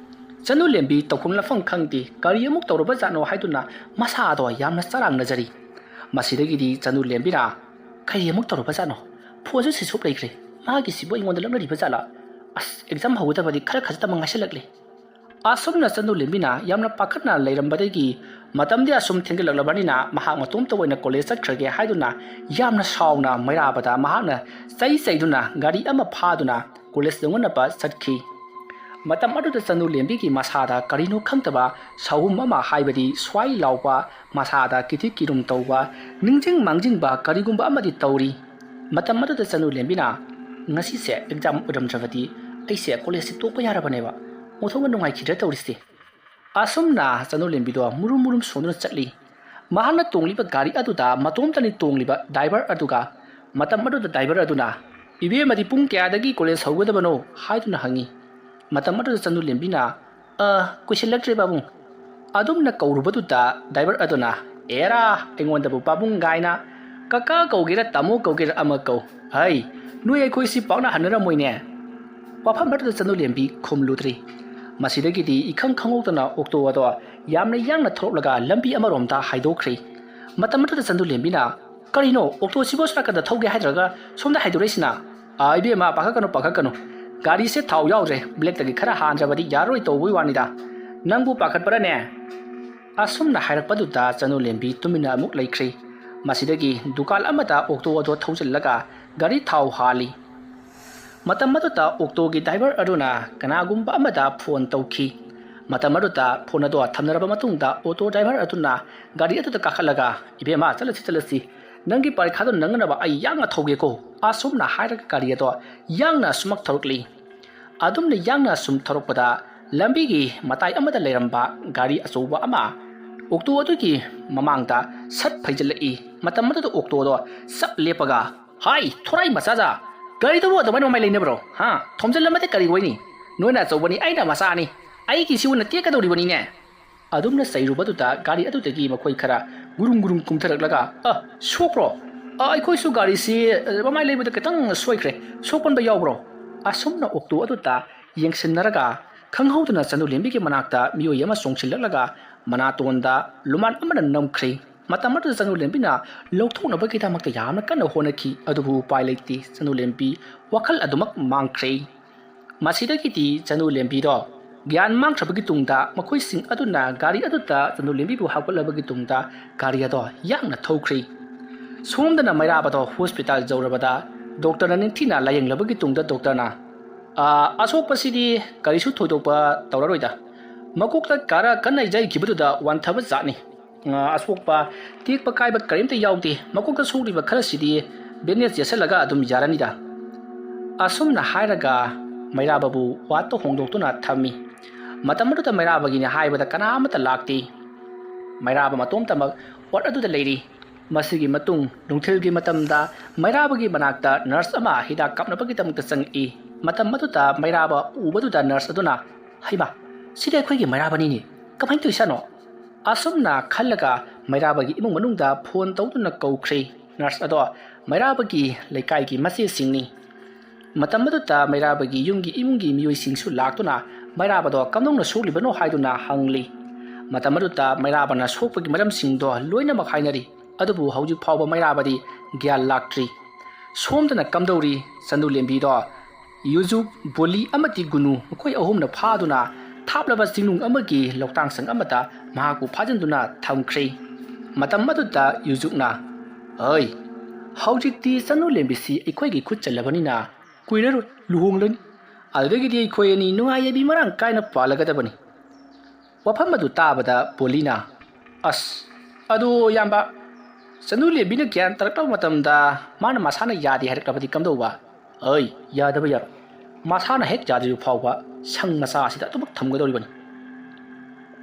ꯆꯅꯨ ꯂꯦꯝꯕꯤ ꯇꯧꯐꯝ ꯂꯥꯛꯐꯝ ꯈꯪꯗꯦ, ꯀꯔꯤ ꯑꯃꯨꯛ ꯇꯧꯔꯕꯖꯥꯠꯅꯣ ꯍꯥꯏꯗꯨꯅ ꯃꯁꯥꯗꯣ ꯌꯥꯝꯅ ꯆꯔꯥꯡꯅꯖꯔꯤ꯫ ꯃꯁꯤꯗꯒꯤꯗꯤ ꯆꯅꯨ ꯂꯦꯝꯕꯤꯅ, "ꯀꯔꯤ ꯑꯃꯨꯛ ꯇꯧꯔꯕꯖꯥꯠꯅꯣ? ꯐꯣꯟꯁꯨ ꯁ꯭ꯋꯤꯆ ꯑꯣꯐ ꯂꯩꯈ꯭ꯔꯦ꯫ ꯃꯥꯒꯤꯁꯤꯕꯨ ꯑꯩꯉꯣꯟꯗ ꯂꯛꯅꯔꯤꯕ ꯖꯥꯠꯂꯥ? ꯑꯁ, ꯑꯦꯛꯖꯥꯝ ꯍꯧꯒꯗꯕꯗꯤ ꯈꯔ ꯈꯖꯤꯛꯇꯃꯛ ꯉꯥꯏꯁꯤꯜꯂꯛꯂꯦ"꯫ ꯑꯁꯨꯝꯅ ꯆꯅꯨ ꯂꯦꯝꯕꯤꯅ ꯌꯥꯝꯅ ꯄꯥꯈꯠꯅ ꯂꯩꯔꯝꯕꯗꯒꯤ ꯃꯇꯝꯗꯤ ꯑꯁꯨꯝ ꯊꯦꯡꯖꯤꯜꯂꯛꯂꯕꯅꯤꯅ ꯃꯍꯥꯛ ꯃꯇꯣꯝꯇ ꯑꯣꯏꯅ ꯀꯣꯂꯦꯖ ꯆꯠꯈ꯭ꯔꯒꯦ ꯍꯥꯏꯗꯨꯅ ꯌꯥꯝꯅ ꯁꯥꯎꯅ ꯃꯩꯔꯥꯕꯗ ꯃꯍꯥꯛꯅ ꯆꯩ ꯆꯩꯗꯨꯅ ꯒꯥꯔꯤ ꯑꯃ ꯐꯥꯗꯨꯅ ꯀꯣꯂꯦꯖ ꯌꯧꯅꯅꯕ ꯆꯠꯈꯤ꯫ ꯃꯇꯝ ꯑꯗꯨꯗ ꯆꯅꯨ ꯂꯦꯝꯕꯤꯒꯤ ꯃꯁꯥꯗ ꯀꯔꯤꯅꯣ ꯈꯪꯗꯕ ꯁꯥꯍꯨꯝ ꯑꯃ, ꯍꯥꯏꯕꯗꯤ ꯁ꯭ꯋꯥꯏ ꯂꯥꯎꯕ, ꯃꯁꯥꯗ ꯀꯤꯊꯤ ꯀꯤꯔꯨꯝ ꯇꯧꯕ, ꯅꯤꯡꯁꯤꯡ ꯃꯥꯡꯖꯤꯡꯕ ꯀꯔꯤꯒꯨꯝꯕ ꯑꯃꯗꯤ ꯇꯧꯔꯤ꯫ ꯃꯇꯝ ꯑꯗꯨꯗ ꯆꯅꯨ ꯂꯦꯝꯕꯤꯅ, "ꯉꯁꯤꯁꯦ ꯑꯦꯛꯖꯥꯝ ꯑꯣꯏꯔꯝꯗ꯭ꯔꯕꯗꯤ ꯑꯩꯁꯦ ꯀꯣꯂꯦꯖꯁꯤ ꯇꯣꯛꯄ ꯌꯥꯔꯕꯅꯦꯕ꯫ ꯑꯣꯟꯊꯣꯛꯅ ꯅꯨꯡꯉꯥꯏꯈꯤꯗ꯭ꯔꯦ ꯇꯧꯔꯤꯁꯦ"꯫ ꯑꯁꯨꯝꯅ ꯆꯅꯨ ꯂꯦꯝꯕꯤꯗꯣ ꯃꯨꯔꯨꯝ ꯃꯨꯔꯨꯝ ꯁꯣꯟꯗꯨꯅ ꯆꯠꯂꯤ꯫ ꯃꯍꯥꯛꯅ ꯇꯣꯡꯂꯤꯕ ꯒꯥꯔꯤ ꯑꯗꯨꯗ ꯃꯇꯣꯝꯇꯅꯤ ꯇꯣꯡꯂꯤꯕ ꯗ꯭ꯔꯥꯏꯚꯔ ꯑꯗꯨꯒ꯫ ꯃꯇꯝ ꯑꯗꯨꯗ ꯗ꯭ꯔꯥꯏꯚꯔ ꯑꯗꯨꯅ, "ꯏꯕꯦꯝꯃꯗꯤ ꯄꯨꯡ ꯀꯌꯥꯗꯒꯤ ꯀꯣꯂꯦꯖ ꯍꯧꯒꯗꯕꯅꯣ?" ꯍꯥꯏꯗꯨꯅ ꯍꯪꯉꯤ꯫ ꯃꯇꯝ ꯑꯗꯨꯗ ꯆꯅꯨ ꯂꯦꯝꯕꯤꯅ, "ꯑ, ꯀꯨꯏꯁꯤꯜꯂꯛꯇ꯭ꯔꯦ ꯄꯥꯕꯨꯡ"꯫ ꯑꯗꯨꯝꯅ ꯀꯧꯔꯨꯕꯗꯨꯗ ꯗ꯭ꯔꯥꯏꯚꯔ ꯑꯗꯨꯅ, "ꯑꯦꯔꯥ, ꯑꯩꯉꯣꯟꯗꯕꯨ ꯄꯥꯕꯨꯡ ꯒꯥꯏꯅ, ꯀꯀꯥ ꯀꯧꯒꯦꯔꯥ ꯇꯥꯃꯣ ꯀꯧꯒꯦꯔꯥ ꯑꯃ ꯀꯧ꯫ ꯍꯩ, ꯅꯣꯏ ꯑꯩꯈꯣꯏꯁꯤ ꯄꯥꯛꯅ ꯍꯟꯅꯔꯝꯃꯣꯏꯅꯦ"꯫ ꯋꯥꯐꯝ ꯑꯗꯨꯗ ꯆꯅꯨ ꯂꯦꯝꯕꯤ ꯈꯨꯝꯂꯨꯗ꯭ꯔꯤ꯫ ꯃꯁꯤꯗꯒꯤꯗꯤ ꯏꯈꯪ ꯈꯪꯍꯧꯗꯅ ꯑꯣꯛꯇꯣ ꯑꯗꯣ ꯌꯥꯝꯅ ꯌꯥꯡꯅ ꯊꯧꯔꯛꯂꯒ ꯂꯝꯕꯤ ꯑꯃꯔꯣꯝꯗ ꯍꯥꯏꯗꯣꯛꯈ꯭ꯔꯦ꯫ ꯃꯇꯝ ꯑꯗꯨꯗ ꯆꯅꯨ ꯂꯦꯝꯕꯤꯅ, "ꯀꯔꯤꯅꯣ, ꯑꯣꯛꯇꯣꯁꯤꯕꯨ ꯁꯣꯝ ꯅꯥꯀꯟꯗ ꯊꯧꯒꯦ ꯍꯥꯏꯗ꯭ꯔꯒ ꯁꯣꯝꯗ ꯍꯥꯏꯗꯣꯔꯛꯏꯁꯤꯅ?" "ꯑꯥ, ꯏꯕꯦꯝꯃ, ꯄꯥꯈꯠꯀꯅꯨ, ꯄꯥꯈꯠꯀꯅꯨ꯫ ꯒꯥꯔꯤꯁꯦ ꯊꯥꯎ ꯌꯥꯎꯗ꯭ꯔꯦ, ꯕ꯭ꯂꯦꯛꯇꯒꯤ ꯈꯔ ꯍꯥꯟꯗ꯭ꯔꯕꯗꯤ ꯌꯥꯔꯔꯣꯏ ꯇꯧꯕꯒꯤ ꯋꯥꯅꯤꯗ꯫ ꯅꯪꯕꯨ ꯄꯥꯈꯠꯄ꯭ꯔꯅꯦ?" ꯑꯁꯨꯝꯅ ꯍꯥꯏꯔꯛꯄꯗꯨꯗ ꯆꯅꯨ ꯂꯦꯝꯕꯤ ꯇꯨꯃꯤꯟꯅ ꯑꯃꯨꯛ ꯂꯩꯈ꯭ꯔꯦ꯫ ꯃꯁꯤꯗꯒꯤ ꯗꯨꯀꯥꯟ ꯑꯃꯗ ꯑꯣꯛꯇꯣ ꯑꯗꯣ ꯊꯧꯖꯤꯜꯂꯒ ꯒꯥꯔꯤ ꯊꯥꯎ ꯍꯥꯜꯂꯤ꯫ ꯃꯇꯝ ꯑꯗꯨꯗ ꯑꯣꯛꯇꯣꯒꯤ ꯗ꯭ꯔꯥꯏꯚꯔ ꯑꯗꯨꯅ ꯀꯅꯥꯒꯨꯝꯕ ꯑꯃꯗ ꯐꯣꯟ ꯇꯧꯈꯤ꯫ ꯃꯇꯝ ꯑꯗꯨꯗ ꯐꯣꯟ ꯑꯗꯣ ꯊꯝꯅꯔꯕ ꯃꯇꯨꯡꯗ ꯑꯣꯛꯇꯣ ꯗ꯭ꯔꯥꯏꯚꯔ ꯑꯗꯨꯅ ꯒꯥꯔꯤ ꯑꯗꯨꯗ ꯀꯥꯈꯠꯂꯒ, "ꯏꯕꯦꯝꯃ, ꯆꯠꯂꯁꯤ, ꯆꯠꯂꯁꯤ꯫ ꯅꯪꯒꯤ ꯄꯔꯤꯈꯥꯗꯣ ꯅꯪꯅꯅꯕ ꯑꯩ ꯌꯥꯡꯅ ꯊꯧꯒꯦꯀꯣ"꯫ ꯑꯁꯨꯝꯅ ꯍꯥꯏꯔꯒ ꯒꯥꯔꯤ ꯑꯗꯣ ꯌꯥꯡꯅ ꯑꯁꯨꯃꯛ ꯊꯧꯔꯛꯂꯤ꯫ ꯑꯗꯨꯝꯅ ꯌꯥꯡꯅ ꯁꯨꯝ ꯊꯧꯔꯛꯄꯗ ꯂꯝꯕꯤꯒꯤ ꯃꯇꯥꯏ ꯑꯃꯗ ꯂꯩꯔꯝꯕ ꯒꯥꯔꯤ ꯑꯆꯧꯕ ꯑꯃ ꯑꯣꯛꯇꯣ ꯑꯗꯨꯒꯤ ꯃꯃꯥꯡꯗ ꯁꯠ ꯐꯩꯖꯤꯜꯂꯛꯏ꯫ ꯃꯇꯝ ꯑꯗꯨꯗ ꯑꯣꯛꯇꯣꯗꯣ ꯆꯞ ꯂꯦꯞꯄꯒ, "ꯍꯥꯏ, ꯊꯣꯔꯥꯏ ꯃꯆꯥꯖꯥ, ꯒꯥꯔꯤꯗꯨꯕꯨ ꯑꯗꯨꯃꯥꯏꯅ ꯃꯃꯩ ꯂꯩꯅꯕ꯭ꯔꯣ? ꯍꯥ? ꯊꯣꯝꯖꯤꯜꯂꯝꯃꯗꯤ ꯀꯔꯤ ꯑꯣꯏꯅꯤ? ꯅꯣꯏꯅ ꯑꯆꯧꯕꯅꯤ, ꯑꯩꯅ ꯃꯆꯥꯅꯤ꯫ ꯑꯩꯒꯤꯁꯤ ꯑꯣꯏꯅ ꯇꯦꯛꯀꯗꯧꯔꯤꯕꯅꯤꯅꯦ"꯫ ꯑꯗꯨꯝꯅ ꯆꯩꯔꯨꯕꯗꯨꯗ ꯒꯥꯔꯤ ꯑꯗꯨꯗꯒꯤ ꯃꯈꯣꯏ ꯈꯔ ꯒꯨꯔꯨꯡ ꯒꯨꯔꯨꯡ ꯀꯨꯝꯊꯔꯛꯂꯒ, "ꯑ, ꯁꯣꯛꯄ꯭ꯔꯣ?" ꯑ, ꯑꯩꯈꯣꯏꯁꯨ ꯒꯥꯔꯤꯁꯤ, ꯑ, ꯃꯃꯥꯏ ꯂꯩꯕꯗ ꯈꯤꯇꯪ ꯁꯣꯏꯈ꯭ꯔꯦ꯫ ꯁꯣꯛꯄꯟꯕ ꯌꯥꯎꯕ꯭ꯔꯣ?" ꯑꯁꯨꯝꯅ ꯑꯣꯛꯇꯣ ꯑꯗꯨꯗ ꯌꯦꯡꯁꯤꯟꯅꯔꯒ, ꯈꯪꯍꯧꯗꯅ ꯆꯅꯨ ꯂꯦꯝꯕꯤꯒꯤ ꯃꯅꯥꯛꯇ ꯃꯤꯑꯣꯏ ꯑꯃ ꯆꯣꯡꯁꯤꯜꯂꯛꯂꯒ ꯃꯅꯥꯇꯣꯟꯗ ꯂꯨꯃꯥꯟ ꯑꯃꯅ ꯅꯝꯈ꯭ꯔꯦ꯫ ꯃꯇꯝ ꯑꯗꯨꯗ ꯆꯅꯨ ꯂꯦꯝꯕꯤꯅ ꯂꯧꯊꯣꯛꯅꯕꯒꯤꯗꯃꯛꯇ ꯌꯥꯝꯅ ꯀꯟꯅ ꯍꯣꯠꯅꯈꯤ, ꯑꯗꯨꯕꯨ ꯎꯄꯥꯏ ꯂꯩꯇꯦ꯫ ꯆꯅꯨ ꯂꯦꯝꯕꯤ ꯋꯥꯈꯜ ꯑꯗꯨꯃꯛ ꯃꯥꯡꯈ꯭ꯔꯦ꯫ ꯃꯁꯤꯗꯒꯤꯗꯤ ꯆꯅꯨ ꯂꯦꯝꯕꯤꯗꯣ ꯒ꯭ꯌꯥꯟ ꯃꯥꯡꯈ꯭ꯔꯕꯒꯤ ꯇꯨꯡꯗ, ꯃꯈꯣꯏꯁꯤꯡ ꯑꯗꯨꯅ ꯒꯥꯔꯤ ꯑꯗꯨꯗ ꯆꯅꯨ ꯂꯦꯝꯕꯤꯕꯨ ꯍꯥꯞꯀꯠꯂꯕꯒꯤ ꯇꯨꯡꯗ ꯒꯥꯔꯤ ꯑꯗꯣ ꯌꯥꯡꯅ ꯊꯧꯈ꯭ꯔꯦ꯫ ꯁꯣꯝꯗꯅ ꯃꯩꯔꯥꯕꯗꯣ ꯍꯣꯁꯄꯤꯇꯥꯜ ꯌꯧꯔꯕꯗ ꯗꯣꯛꯇꯔꯅ ꯅꯤꯡꯊꯤꯅ ꯂꯥꯌꯦꯡꯂꯕꯒꯤ ꯇꯨꯡꯗ ꯗꯣꯛꯇꯔꯅ, "ꯑꯥ, ꯑꯁꯣꯛꯄꯁꯤꯗꯤ ꯀꯔꯤꯁꯨ ꯊꯣꯏꯗꯣꯛꯄ ꯇꯧꯔꯔꯣꯏꯗ꯫ ꯃꯀꯣꯛꯇ ꯈꯔ ꯀꯟꯅ ꯌꯩꯈꯤꯕꯗꯨꯗ ꯋꯥꯟꯊꯕ ꯖꯥꯠꯅꯤ꯫ ꯑꯥ, ꯑꯁꯣꯛꯄ, ꯇꯦꯛꯄ ꯀꯥꯏꯕ ꯀꯔꯤꯝꯇ ꯌꯥꯎꯗꯦ꯫ ꯃꯀꯣꯛꯇ ꯁꯣꯛꯂꯤꯕ ꯈꯔꯁꯤꯗꯤ ꯕꯦꯟꯗꯦꯖ ꯌꯦꯠꯁꯜꯂꯒ ꯑꯗꯨꯝ ꯌꯥꯔꯅꯤꯗ"꯫ ꯑꯁꯨꯝꯅ ꯍꯥꯏꯔꯒ ꯃꯩꯔꯥꯕꯕꯨ ꯋꯥꯠꯇ ꯍꯣꯡꯗꯣꯛꯇꯨꯅ ꯊꯝꯃꯤ꯫ ꯃꯇꯝ ꯑꯗꯨꯗ ꯃꯩꯔꯥꯕꯒꯤꯅꯤ ꯍꯥꯏꯕꯗ ꯀꯅꯥ ꯑꯃꯠꯇ ꯂꯥꯛꯇꯦ꯫ ꯃꯩꯔꯥꯕ ꯃꯇꯣꯝꯇꯃꯛ ꯋꯥꯠ ꯑꯗꯨꯗ ꯂꯩꯔꯤ꯫ ꯃꯁꯤꯒꯤ ꯃꯇꯨꯡ ꯅꯨꯡꯊꯤꯜꯒꯤ ꯃꯇꯝꯗ ꯃꯩꯔꯥꯕꯒꯤ ꯃꯅꯥꯛꯇ ꯅꯔꯁ ꯑꯃ ꯍꯤꯗꯥꯛ ꯀꯥꯞꯅꯕꯒꯤꯗꯃꯛꯇ ꯆꯪꯉꯛꯏ꯫ ꯃꯇꯝ ꯑꯗꯨꯗ ꯃꯩꯔꯥꯕ ꯎꯕꯗꯨꯗ ꯅꯔꯁ ꯑꯗꯨꯅ, "ꯍꯩꯃꯥ, ꯁꯤꯗꯤ ꯑꯩꯈꯣꯏꯒꯤ ꯃꯩꯔꯥꯕꯅꯤꯅꯦ꯫ ꯀꯃꯥꯏꯅ ꯇꯧꯔꯤꯁꯥꯅꯣ?" ꯑꯁꯨꯝꯅ ꯈꯜꯂꯒ ꯃꯩꯔꯥꯕꯒꯤ ꯏꯃꯨꯡ ꯃꯅꯨꯡꯗ ꯐꯣꯟ ꯇꯧꯗꯨꯅ ꯀꯧꯈ꯭ꯔꯦ꯫ ꯅꯔꯁ ꯑꯗꯣ ꯃꯩꯔꯥꯕꯒꯤ ꯂꯩꯀꯥꯏꯒꯤ ꯃꯆꯦꯁꯤꯡꯅꯤ꯫ ꯃꯇꯝ ꯑꯗꯨꯗ ꯃꯩꯔꯥꯕꯒꯤ ꯌꯨꯝꯒꯤ ꯏꯃꯨꯡꯒꯤ ꯃꯤꯑꯣꯏꯁꯤꯡꯁꯨ ꯂꯥꯛꯇꯨꯅ ꯃꯩꯔꯥꯕꯗꯣ ꯀꯝꯗꯧꯅ ꯁꯣꯛꯂꯤꯕꯅꯣ ꯍꯥꯏꯗꯨꯅ ꯍꯪꯂꯤ꯫ ꯃꯇꯝ ꯑꯗꯨꯗ ꯃꯩꯔꯥꯕꯅ ꯁꯣꯛꯄꯒꯤ ꯃꯔꯝꯁꯤꯡꯗꯣ ꯂꯣꯏꯅꯃꯛ ꯍꯥꯏꯅꯔꯤ꯫ ꯑꯗꯨꯕꯨ ꯍꯧꯖꯤꯛ ꯐꯥꯎꯕ ꯃꯩꯔꯥꯕꯗꯤ ꯒ꯭ꯌꯥꯟ ꯂꯥꯛꯇ꯭ꯔꯤ꯫ ꯁꯣꯝꯗꯅ ꯀꯝꯗꯧꯔꯤ? ꯆꯅꯨ ꯂꯦꯝꯕꯤꯗꯣ ꯌꯨꯖꯨꯛ, ꯕꯣꯂꯤ ꯑꯃꯗꯤ ꯒꯨꯅꯨ, ꯃꯈꯣꯏ ꯑꯍꯨꯝꯅ ꯐꯥꯗꯨꯅ ꯊꯥꯞꯂꯕ ꯆꯤꯡꯅꯨꯡ ꯑꯃꯒꯤ ꯂꯧꯇꯥꯡꯁꯪ ꯑꯃꯗ ꯃꯍꯥꯛꯄꯨ ꯐꯥꯖꯤꯟꯗꯨꯅ ꯊꯝꯈ꯭ꯔꯦ꯫ ꯃꯇꯝ ꯑꯗꯨꯗ ꯌꯨꯖꯨꯛꯅ, "ꯑꯩ, ꯍꯧꯖꯤꯛꯇꯤ ꯆꯅꯨ ꯂꯦꯝꯕꯤꯁꯤ ꯑꯩꯈꯣꯏꯒꯤ ꯈꯨꯠ ꯆꯜꯂꯕꯅꯤꯅ ꯀꯨꯏꯔꯔꯣꯏ ꯂꯨꯍꯣꯡꯂꯅꯤ꯫ ꯑꯗꯨꯗꯒꯤꯗꯤ ꯑꯩꯈꯣꯏ ꯑꯅꯤ ꯅꯨꯡꯉꯥꯏ ꯌꯥꯏꯕꯤ ꯃꯔꯥꯡ ꯀꯥꯏꯅ ꯄꯥꯜꯂꯒꯗꯕꯅꯤ"꯫ ꯋꯥꯐꯝ ꯑꯗꯨ ꯇꯥꯕꯗ ꯄꯣꯂꯤꯅ, "ꯑꯁ, ꯑꯗꯨ ꯏꯌꯥꯝꯕ, ꯆꯅꯨ ꯂꯦꯝꯕꯤꯅ ꯒ꯭ꯌꯥꯟ ꯇꯥꯔꯛꯂꯕ ꯃꯇꯝꯗ ꯃꯥꯅ ꯃꯁꯥꯅ ꯌꯥꯗꯦ ꯍꯥꯏꯔꯛꯂꯕꯗꯤ ꯀꯝꯗꯧꯕ?" "ꯑꯩ, ꯌꯥꯗꯕ ꯌꯥꯔꯣꯏ꯫ ꯃꯁꯥꯅ ꯍꯦꯛ ꯌꯥꯗ꯭ꯔꯤꯕ ꯐꯥꯎꯕ ꯁꯪ ꯃꯆꯥ ꯑꯁꯤꯗ ꯑꯗꯨꯃꯛ ꯊꯝꯒꯗꯧꯔꯤꯕꯅꯤ"꯫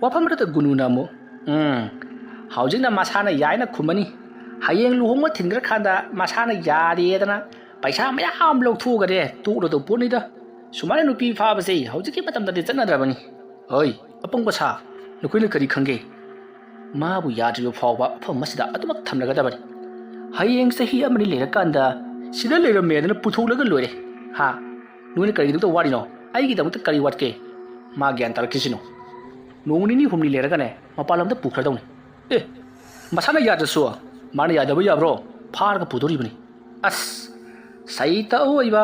ꯋꯥꯐꯝ ꯑꯗꯨꯗ ꯒꯨꯅꯨꯅ ꯑꯃꯨꯛ, "ꯎꯝ, ꯍꯧꯖꯤꯛꯅ ꯃꯁꯥꯅ ꯌꯥꯏꯅ ꯈꯨꯝꯃꯅꯤ꯫ ꯍꯌꯦꯡ ꯂꯨꯍꯣꯡꯕ ꯊꯤꯟꯈ꯭ꯔꯀꯥꯟꯗ ꯃꯁꯥꯅ ꯌꯥꯗꯦꯗꯅ ꯄꯩꯁꯥ ꯃꯌꯥꯝ ꯂꯧꯊꯣꯛꯑꯒꯗꯤ ꯇꯣꯛꯂꯗꯧ ꯄꯣꯠꯅꯤꯗ꯫ ꯁꯨꯃꯥꯏꯅ ꯅꯨꯄꯤ ꯐꯥꯕꯁꯦ ꯍꯧꯖꯤꯛꯀꯤ ꯃꯇꯝꯗꯗꯤ ꯆꯠꯅꯗ꯭ꯔꯕꯅꯤ"꯫ "ꯍꯣꯏ, ꯑꯄꯪꯕ ꯁꯥ, ꯅꯈꯣꯏꯅ ꯀꯔꯤ ꯈꯪꯒꯦ? ꯃꯥꯕꯨ ꯌꯥꯗ꯭ꯔꯤꯕ ꯐꯥꯎꯕ ꯃꯐꯝ ꯑꯁꯤꯗ ꯑꯗꯨꯃꯛ ꯊꯝꯂꯒꯗꯕꯅꯤ"꯫ ꯍꯌꯦꯡ ꯆꯍꯤ ꯑꯃꯅꯤ ꯂꯩꯔꯀꯥꯟꯗ ꯁꯤꯗ ꯂꯩꯔꯝꯃꯦꯗꯅ ꯄꯨꯊꯣꯛꯂꯒ ꯂꯣꯏꯔꯦ꯫ ꯍꯥ? ꯅꯣꯏꯅ ꯀꯔꯤꯒꯤꯗꯃꯛꯇ ꯋꯥꯔꯤꯅꯣ? ꯑꯩꯒꯤꯗꯃꯛꯇ ꯀꯔꯤ ꯋꯥꯠꯀꯦ? ꯃꯥ ꯒ꯭ꯌꯥꯟ ꯇꯥꯔꯛꯈꯤꯁꯤꯅꯨ꯫ ꯅꯣꯡ ꯅꯤꯅꯤ ꯍꯨꯝꯅꯤ ꯂꯩꯔꯒꯅꯦ ꯃꯄꯥꯟ ꯂꯝꯗ ꯄꯨꯈ꯭ꯔꯗꯧꯅꯤ꯫ ꯑꯦ, ꯃꯁꯥꯅ ꯌꯥꯗ꯭ꯔꯁꯨ ꯃꯥꯅ ꯌꯥꯗꯕ ꯌꯥꯕ꯭ꯔꯣ? ꯐꯥꯔꯒ ꯄꯨꯗꯣꯔꯤꯕꯅꯤ꯫ ꯑꯁ, ꯁꯩꯇ ꯑꯣꯏꯕ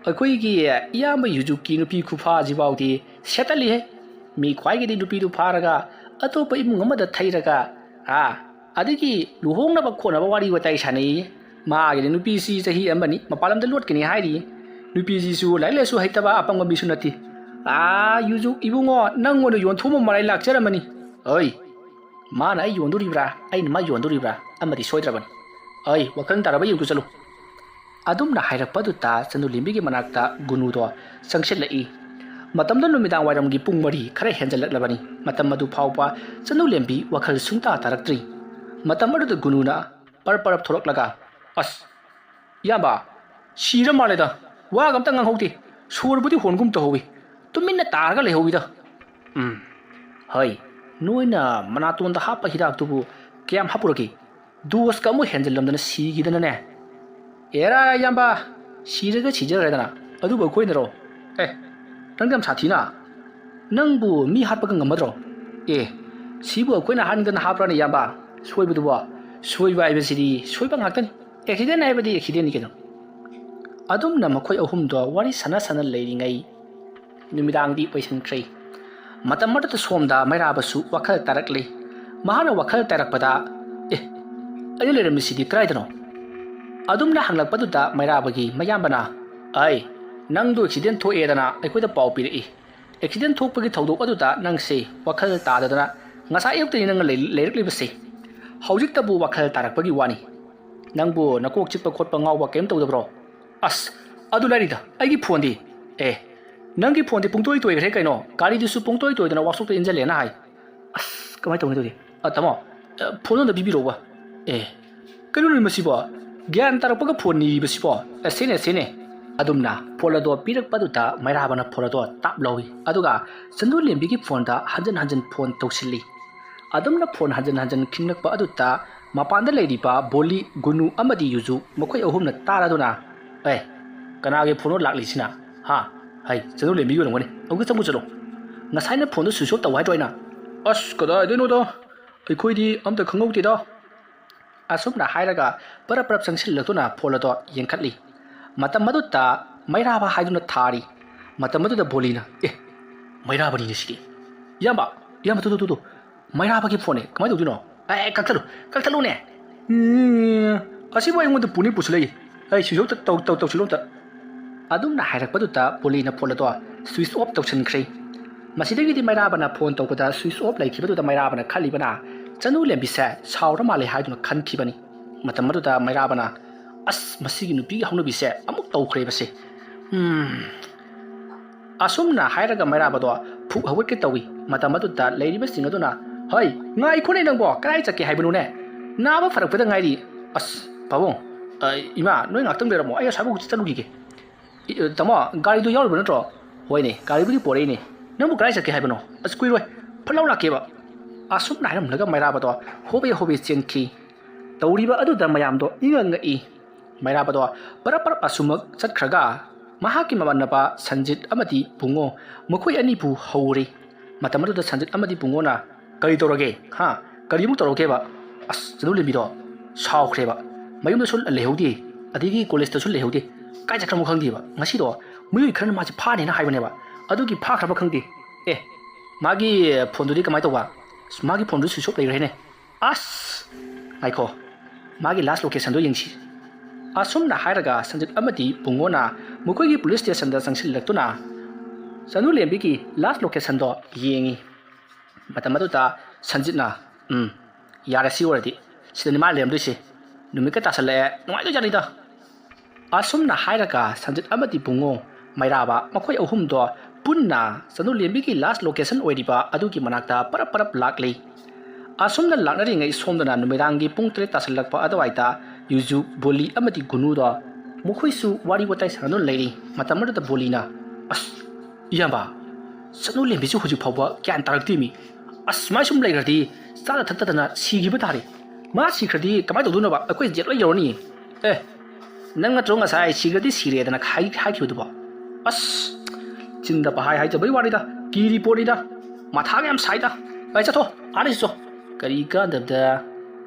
ꯑꯩꯈꯣꯏꯒꯤ ꯏꯌꯥꯝꯕ ꯌꯨꯖꯨꯀꯤ ꯅꯨꯄꯤ ꯈꯨꯐꯥꯁꯤꯐꯥꯎꯗꯤ ꯁꯦꯠꯇꯠꯂꯤꯍꯦ꯫ ꯃꯤ ꯈ꯭ꯋꯥꯏꯒꯤꯗꯤ ꯅꯨꯄꯤꯗꯨ ꯐꯥꯔꯒ ꯑꯇꯣꯞꯄ ꯏꯃꯨꯡ ꯑꯃꯗ ꯊꯩꯔꯒ, ꯑꯥ, ꯑꯗꯒꯤ ꯂꯨꯍꯣꯡꯅꯕ ꯈꯣꯠꯅꯕ ꯋꯥꯔꯤ ꯋꯥꯇꯥꯏ ꯁꯥꯟꯅꯩꯌꯦ꯫ ꯃꯥꯒꯤꯗꯤ ꯅꯨꯄꯤꯁꯤ ꯆꯍꯤ ꯑꯃꯅꯤ ꯃꯄꯥꯟ ꯂꯝꯗ ꯂꯣꯠꯀꯅꯤ ꯍꯥꯏꯔꯤꯌꯦ꯫ ꯅꯨꯄꯤꯁꯤꯁꯨ ꯂꯥꯏꯔꯤꯛ ꯂꯥꯏꯁꯨ ꯍꯩꯇꯕ ꯑꯄꯪꯕ ꯃꯤꯁꯨ ꯅꯠꯇꯦ꯫ ꯑꯥ, ꯌꯨꯖꯨꯛ ꯏꯕꯨꯡꯉꯣ, ꯅꯪꯉꯣꯟꯗ ꯌꯣꯟꯊꯣꯛꯑꯝꯕ ꯃꯔꯥꯏ ꯂꯥꯛꯆꯔꯝꯃꯅꯤ꯫ ꯑꯩ, ꯃꯥꯅ ꯑꯩ ꯌꯣꯟꯗꯣꯔꯤꯕ꯭ꯔꯥ, ꯑꯩꯅ ꯃꯥ ꯌꯣꯟꯗꯣꯔꯤꯕ꯭ꯔꯥ ꯑꯃꯗꯤ ꯁꯣꯏꯗ꯭ꯔꯕꯅꯤ꯫ ꯑꯩ, ꯋꯥꯈꯜ ꯇꯥꯔꯕ ꯌꯦꯡꯉꯨ ꯆꯠꯂꯨ꯫ ꯑꯗꯨꯝꯅ ꯍꯥꯏꯔꯛꯄꯗꯨꯗ ꯆꯅꯨꯂꯦꯝꯕꯤꯒꯤ ꯃꯅꯥꯛꯇ ꯒꯨꯅꯨꯗꯣ ꯆꯪꯁꯤꯜꯂꯛꯏ꯫ ꯃꯇꯝꯗꯨ ꯅꯨꯃꯤꯗꯥꯡ ꯋꯥꯏꯔꯝꯒꯤ ꯄꯨꯡ ꯃꯔꯤ ꯈꯔ ꯍꯦꯟꯖꯜꯂꯛꯂꯕꯅꯤ꯫ ꯃꯇꯝ ꯑꯗꯨ ꯐꯥꯎꯕ ꯆꯅꯨꯂꯦꯝꯕꯤ ꯋꯥꯈꯜ ꯁꯨꯡꯇꯥ ꯇꯥꯔꯛꯇ꯭ꯔꯤ꯫ ꯃꯇꯝ ꯑꯗꯨꯗ ꯒꯨꯅꯨꯅ ꯄꯔꯞ ꯄꯔꯞ ꯊꯣꯔꯛꯂꯒ, "ꯑꯁ, ꯏꯌꯥꯝꯕ, ꯁꯤꯔ ꯃꯥꯜꯂꯦꯗ꯫ ꯋꯥꯒ ꯑꯝꯇ ꯉꯥꯡꯍꯧꯗꯦ꯫ ꯁꯣꯔꯕꯨꯗꯤ ꯍꯣꯟꯒꯨꯝ ꯇꯧꯍꯧꯋꯤ꯫ ꯇꯨꯃꯤꯟꯅ ꯇꯥꯔꯒ ꯂꯩꯍꯧꯋꯤꯗ꯫" "ꯎꯝ, ꯍꯣꯏ, ꯅꯣꯏꯅ ꯃꯅꯥꯇꯣꯟꯗ ꯍꯥꯞꯄ ꯍꯤꯗꯥꯛꯇꯨꯕꯨ ꯀꯌꯥꯝ ꯍꯥꯞꯄꯨꯔꯒꯦ? ꯗꯣꯁꯀ ꯑꯃꯨꯛ ꯍꯦꯟꯖꯜꯂꯝꯗꯅ ꯁꯤꯈꯤꯗꯅꯅꯦ꯫" "ꯑꯦꯔꯥ, ꯏꯌꯥꯝꯕ, ꯁꯤꯔꯒ ꯁꯤꯖꯈ꯭ꯔꯦꯗꯅ꯫ ꯑꯗꯨꯕꯨ ꯑꯩꯈꯣꯏꯅꯔꯣ? ꯑꯦ, ꯅꯪꯗꯤ ꯌꯥꯝ ꯁꯥꯊꯤꯅ꯫ ꯅꯪꯕꯨ ꯃꯤ ꯍꯥꯠꯄꯒ ꯉꯝꯃꯗ꯭ꯔꯣ? ꯑꯦ, ꯁꯤꯕꯨ ꯑꯩꯈꯣꯏꯅ ꯍꯥꯠꯅꯤꯡꯗꯅ ꯍꯥꯞꯄ꯭ꯔꯥꯅꯦ, ꯏꯌꯥꯝꯕ? ꯁꯣꯏꯕꯗꯨꯕꯣ? ꯁꯣꯏꯕ ꯍꯥꯏꯕꯁꯤꯗꯤ ꯁꯣꯏꯕ ꯉꯥꯛꯇꯅꯤ꯫ ꯑꯦꯛꯁꯤꯗꯦꯟ ꯍꯥꯏꯕꯗꯤ ꯑꯦꯛꯁꯤꯗꯦꯟꯅꯤ ꯀꯩꯅꯣ꯫" ꯑꯗꯨꯝꯅ ꯃꯈꯣꯏ ꯑꯍꯨꯝꯗꯣ ꯋꯥꯔꯤ ꯁꯥꯟꯅ ꯁꯥꯟꯅ ꯂꯩꯔꯤꯉꯩ ꯅꯨꯃꯤꯗꯥꯡꯗꯤ ꯑꯣꯏꯁꯤꯟꯈ꯭ꯔꯦ꯫ ꯃꯇꯝ ꯑꯗꯨꯗ ꯁꯣꯝꯗ ꯃꯩꯔꯥꯕꯁꯨ ꯋꯥꯈꯜ ꯇꯥꯔꯛꯂꯤ꯫ ꯃꯍꯥꯛꯅ ꯋꯥꯈꯜ ꯇꯥꯔꯛꯄꯗ, "ꯑꯦ, ꯑꯩꯅ ꯂꯩꯔꯝꯃꯤꯁꯤꯗꯤ ꯀꯗꯥꯏꯗꯅꯣ?" ꯑꯗꯨꯝꯅ ꯍꯪꯂꯛꯄꯗꯨꯗ ꯃꯩꯔꯥꯕꯒꯤ ꯃꯌꯥꯝꯕꯅ, "ꯑꯩ, ꯅꯪꯗꯣ ꯑꯦꯛꯁꯤꯗꯦꯟ ꯊꯣꯛꯑꯦꯗꯅ ꯑꯩꯈꯣꯏꯗ ꯄꯥꯎ ꯄꯤꯔꯛꯏ꯫ ꯑꯦꯛꯁꯤꯗꯦꯟ ꯊꯣꯛꯄꯒꯤ ꯊꯧꯗꯣꯛ ꯑꯗꯨꯗ ꯅꯪꯁꯦ ꯋꯥꯈꯜ ꯇꯥꯗꯗꯅ ꯉꯁꯥꯏ ꯑꯌꯨꯛꯇꯒꯤ ꯅꯪꯅ ꯂꯩ-, ꯂꯩꯔꯛꯂꯤꯕꯁꯦ ꯍꯧꯖꯤꯛꯇꯕꯨ ꯋꯥꯈꯜ ꯇꯥꯔꯛꯄꯒꯤ ꯋꯥꯅꯤ꯫ ꯅꯪꯕꯨ ꯅꯀꯣꯛ ꯆꯤꯛꯄ ꯈꯣꯠꯄ ꯉꯥꯎꯕ ꯀꯔꯤꯝ ꯇꯧꯗꯕ꯭ꯔꯣ?" "ꯑꯁ, ꯑꯗꯨ ꯂꯥꯏꯔꯤꯗ, ꯑꯩꯒꯤ ꯐꯣꯟꯗꯤ?" "ꯑꯦ, ꯅꯪꯒꯤ ꯐꯣꯟꯗꯤ ꯄꯨꯡꯇꯣꯏ ꯇꯣꯏꯈ꯭ꯔꯦ ꯀꯩꯅꯣ, ꯒꯥꯔꯤꯗꯨꯁꯨ ꯄꯨꯡꯇꯣꯏ ꯇꯣꯏꯗꯅ ꯋꯥꯛꯁꯣꯞꯇ ꯏꯟꯖꯜꯂꯦꯅ ꯍꯥꯏ꯫" "ꯑꯁ, ꯀꯃꯥꯏꯅ ꯇꯧꯅꯤ ꯑꯗꯨꯗꯤ? ꯑ, ꯇꯥꯃꯣ, ꯑ, ꯐꯣꯟ ꯑꯝꯇ ꯄꯤꯕꯤꯔꯛꯎꯕ꯫" "ꯑꯦ, ꯀꯩꯅꯣꯅꯦ ꯃꯁꯤꯕꯣ? ꯒ꯭ꯌꯥꯟ ꯇꯥꯔꯛꯄꯒ ꯐꯣꯟ ꯅꯤꯔꯤꯕꯁꯤꯕꯣ? ꯑ, ꯁꯤꯅꯦ, ꯁꯤꯅꯦ꯫" ꯑꯗꯨꯝꯅ ꯐꯣꯟ ꯑꯗꯣ ꯄꯤꯔꯛꯄꯗꯨꯗ ꯃꯩꯔꯥꯕꯅ ꯐꯣꯟ ꯑꯗꯣ ꯇꯥꯞ ꯂꯧꯏ꯫ ꯑꯗꯨꯒ ꯆꯟꯗꯨ ꯂꯦꯝꯕꯤꯒꯤ ꯐꯣꯟꯗ ꯍꯟꯖꯟ ꯍꯟꯖꯟ ꯐꯣꯟ ꯇꯧꯁꯤꯜꯂꯤ꯫ ꯑꯗꯨꯝꯅ ꯐꯣꯟ ꯍꯟꯖꯟ ꯍꯟꯖꯟ ꯈꯤꯡꯂꯛꯄ ꯑꯗꯨꯗ ꯃꯄꯥꯟꯗ ꯂꯩꯔꯤꯕ ꯕꯣꯂꯤ, ꯒꯨꯅꯨ ꯑꯃꯗꯤ ꯌꯨꯖꯨ ꯃꯈꯣꯏ ꯑꯍꯨꯝꯅ ꯇꯥꯔꯗꯨꯅ, "ꯑꯦ, ꯀꯅꯥꯒꯤ ꯐꯣꯟꯅꯣ ꯂꯥꯛꯂꯤꯁꯤꯅ? ꯍꯥ? ꯍꯩ, ꯆꯅꯨ ꯂꯦꯝꯕꯤꯒꯤ ꯑꯣꯏꯔꯝꯒꯅꯤ꯫ ꯑꯃꯨꯛꯇ ꯆꯪꯉꯨ ꯆꯠꯂꯣ꯫ ꯉꯁꯥꯏꯅ ꯐꯣꯟꯗꯣ switch off ꯇꯧ ꯍꯥꯏꯗ꯭ꯔꯣ ꯑꯩꯅ?" "ꯑꯁ, ꯀꯗꯥꯏꯗꯩꯅꯣꯗ? ꯑꯩꯈꯣꯏꯗꯤ ꯑꯝꯇ ꯈꯪꯍꯧꯗꯦꯗ꯫" ꯑꯁꯨꯝꯅ ꯍꯥꯏꯔꯒ ꯄꯔꯞ ꯄꯔꯞ ꯆꯪꯁꯤꯜꯂꯛꯇꯨꯅ ꯐꯣꯟ ꯑꯗꯣ ꯌꯦꯡꯈꯠꯂꯤ꯫ ꯃꯇꯝ ꯑꯗꯨꯗ ꯃꯩꯔꯥꯕ ꯍꯥꯏꯗꯨꯅ ꯊꯥꯔꯤ꯫ ꯃꯇꯝ ꯑꯗꯨꯗ ꯕꯣꯂꯤꯅ, "ꯑꯦ, ꯃꯩꯔꯥꯕꯅꯤꯅꯦ ꯁꯤꯗꯤ꯫ ꯏꯌꯥꯝꯕ, ꯏꯌꯥꯝꯕ, ꯇꯨ, ꯇꯨ, ꯇꯨ, ꯇꯨ, ꯃꯩꯔꯥꯕꯒꯤ ꯐꯣꯟꯅꯦ, ꯀꯃꯥꯏꯅ ꯇꯧꯗꯣꯏꯅꯣ? ꯑꯦ, ꯀꯛꯊꯠꯂꯨ, ꯀꯛꯊꯠꯂꯨꯅꯦ꯫ ꯎꯝ, ꯑꯁꯤꯕꯨ ꯑꯩꯉꯣꯟꯗ ꯄꯨꯅꯤ ꯄꯨꯁꯤꯜꯂꯛꯏ꯫ ꯑꯩ switch off ꯇꯧ-, ꯇꯧ-, ꯇꯧꯁꯤꯜꯂꯨ ꯑꯝꯇ꯫" ꯑꯗꯨꯝꯅ ꯍꯥꯏꯔꯛꯄꯗꯨꯗ ꯕꯣꯂꯤꯅ ꯐꯣꯟ ꯑꯗꯣ switch off ꯇꯧꯁꯤꯟꯈ꯭ꯔꯦ꯫ ꯃꯁꯤꯗꯒꯤꯗꯤ ꯃꯩꯔꯥꯕꯅ ꯐꯣꯟ ꯇꯧꯕꯗ switch off ꯂꯩꯈꯤꯕꯗꯨꯗ ꯃꯩꯔꯥꯕꯅ ꯈꯜꯂꯤꯕꯅ ꯆꯅꯨ ꯂꯦꯝꯕꯤꯁꯦ ꯁꯥꯎꯔ ꯃꯥꯜꯂꯦ ꯍꯥꯏꯗꯨꯅ ꯈꯟꯈꯤꯕꯅꯤ꯫ ꯃꯇꯝ ꯑꯗꯨꯗ ꯃꯩꯔꯥꯕꯅ, "ꯑꯁ, ꯃꯁꯤꯒꯤ ꯅꯨꯄꯤꯒꯤ ꯍꯧꯅꯕꯤꯁꯦ ꯑꯃꯨꯛ ꯇꯧꯈ꯭ꯔꯦꯕꯁꯦ꯫ ꯎꯝ꯫" ꯑꯁꯨꯝꯅ ꯍꯥꯏꯔꯒ ꯃꯩꯔꯥꯕꯗꯣ ꯐꯨꯛ ꯍꯧꯒꯠꯀꯦ ꯇꯧꯏ꯫ ꯃꯇꯝ ꯑꯗꯨꯗ ꯂꯩꯔꯤꯕꯁꯤꯡ ꯑꯗꯨꯅ, "ꯍꯩ, ꯉꯥꯏꯈꯣꯅꯦ ꯅꯪꯕꯣ, ꯀꯗꯥꯏ ꯆꯠꯀꯦ ꯍꯥꯏꯕꯅꯣꯅꯦ? ꯅꯥꯕ ꯐꯔꯛꯄꯗ ꯉꯥꯏꯔꯤ꯫" "ꯑꯁ, ꯄꯥꯕꯨꯡ, ꯑ, ꯏꯃꯥ, ꯅꯣꯏ ꯉꯥꯛꯇꯪ ꯂꯩꯔꯝꯃꯣ, ꯑꯩ ꯑꯁ꯭ꯋꯥꯏꯐꯥꯎ ꯆꯠꯂꯨꯈꯤꯒꯦ꯫" "ꯏ-, ꯑ, ꯇꯥꯃꯣ, ꯒꯥꯔꯤꯗꯨ ꯌꯥꯎꯔꯤꯕ ꯅꯠꯇ꯭ꯔꯣ?" "ꯍꯣꯏꯅꯦ, ꯒꯥꯔꯤꯕꯨꯗꯤ ꯄꯣꯔꯛꯏꯅꯦ꯫ ꯅꯪꯕꯨ ꯀꯗꯥꯏ ꯆꯠꯀꯦ ꯍꯥꯏꯕꯅꯣ?" "ꯑꯁ, ꯀꯨꯏꯔꯣꯏ, ꯐꯠ ꯂꯥꯎ ꯂꯥꯛꯀꯦꯕ꯫" ꯑꯁꯨꯝꯅ ꯍꯥꯏꯔꯝꯂꯒ ꯃꯩꯔꯥꯕꯗꯣ ꯍꯣꯕꯦ ꯍꯣꯕꯦ ꯆꯦꯟꯈꯤ꯫ ꯇꯧꯔꯤꯕ ꯑꯗꯨꯗ ꯃꯌꯥꯝꯗꯣ ꯏꯉꯛ ꯉꯛꯏ꯫ ꯃꯩꯔꯥꯕꯗꯣ ꯄꯔꯞ ꯄꯔꯞ ꯑꯁꯨꯃꯛ ꯆꯠꯈ꯭ꯔꯒ ꯃꯍꯥꯛꯀꯤ ꯃꯃꯥꯟꯅꯕ ꯁꯟꯖꯤꯠ ꯑꯃꯗꯤ ꯕꯨꯡꯉꯣ ꯃꯈꯣꯏ ꯑꯅꯤꯕꯨ ꯍꯧꯔꯦ꯫ ꯃꯇꯝ ꯑꯗꯨꯗ ꯁꯟꯖꯤꯠ ꯑꯃꯗꯤ ꯕꯨꯡꯉꯣꯅ, "ꯀꯔꯤ ꯇꯧꯔꯒꯦ? ꯍꯥ? ꯀꯔꯤꯃꯨꯛ ꯇꯧꯔꯒꯦꯕ?" "ꯑꯁ, ꯆꯅꯨ ꯂꯦꯝꯕꯤꯗꯣ ꯁꯥꯎꯈ꯭ꯔꯦꯕ꯫ ꯃꯌꯨꯝꯗꯁꯨ ꯂꯩꯍꯧꯗꯦ, ꯑꯗꯒꯤ ꯀꯣꯂꯦꯖꯇꯁꯨ ꯂꯩꯍꯧꯗꯦ꯫ ꯀꯥꯏ ꯆꯠꯈ꯭ꯔꯃꯣ ꯈꯪꯗꯦꯕ꯫ ꯉꯁꯤꯗꯣ ꯃꯤꯑꯣꯏ ꯈꯔꯅ ꯃꯥꯁꯦ ꯐꯥꯅꯦꯅ ꯍꯥꯏꯕꯅꯦꯕ꯫ ꯑꯗꯨꯒꯤ ꯐꯥꯈ꯭ꯔꯕ ꯈꯪꯗꯦ꯫ ꯑꯦ, ꯃꯥꯒꯤ ꯐꯣꯟꯗꯨꯗꯤ ꯀꯃꯥꯏꯅ ꯇꯧꯕ?" "ꯑꯁ, ꯃꯥꯒꯤ ꯐꯣꯟꯗꯨ switch off ꯂꯩꯈ꯭ꯔꯦꯅꯦ꯫" "ꯑꯁ, ꯉꯥꯏꯈꯣ, ꯃꯥꯒꯤ last locationꯗꯣ ꯌꯦꯡꯁꯤ꯫" ꯑꯁꯨꯝꯅ ꯍꯥꯏꯔꯒ ꯁꯟꯖꯤꯠ ꯑꯃꯗꯤ ꯕꯨꯡꯉꯣꯅ ꯃꯈꯣꯏꯒꯤ police stationꯗ ꯆꯪꯁꯤꯜꯂꯛꯇꯨꯅ ꯆꯅꯨ ꯂꯦꯝꯕꯤꯒꯤ last locationꯗꯣ ꯌꯦꯡꯉꯤ꯫ ꯃꯇꯝ ꯑꯗꯨꯗ ꯁꯟꯖꯤꯠꯅ, "ꯎꯝ, ꯌꯥꯔꯦ, ꯁꯤ ꯑꯣꯏꯔꯗꯤ꯫ ꯁꯤꯗꯅꯤ ꯃꯥ ꯂꯩꯔꯝꯗꯣꯏꯁꯦ꯫ ꯅꯨꯃꯤꯠꯀ ꯇꯥꯁꯜꯂꯛꯑꯦ, ꯅꯨꯡꯉꯥꯏꯗꯣꯏꯖꯥꯠꯅꯤꯗ꯫" ꯑꯁꯨꯝꯅ ꯍꯥꯏꯔꯒ ꯁꯟꯖꯤꯠ ꯑꯃꯗꯤ ꯕꯨꯡꯉꯣ ꯃꯩꯔꯥꯕ ꯃꯈꯣꯏ ꯑꯍꯨꯝꯗꯣ ꯄꯨꯟꯅ ꯆꯅꯨ ꯂꯦꯝꯕꯤꯒꯤ last location ꯑꯣꯏꯔꯤꯕ ꯑꯗꯨꯒꯤ ꯃꯅꯥꯛꯇ ꯄꯔꯞ ꯄꯔꯞ ꯂꯥꯛꯂꯤ꯫ ꯑꯁꯨꯝꯅ ꯂꯥꯛꯅꯔꯤꯉꯩ ꯁꯣꯝꯗꯅ ꯅꯨꯃꯤꯗꯥꯡꯒꯤ ꯄꯨꯡ ꯇꯔꯦꯠ ꯇꯥꯁꯤꯜꯂꯛꯄ ꯑꯗꯨꯋꯥꯏꯗ ꯌꯨꯖꯨ, ꯕꯣꯂꯤ ꯑꯃꯗꯤ ꯒꯨꯅꯨꯗꯣ ꯃꯈꯣꯏꯁꯨ ꯋꯥꯔꯤ ꯋꯥꯇꯥꯏ ꯁꯥꯟꯅꯗꯨꯅ ꯂꯩꯔꯤ꯫ ꯃꯇꯝ ꯑꯗꯨꯗ ꯕꯣꯂꯤꯅ, "ꯑꯁ, ꯏꯌꯥꯝꯕ, ꯆꯅꯨ ꯂꯦꯝꯕꯤꯁꯨ ꯍꯧꯖꯤꯛ ꯐꯥꯎꯕ ꯒ꯭ꯌꯥꯟ ꯇꯥꯔꯛꯇꯦꯃꯤ꯫ ꯑꯁ, ꯁꯨꯃꯥꯏ ꯁꯨꯝ ꯂꯩꯈ꯭ꯔꯗꯤ ꯆꯥꯗ ꯊꯛꯇꯗꯅ ꯁꯤꯈꯤꯕ ꯇꯥꯔꯦ꯫ ꯃꯥ ꯁꯤꯈ꯭ꯔꯗꯤ ꯀꯃꯥꯏꯅ ꯇꯧꯗꯣꯏꯅꯣꯕ? ꯑꯩꯈꯣꯏ ꯖꯦꯠ ꯂꯣꯏ ꯌꯧꯔꯅꯤ꯫ ꯑꯦ, ꯅꯪ ꯅꯠꯇ꯭ꯔꯣ ꯉꯁꯥꯏ ꯁꯤꯈ꯭ꯔꯗꯤ ꯁꯤꯔꯦꯗꯅ ꯍꯥꯏ-, ꯍꯥꯏꯈꯤꯕꯗꯨꯕꯣ? ꯑꯁ, ꯆꯤꯟꯗ ꯄꯍꯥꯏ ꯍꯥꯏꯖꯕꯩ ꯋꯥꯅꯤꯗ, ꯀꯤꯔꯤ ꯄꯣꯠꯅꯤꯗ, ꯃꯊꯥꯒ ꯌꯥꯝ ꯁꯥꯏꯗ꯫ ꯑꯩ ꯆꯠꯊꯣ, ꯑꯥꯗ ꯆꯠꯊꯣ꯫ ꯀꯔꯤ ꯀꯥꯟꯗꯕꯗ?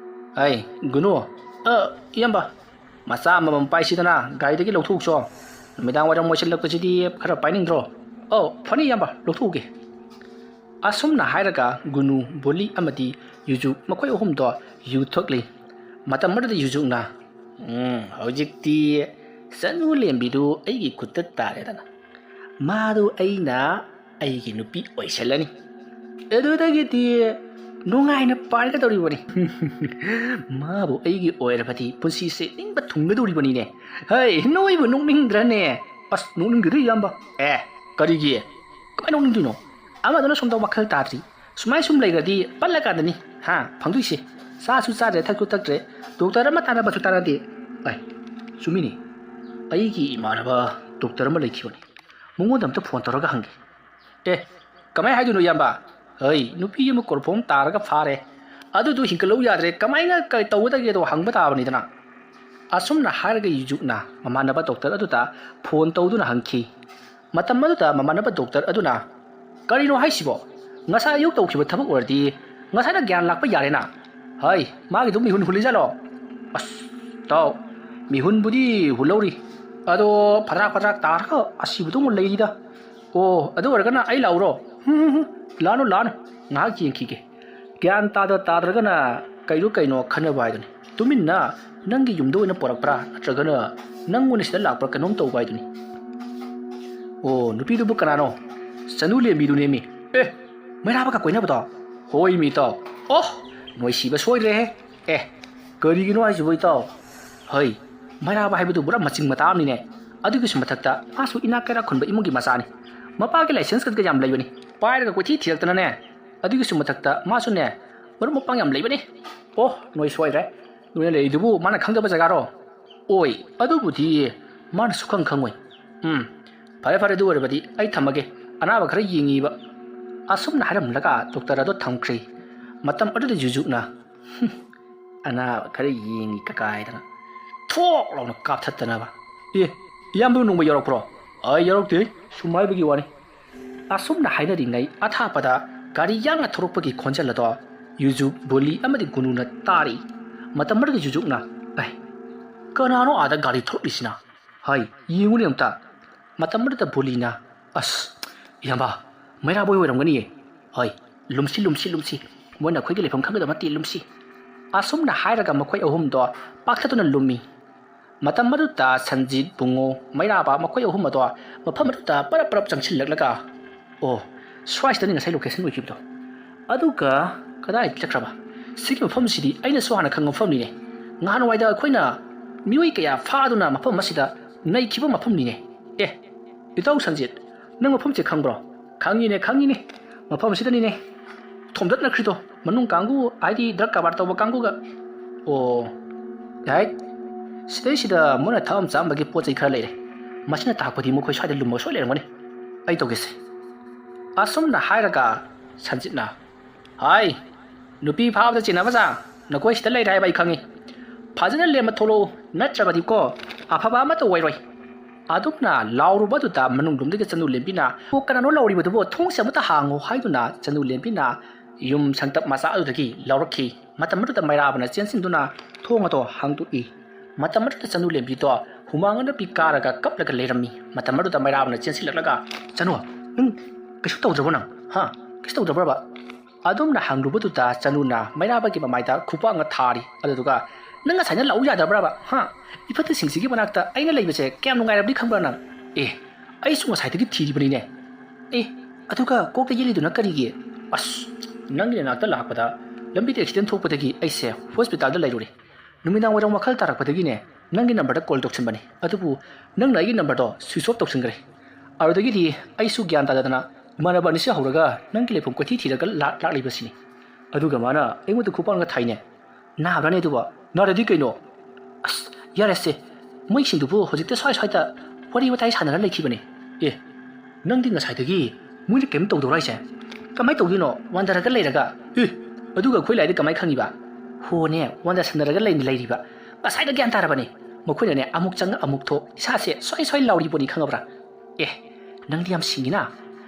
ꯑꯩ, ꯒꯨꯅꯨ, ꯑ, ꯏꯌꯥꯝꯕ, ꯃꯆꯥ ꯑꯃꯃꯝ ꯄꯥꯏꯁꯤꯗꯅ ꯒꯥꯔꯤꯗꯒꯤ ꯂꯧꯊꯣꯛꯎꯆꯣ꯫ ꯅꯨꯃꯤꯗꯥꯡ ꯋꯥꯏꯔꯝ ꯑꯣꯏꯁꯤꯜꯂꯛꯄꯁꯤꯗꯤ ꯈꯔ ꯄꯥꯏꯅꯤꯡꯗ꯭ꯔꯣ? ꯑꯧ, ꯐꯅꯤ ꯏꯌꯥꯝꯕ, ꯂꯧꯊꯣꯛꯎꯒꯦ꯫ ꯑꯁꯨꯝꯅ ꯍꯥꯏꯔꯒ ꯒꯨꯅꯨ, ꯕꯣꯂꯤ ꯑꯃꯗꯤ ꯌꯨꯖꯨ ꯃꯈꯣꯏ ꯑꯍꯨꯝꯗꯣ ꯌꯨ ꯊꯛꯂꯤ꯫ ꯃꯇꯝ ꯑꯗꯨꯗ ꯌꯨꯖꯨꯅ, "ꯎꯝ, ꯍꯧꯖꯤꯛꯇꯤ ꯆꯅꯨ ꯂꯦꯝꯕꯤꯗꯨ ꯑꯩꯒꯤ ꯈꯨꯠꯇ ꯇꯥꯔꯦꯗꯅ꯫ ꯃꯥꯗꯨ ꯑꯩꯅ ꯑꯩꯒꯤ ꯅꯨꯄꯤ ꯑꯣꯏꯁꯜꯂꯅꯤ꯫ ꯑꯗꯨꯗꯒꯤꯗꯤ ꯅꯨꯡꯉꯥꯏꯅ ꯄꯥꯏꯒꯗꯧꯔꯤꯕꯅꯤ꯫ ꯃꯥꯕꯨ ꯑꯩꯒꯤ ꯑꯣꯏꯔꯕꯗꯤ ꯄꯨꯟꯁꯤꯁꯦ ꯅꯤꯡꯕ ꯊꯨꯡꯒꯗꯧꯔꯤꯕꯅꯤꯅꯦ꯫ ꯍꯩ, ꯅꯣꯏꯕꯨ ꯅꯣꯛꯅꯤꯡꯗ꯭ꯔꯅꯦ?" "ꯑꯁ, ꯅꯣꯛꯅꯤꯡꯗꯦꯗ ꯏꯌꯥꯝꯕ꯫" "ꯑꯦ, ꯀꯔꯤꯒꯤ? ꯀꯃꯥꯏꯅ ꯅꯣꯛꯅꯤꯡꯗꯣꯏꯅꯣ? ꯑꯃꯗꯨꯅ ꯁꯣꯝꯗ ꯋꯥꯈꯜ ꯇꯥꯗ꯭ꯔꯤ꯫ ꯁꯨꯃꯥꯏ ꯁꯨꯝ ꯂꯩꯈ꯭ꯔꯗꯤ ꯄꯜꯂꯀꯥꯟꯗꯅꯤ, ꯍꯥ, ꯐꯪꯗꯣꯏꯁꯦ꯫ ꯆꯥꯁꯨ ꯆꯥꯗ꯭ꯔꯦ, ꯊꯛꯁꯨ ꯊꯛꯇ꯭ꯔꯦ, ꯗꯣꯛꯇꯔ ꯑꯃ ꯇꯥꯟꯅꯕꯁꯨ ꯇꯥꯟꯅꯗꯦ꯫ ꯑꯦ, ꯆꯨꯝꯃꯤꯅꯦ, ꯑꯩꯒꯤ ꯏꯃꯥꯟꯅꯕ ꯗꯣꯛꯇꯔ ꯑꯃ ꯂꯩꯈꯤꯕꯅꯤ, ꯃꯉꯣꯟꯗ ꯑꯝꯇ ꯐꯣꯟ ꯇꯧꯔꯒ ꯍꯪꯒꯦ꯫ ꯑꯦ, ꯀꯃꯥꯏ ꯍꯥꯏꯗꯣꯏꯅꯣ ꯏꯌꯥꯝꯕ? ꯍꯩ, ꯅꯨꯄꯤ ꯑꯃ ꯀꯣꯔꯐꯣꯝ ꯇꯥꯔꯒ ꯐꯥꯔꯦ, ꯑꯗꯨꯗꯨ ꯍꯤꯡꯀꯠꯂꯧ ꯌꯥꯗ꯭ꯔꯦ, ꯀꯃꯥꯏꯅ ꯀ-, ꯇꯧꯒꯗꯒꯦꯗꯣ ꯍꯪꯕ ꯇꯥꯕꯅꯤꯗꯅ꯫" ꯑꯁꯨꯝꯅ ꯍꯥꯏꯔꯒ ꯌꯨꯖꯨꯛꯅ ꯃꯃꯥꯟꯅꯕ ꯗꯣꯛꯇꯔ ꯑꯗꯨꯗ ꯐꯣꯟ ꯇꯧꯗꯨꯅ ꯍꯪꯈꯤ꯫ ꯃꯇꯝ ꯑꯗꯨꯗ ꯃꯃꯥꯟꯅꯕ ꯗꯣꯛꯇꯔ ꯑꯗꯨꯅ, "ꯀꯔꯤꯅꯣ ꯍꯥꯏꯁꯤꯕꯣ? ꯉꯁꯥꯏ ꯑꯌꯨꯛ ꯇꯧꯈꯤꯕ ꯊꯕꯛ ꯑꯣꯏꯔꯗꯤ ꯉꯁꯥꯏꯅ ꯒ꯭ꯌꯥꯟ ꯂꯥꯛꯄ ꯌꯥꯔꯦꯅ꯫ ꯍꯩ, ꯃꯥꯒꯤꯗꯨ ꯃꯤꯍꯨꯟ ꯍꯨꯜꯂꯤꯖꯥꯠꯂꯣ?" "ꯑꯁ, ꯇꯥꯎ, ꯃꯤꯍꯨꯟꯕꯨꯗꯤ ꯍꯨꯜꯍꯧꯔꯤ, ꯑꯗꯣ ꯐꯗ꯭ꯔꯥꯛ ꯐꯗ꯭ꯔꯥꯛ ꯇꯥꯔꯒ ꯑꯁꯤꯕꯗꯧꯅ ꯂꯩꯔꯤꯗ꯫ ꯑꯣ, ꯑꯗꯨ ꯑꯣꯏꯔꯒꯅ ꯑꯩ ꯂꯥꯛꯎꯔꯣ?" "ꯍꯨꯝ, ꯍꯨꯝ, ꯍꯨꯝ, ꯂꯥꯛꯑꯅꯨ, ꯂꯥꯛꯑꯅꯨ, ꯉꯥꯏꯍꯥꯛ ꯌꯦꯡꯈꯤꯒꯦ꯫ ꯒ꯭ꯌꯥꯟ ꯇꯥꯗ ꯇꯥꯗ꯭ꯔꯒꯅ ꯀꯩꯅꯣ ꯀꯩꯅꯣ ꯈꯟꯅꯕ ꯍꯥꯏꯗꯨꯅꯤ꯫ ꯇꯨꯃꯤꯟꯅ ꯅꯪꯒꯤ ꯌꯨꯝꯗ ꯑꯣꯏꯅ ꯄꯣꯔꯛꯄ꯭ꯔꯥ, ꯅꯠꯇ꯭ꯔꯒꯅ ꯅꯪ ꯑꯣꯏꯅ ꯁꯤꯗ ꯂꯥꯛꯄ꯭ꯔꯥ, ꯀꯩꯅꯣꯝ ꯇꯧꯕ ꯍꯥꯏꯗꯨꯅꯤ꯫" "ꯑꯣ, ꯅꯨꯄꯤꯗꯨꯕꯨ ꯀꯅꯥꯅꯣ?" "ꯆꯅꯨ ꯂꯦꯝꯕꯤꯗꯨꯅꯦꯃꯤ꯫" "ꯑꯦ, ꯃꯩꯔꯥꯕꯒ ꯀꯣꯏꯅꯕꯗꯣ?" "ꯍꯣꯏꯃꯤ ꯏꯇꯥꯎ꯫" "ꯑꯣ, ꯅꯣꯏ ꯁꯤꯕ ꯁꯣꯏꯗ꯭ꯔꯦꯍꯦ꯫ ꯑꯦ, ꯀꯔꯤꯒꯤꯅꯣ ꯍꯥꯏꯁꯤꯕꯣ ꯏꯇꯥꯎ? ꯍꯩ, ꯃꯩꯔꯥꯕ ꯍꯥꯏꯕꯗꯨ ꯄꯨꯔꯥ ꯃꯆꯤꯡ ꯃꯇꯥ ꯑꯃꯅꯤꯅꯦ꯫ ꯑꯗꯨꯒꯤꯁꯨ ꯃꯊꯛꯇ ꯃꯥꯁꯨ ꯏꯅꯥꯛ ꯀꯩꯔꯥꯛ ꯈꯨꯟꯕ ꯏꯃꯨꯡꯒꯤ ꯃꯆꯥꯅꯤ꯫ ꯃꯄꯥꯒꯤ ꯂꯥꯏꯁꯦꯟꯁꯀ ꯌꯥꯝ ꯂꯩꯕꯅꯤ꯫ ꯄꯥꯏꯔꯒ ꯀꯣꯏꯊꯤ ꯊꯤꯔꯛꯇꯅꯅꯦ꯫ ꯑꯗꯨꯒꯤꯁꯨ ꯃꯊꯛꯇ ꯃꯥꯁꯨꯅꯦ, ꯃꯔꯨꯞ ꯃꯄꯥꯡ ꯌꯥꯝ ꯂꯩꯕꯅꯤ꯫" "ꯑꯣ, ꯅꯣꯏ ꯁꯣꯏꯗ꯭ꯔꯦ꯫ ꯅꯣꯏꯅ ꯂꯩꯔꯤꯗꯨꯕꯨ ꯃꯥꯅ ꯈꯪꯗꯕ ꯖꯒꯥꯔꯣ?" "ꯑꯣꯏ, ꯑꯗꯨꯕꯨꯗꯤ ꯃꯥꯅ ꯁꯨꯈꯪ ꯈꯪꯉꯣꯏ꯫" "ꯎꯝ, ꯐꯔꯦ ꯐꯔꯦ, ꯑꯗꯨ ꯑꯣꯏꯔꯕꯗꯤ ꯑꯩ ꯊꯝꯃꯒꯦ, ꯑꯅꯥꯕ ꯈꯔ ꯌꯦꯡꯉꯤꯕ꯫" ꯑꯁꯨꯝꯅ ꯍꯥꯏꯔꯝꯂꯒ ꯗꯣꯛꯇꯔ ꯑꯗꯣ ꯊꯝꯈ꯭ꯔꯦ꯫ ꯃꯇꯝ ꯑꯗꯨꯗ ꯌꯨꯖꯨꯛꯅ, "ꯍꯨꯝ, ꯑꯅꯥꯕ ꯈꯔ ꯌꯦꯡꯉꯤ ꯀꯀꯥ ꯍꯥꯏꯗꯅ ꯊꯣꯛ ꯂꯥꯎꯅ ꯀꯥꯞꯊꯠꯇꯅꯕ꯫ "ꯑꯦ, ꯏꯌꯥꯝꯕ ꯅꯣꯡꯃ ꯌꯧꯔꯛꯄ꯭ꯔꯣ?" "ꯑꯩ ꯌꯧꯔꯛꯇꯦ, ꯁꯨꯝ ꯍꯥꯏꯕꯒꯤ ꯋꯥꯅꯤ"꯫ ꯑꯁꯨꯝꯅ ꯍꯥꯏꯅꯔꯤꯉꯩ ꯑꯊꯥꯞꯄꯗ ꯒꯥꯔꯤ ꯌꯥꯡꯅ ꯊꯧꯔꯛꯄꯒꯤ ꯈꯣꯟꯖꯦꯜ ꯑꯗꯣ ꯌꯨꯖꯨꯛ, ꯕꯣꯂꯤ ꯑꯃꯗꯤ ꯒꯨꯅꯨꯅ ꯇꯥꯔꯤ꯫ ꯃꯇꯝ ꯑꯗꯨꯗ ꯌꯨꯖꯨꯛꯅ, "ꯑꯦ, ꯀꯅꯥꯅꯣ ꯑꯥꯗ ꯒꯥꯔꯤ ꯊꯧꯔꯛꯂꯤꯁꯤꯅ? ꯍꯥꯏ, ꯌꯦꯡꯉꯨꯅꯦ ꯑꯝꯇ"꯫ ꯃꯇꯝ ꯑꯗꯨꯗ ꯕꯣꯂꯤꯅ, "ꯑꯁ, ꯏꯌꯥꯝꯕ, ꯃꯩꯔꯥꯕꯣꯏ ꯑꯣꯏꯔꯝꯒꯅꯤꯌꯦ꯫ ꯍꯣꯏ, ꯂꯨꯝꯁꯤ, ꯂꯨꯝꯁꯤ, ꯂꯨꯝꯁꯤ꯫ ꯃꯣꯏꯅ ꯑꯩꯈꯣꯏꯒꯤ ꯂꯩꯐꯝ ꯈꯪꯒꯗꯕ ꯅꯠꯇꯦ, ꯂꯨꯝꯁꯤ"꯫ ꯑꯁꯨꯝꯅ ꯍꯥꯏꯔꯒ ꯃꯈꯣꯏ ꯑꯍꯨꯝꯗꯣ ꯄꯥꯛꯊꯗꯨꯅ ꯂꯨꯝꯃꯤ꯫ ꯃꯇꯝ ꯑꯗꯨꯗ ꯁꯟꯖꯤꯠ, ꯕꯨꯡꯉꯣ, ꯃꯩꯔꯥꯕ ꯃꯈꯣꯏ ꯑꯍꯨꯝ ꯑꯗꯣ ꯃꯐꯝ ꯑꯗꯨꯗ ꯄꯔꯞ ꯄꯔꯞ ꯆꯪꯁꯤꯜꯂꯛꯂꯒ, "ꯑꯣ, ꯁ꯭ꯋꯥꯏꯁꯤꯗꯅꯤ ꯉꯁꯥꯏ ꯂꯣꯀꯦꯁꯟ ꯑꯣꯏꯈꯤꯕꯗꯣ꯫ ꯑꯗꯨꯒ ꯀꯗꯥꯏ ꯆꯠꯈ꯭ꯔꯕ? ꯁꯤꯒꯤ ꯃꯐꯝꯁꯤꯗꯤ ꯑꯩꯅꯁꯨ ꯍꯥꯟꯅ ꯈꯪꯕ ꯃꯐꯝꯅꯤꯅꯦ꯫ ꯉꯍꯥꯟꯋꯥꯏꯗ ꯑꯩꯈꯣꯏꯅ ꯃꯤꯑꯣꯏ ꯀꯌꯥ ꯐꯥꯗꯨꯅ ꯃꯐꯝ ꯑꯁꯤꯗ ꯅꯩꯈꯤꯕ ꯃꯐꯝꯅꯤꯅꯦ꯫ ꯑꯦ, ꯏꯇꯥꯎ ꯁꯟꯖꯤꯠ, ꯅꯪ ꯃꯐꯝꯁꯦ ꯈꯪꯕ꯭ꯔꯣ?" "ꯈꯪꯉꯤꯅꯦ, ꯈꯪꯉꯤꯅꯦ꯫ ꯃꯐꯝꯁꯤꯗꯅꯤꯅꯦ ꯊꯣꯝꯗꯠꯅꯈ꯭ꯔꯤꯗꯣ, ꯃꯅꯨꯡ ꯀꯥꯡꯕꯨ, ꯍꯥꯏꯗꯤ ꯗ꯭ꯔꯒ ꯀꯔꯕꯥꯔ ꯇꯧꯕ ꯀꯥꯡꯕꯨꯒ"꯫ "ꯑꯣ, ꯌꯥꯏ꯫ ꯁꯤꯗꯩꯁꯤꯗ ꯃꯣꯏꯅ ꯊꯛꯑꯝ ꯆꯥꯝꯕꯒꯤ ꯄꯣꯠ ꯆꯩ ꯈꯔ ꯂꯩꯔꯦ꯫ ꯃꯁꯤꯅ ꯇꯥꯛꯄꯗꯤ ꯃꯈꯣꯏ ꯁ꯭ꯋꯥꯏꯗ ꯂꯨꯝꯃꯒ ꯁꯣꯏ ꯂꯩꯔꯝꯒꯅꯤ꯫ ꯑꯩ ꯇꯧꯒꯦꯁꯦ"꯫ ꯑꯁꯨꯝꯅ ꯍꯥꯏꯔꯒ ꯁꯟꯖꯤꯠꯅ, "ꯍꯥꯏ, ꯅꯨꯄꯤ ꯐꯥꯕꯗ ꯆꯦꯟꯅꯕ ꯆꯥꯡ ꯅꯈꯣꯏ ꯁꯤꯗ ꯂꯩꯔꯦ ꯍꯥꯏꯕ ꯑꯩ ꯈꯪꯉꯤ꯫ ꯐꯖꯅ ꯂꯦꯝꯕ ꯊꯣꯛꯂꯛꯎ, ꯅꯠꯇ꯭ꯔꯕꯗꯤꯀꯣ ꯑꯐꯕ ꯑꯃꯠꯇ ꯑꯣꯏꯔꯣꯏ"꯫ ꯑꯗꯨꯝꯅ ꯂꯥꯎꯔꯨꯕꯗꯨꯗ ꯃꯅꯨꯡꯂꯣꯝꯗꯒꯤ ꯆꯅꯨ ꯂꯦꯝꯕꯤꯅ, "ꯑꯣ, ꯀꯅꯥꯅꯣ ꯂꯥꯎꯔꯤꯕꯗꯨꯕꯣ? ꯊꯣꯡꯁꯦ ꯑꯃꯠꯇ ꯍꯥꯡꯉꯣ" ꯍꯥꯏꯗꯨꯅ ꯆꯅꯨ ꯂꯦꯝꯕꯤꯅ ꯌꯨꯝ ꯁꯪꯇꯞ ꯃꯆꯥ ꯑꯗꯨꯗꯒꯤ ꯂꯥꯎꯔꯛꯈꯤ꯫ ꯃꯇꯝ ꯑꯗꯨꯗ ꯃꯩꯔꯥꯕꯅ ꯆꯦꯟꯁꯤꯟꯗꯨꯅ ꯊꯣꯡ ꯑꯗꯣ ꯍꯥꯡꯗꯣꯛꯏ꯫ ꯃꯇꯝ ꯑꯗꯨꯗ ꯆꯅꯨ ꯂꯦꯝꯕꯤꯗꯣ ꯍꯨꯃꯥꯡ ꯑꯅꯞꯄꯤ ꯀꯥꯔꯒ ꯀꯞꯂꯒ ꯂꯩꯔꯝꯃꯤ꯫ ꯃꯇꯝ ꯑꯗꯨꯗ ꯃꯩꯔꯥꯕꯅ ꯆꯦꯟꯁꯤꯜꯂꯛꯂꯒ, "ꯆꯅꯨ, ꯅꯪ ꯀꯩꯁꯨ ꯇꯧꯗ꯭ꯔꯕꯣ ꯅꯪ? ꯍꯥ? ꯀꯩꯁꯨ ꯇꯧꯗ꯭ꯔꯕ꯭ꯔꯕ?" ꯑꯗꯨꯝꯅ ꯍꯪꯂꯨꯕꯗꯨꯗ ꯆꯅꯨꯅ ꯃꯩꯔꯥꯕꯒꯤ ꯃꯃꯥꯏꯗ ꯈꯨꯄꯥꯛꯅ ꯊꯥꯔꯤ꯫ ꯑꯗꯨꯗꯨꯒ, "ꯅꯪ ꯉꯁꯥꯏꯅ ꯂꯥꯛꯎ ꯌꯥꯗꯕ꯭ꯔꯕ? ꯍꯥ? ꯏꯐꯠꯇꯁꯤꯡꯁꯤꯒꯤ ꯃꯅꯥꯛꯇ ꯑꯩꯅ ꯂꯩꯕꯁꯦ ꯀꯌꯥꯝ ꯅꯨꯡꯉꯥꯏꯔꯕꯗꯤ ꯈꯪꯕ꯭ꯔꯥ ꯅꯪ? ꯑꯦ, ꯑꯩꯁꯨ ꯉꯁꯥꯏꯗꯒꯤ ꯊꯤꯔꯤꯕꯅꯤꯅꯦ꯫ ꯑꯦ, ꯑꯗꯨꯒ ꯀꯣꯛꯇ ꯌꯦꯠꯂꯤꯗꯨꯅ ꯀꯔꯤꯒꯤ?" "ꯑꯁ, ꯅꯪꯒꯤ ꯅꯅꯥꯛꯇ ꯂꯥꯛꯄꯗ ꯂꯝꯕꯤꯗ ꯑꯦꯛꯁꯤꯗꯦꯟ ꯊꯣꯛꯄꯗꯒꯤ ꯑꯩꯁꯦ ꯍꯣꯁꯄꯤꯇꯥꯜꯗ ꯂꯩꯔꯨꯔꯦ꯫ ꯅꯨꯃꯤꯗꯥꯡ ꯋꯥꯏꯔꯝ ꯋꯥꯈꯜ ꯇꯥꯔꯛꯄꯗꯒꯤꯅꯦ ꯅꯪꯒꯤ ꯅꯝꯕꯔꯗ ꯀꯣꯜ ꯇꯧꯁꯤꯟꯕꯅꯦ, ꯑꯗꯨꯕꯨ ꯅꯪꯅ ꯑꯩꯒꯤ ꯅꯝꯕꯔꯗꯣ ꯁ꯭ꯋꯤꯆ ꯑꯣꯐ ꯇꯧꯁꯤꯟꯈ꯭ꯔꯦ꯫ ꯑꯗꯨꯗꯒꯤꯗꯤ ꯑꯩꯁꯨ ꯒ꯭ꯌꯥꯟ ꯇꯥꯗꯗꯅ ꯏꯃꯥꯟꯅꯕ ꯑꯅꯤꯁꯤ ꯍꯧꯔꯒ ꯅꯪꯒꯤ ꯂꯩꯐꯝ ꯀꯣꯏꯊꯤ ꯊꯤꯔꯒ ꯂꯥꯛ-, ꯂꯥꯛꯂꯤꯕꯁꯤꯅꯤ꯫ ꯑꯗꯨꯒ ꯃꯥꯅ ꯑꯩꯉꯣꯟꯗ ꯈꯨꯄꯥꯛꯅ ꯊꯥꯏꯅꯦ꯫ ꯅꯥꯕ꯭ꯔꯥꯅꯦ ꯑꯗꯨꯕꯣ?" "ꯅꯥꯔꯗꯤ ꯀꯩꯅꯣ?" "ꯑꯁ, ꯌꯥꯔꯦꯁꯦ, ꯃꯩꯁꯤꯡꯗꯨꯕꯨ ꯍꯧꯖꯤꯛꯇ ꯁ꯭ꯋꯥꯏ ꯁ꯭ꯋꯥꯏꯗ ꯋꯥꯔꯤ ꯋꯥꯇꯥꯏ ꯁꯥꯟꯅꯔ ꯂꯩꯈꯤꯕꯅꯦ"꯫ "ꯑꯦ, ꯅꯪꯗꯤ ꯉꯁꯥꯏꯗꯒꯤ ꯃꯣꯏꯅ ꯀꯔꯤꯝ ꯇꯧꯗꯕ꯭ꯔꯣ ꯍꯥꯏꯁꯦ? ꯀꯃꯥꯏꯅ ꯇꯧꯗꯣꯏꯅꯣ, ꯋꯥꯟꯊꯔꯒ ꯂꯩꯔꯒ?" "ꯑꯦ, ꯑꯗꯨꯒ ꯑꯩꯈꯣꯏ ꯂꯥꯏꯗꯤ ꯀꯃꯥꯏꯅ ꯈꯪꯉꯤꯕ?" ꯍꯣꯅꯦ, ꯋꯥꯟꯗ ꯁꯝꯅꯔꯒ ꯂꯩꯅ ꯂꯩꯔꯤꯕ꯫ ꯉꯁꯥꯏꯅ ꯒ꯭ꯌꯥꯟ ꯇꯥꯔꯕꯅꯤ꯫ ꯃꯈꯣꯏꯅꯅꯦ ꯑꯃꯨꯛ ꯆꯪ ꯑꯃꯨꯛ ꯊꯣꯛ, ꯏꯁꯥꯁꯦ ꯁꯣꯏ ꯁꯣꯏ ꯂꯥꯎꯔꯤꯕꯣꯅꯤ, ꯈꯪꯉꯕ꯭ꯔꯥ? ꯑꯦ, ꯅꯪꯗꯤ ꯌꯥꯝ ꯁꯤꯡꯉꯤꯅ꯫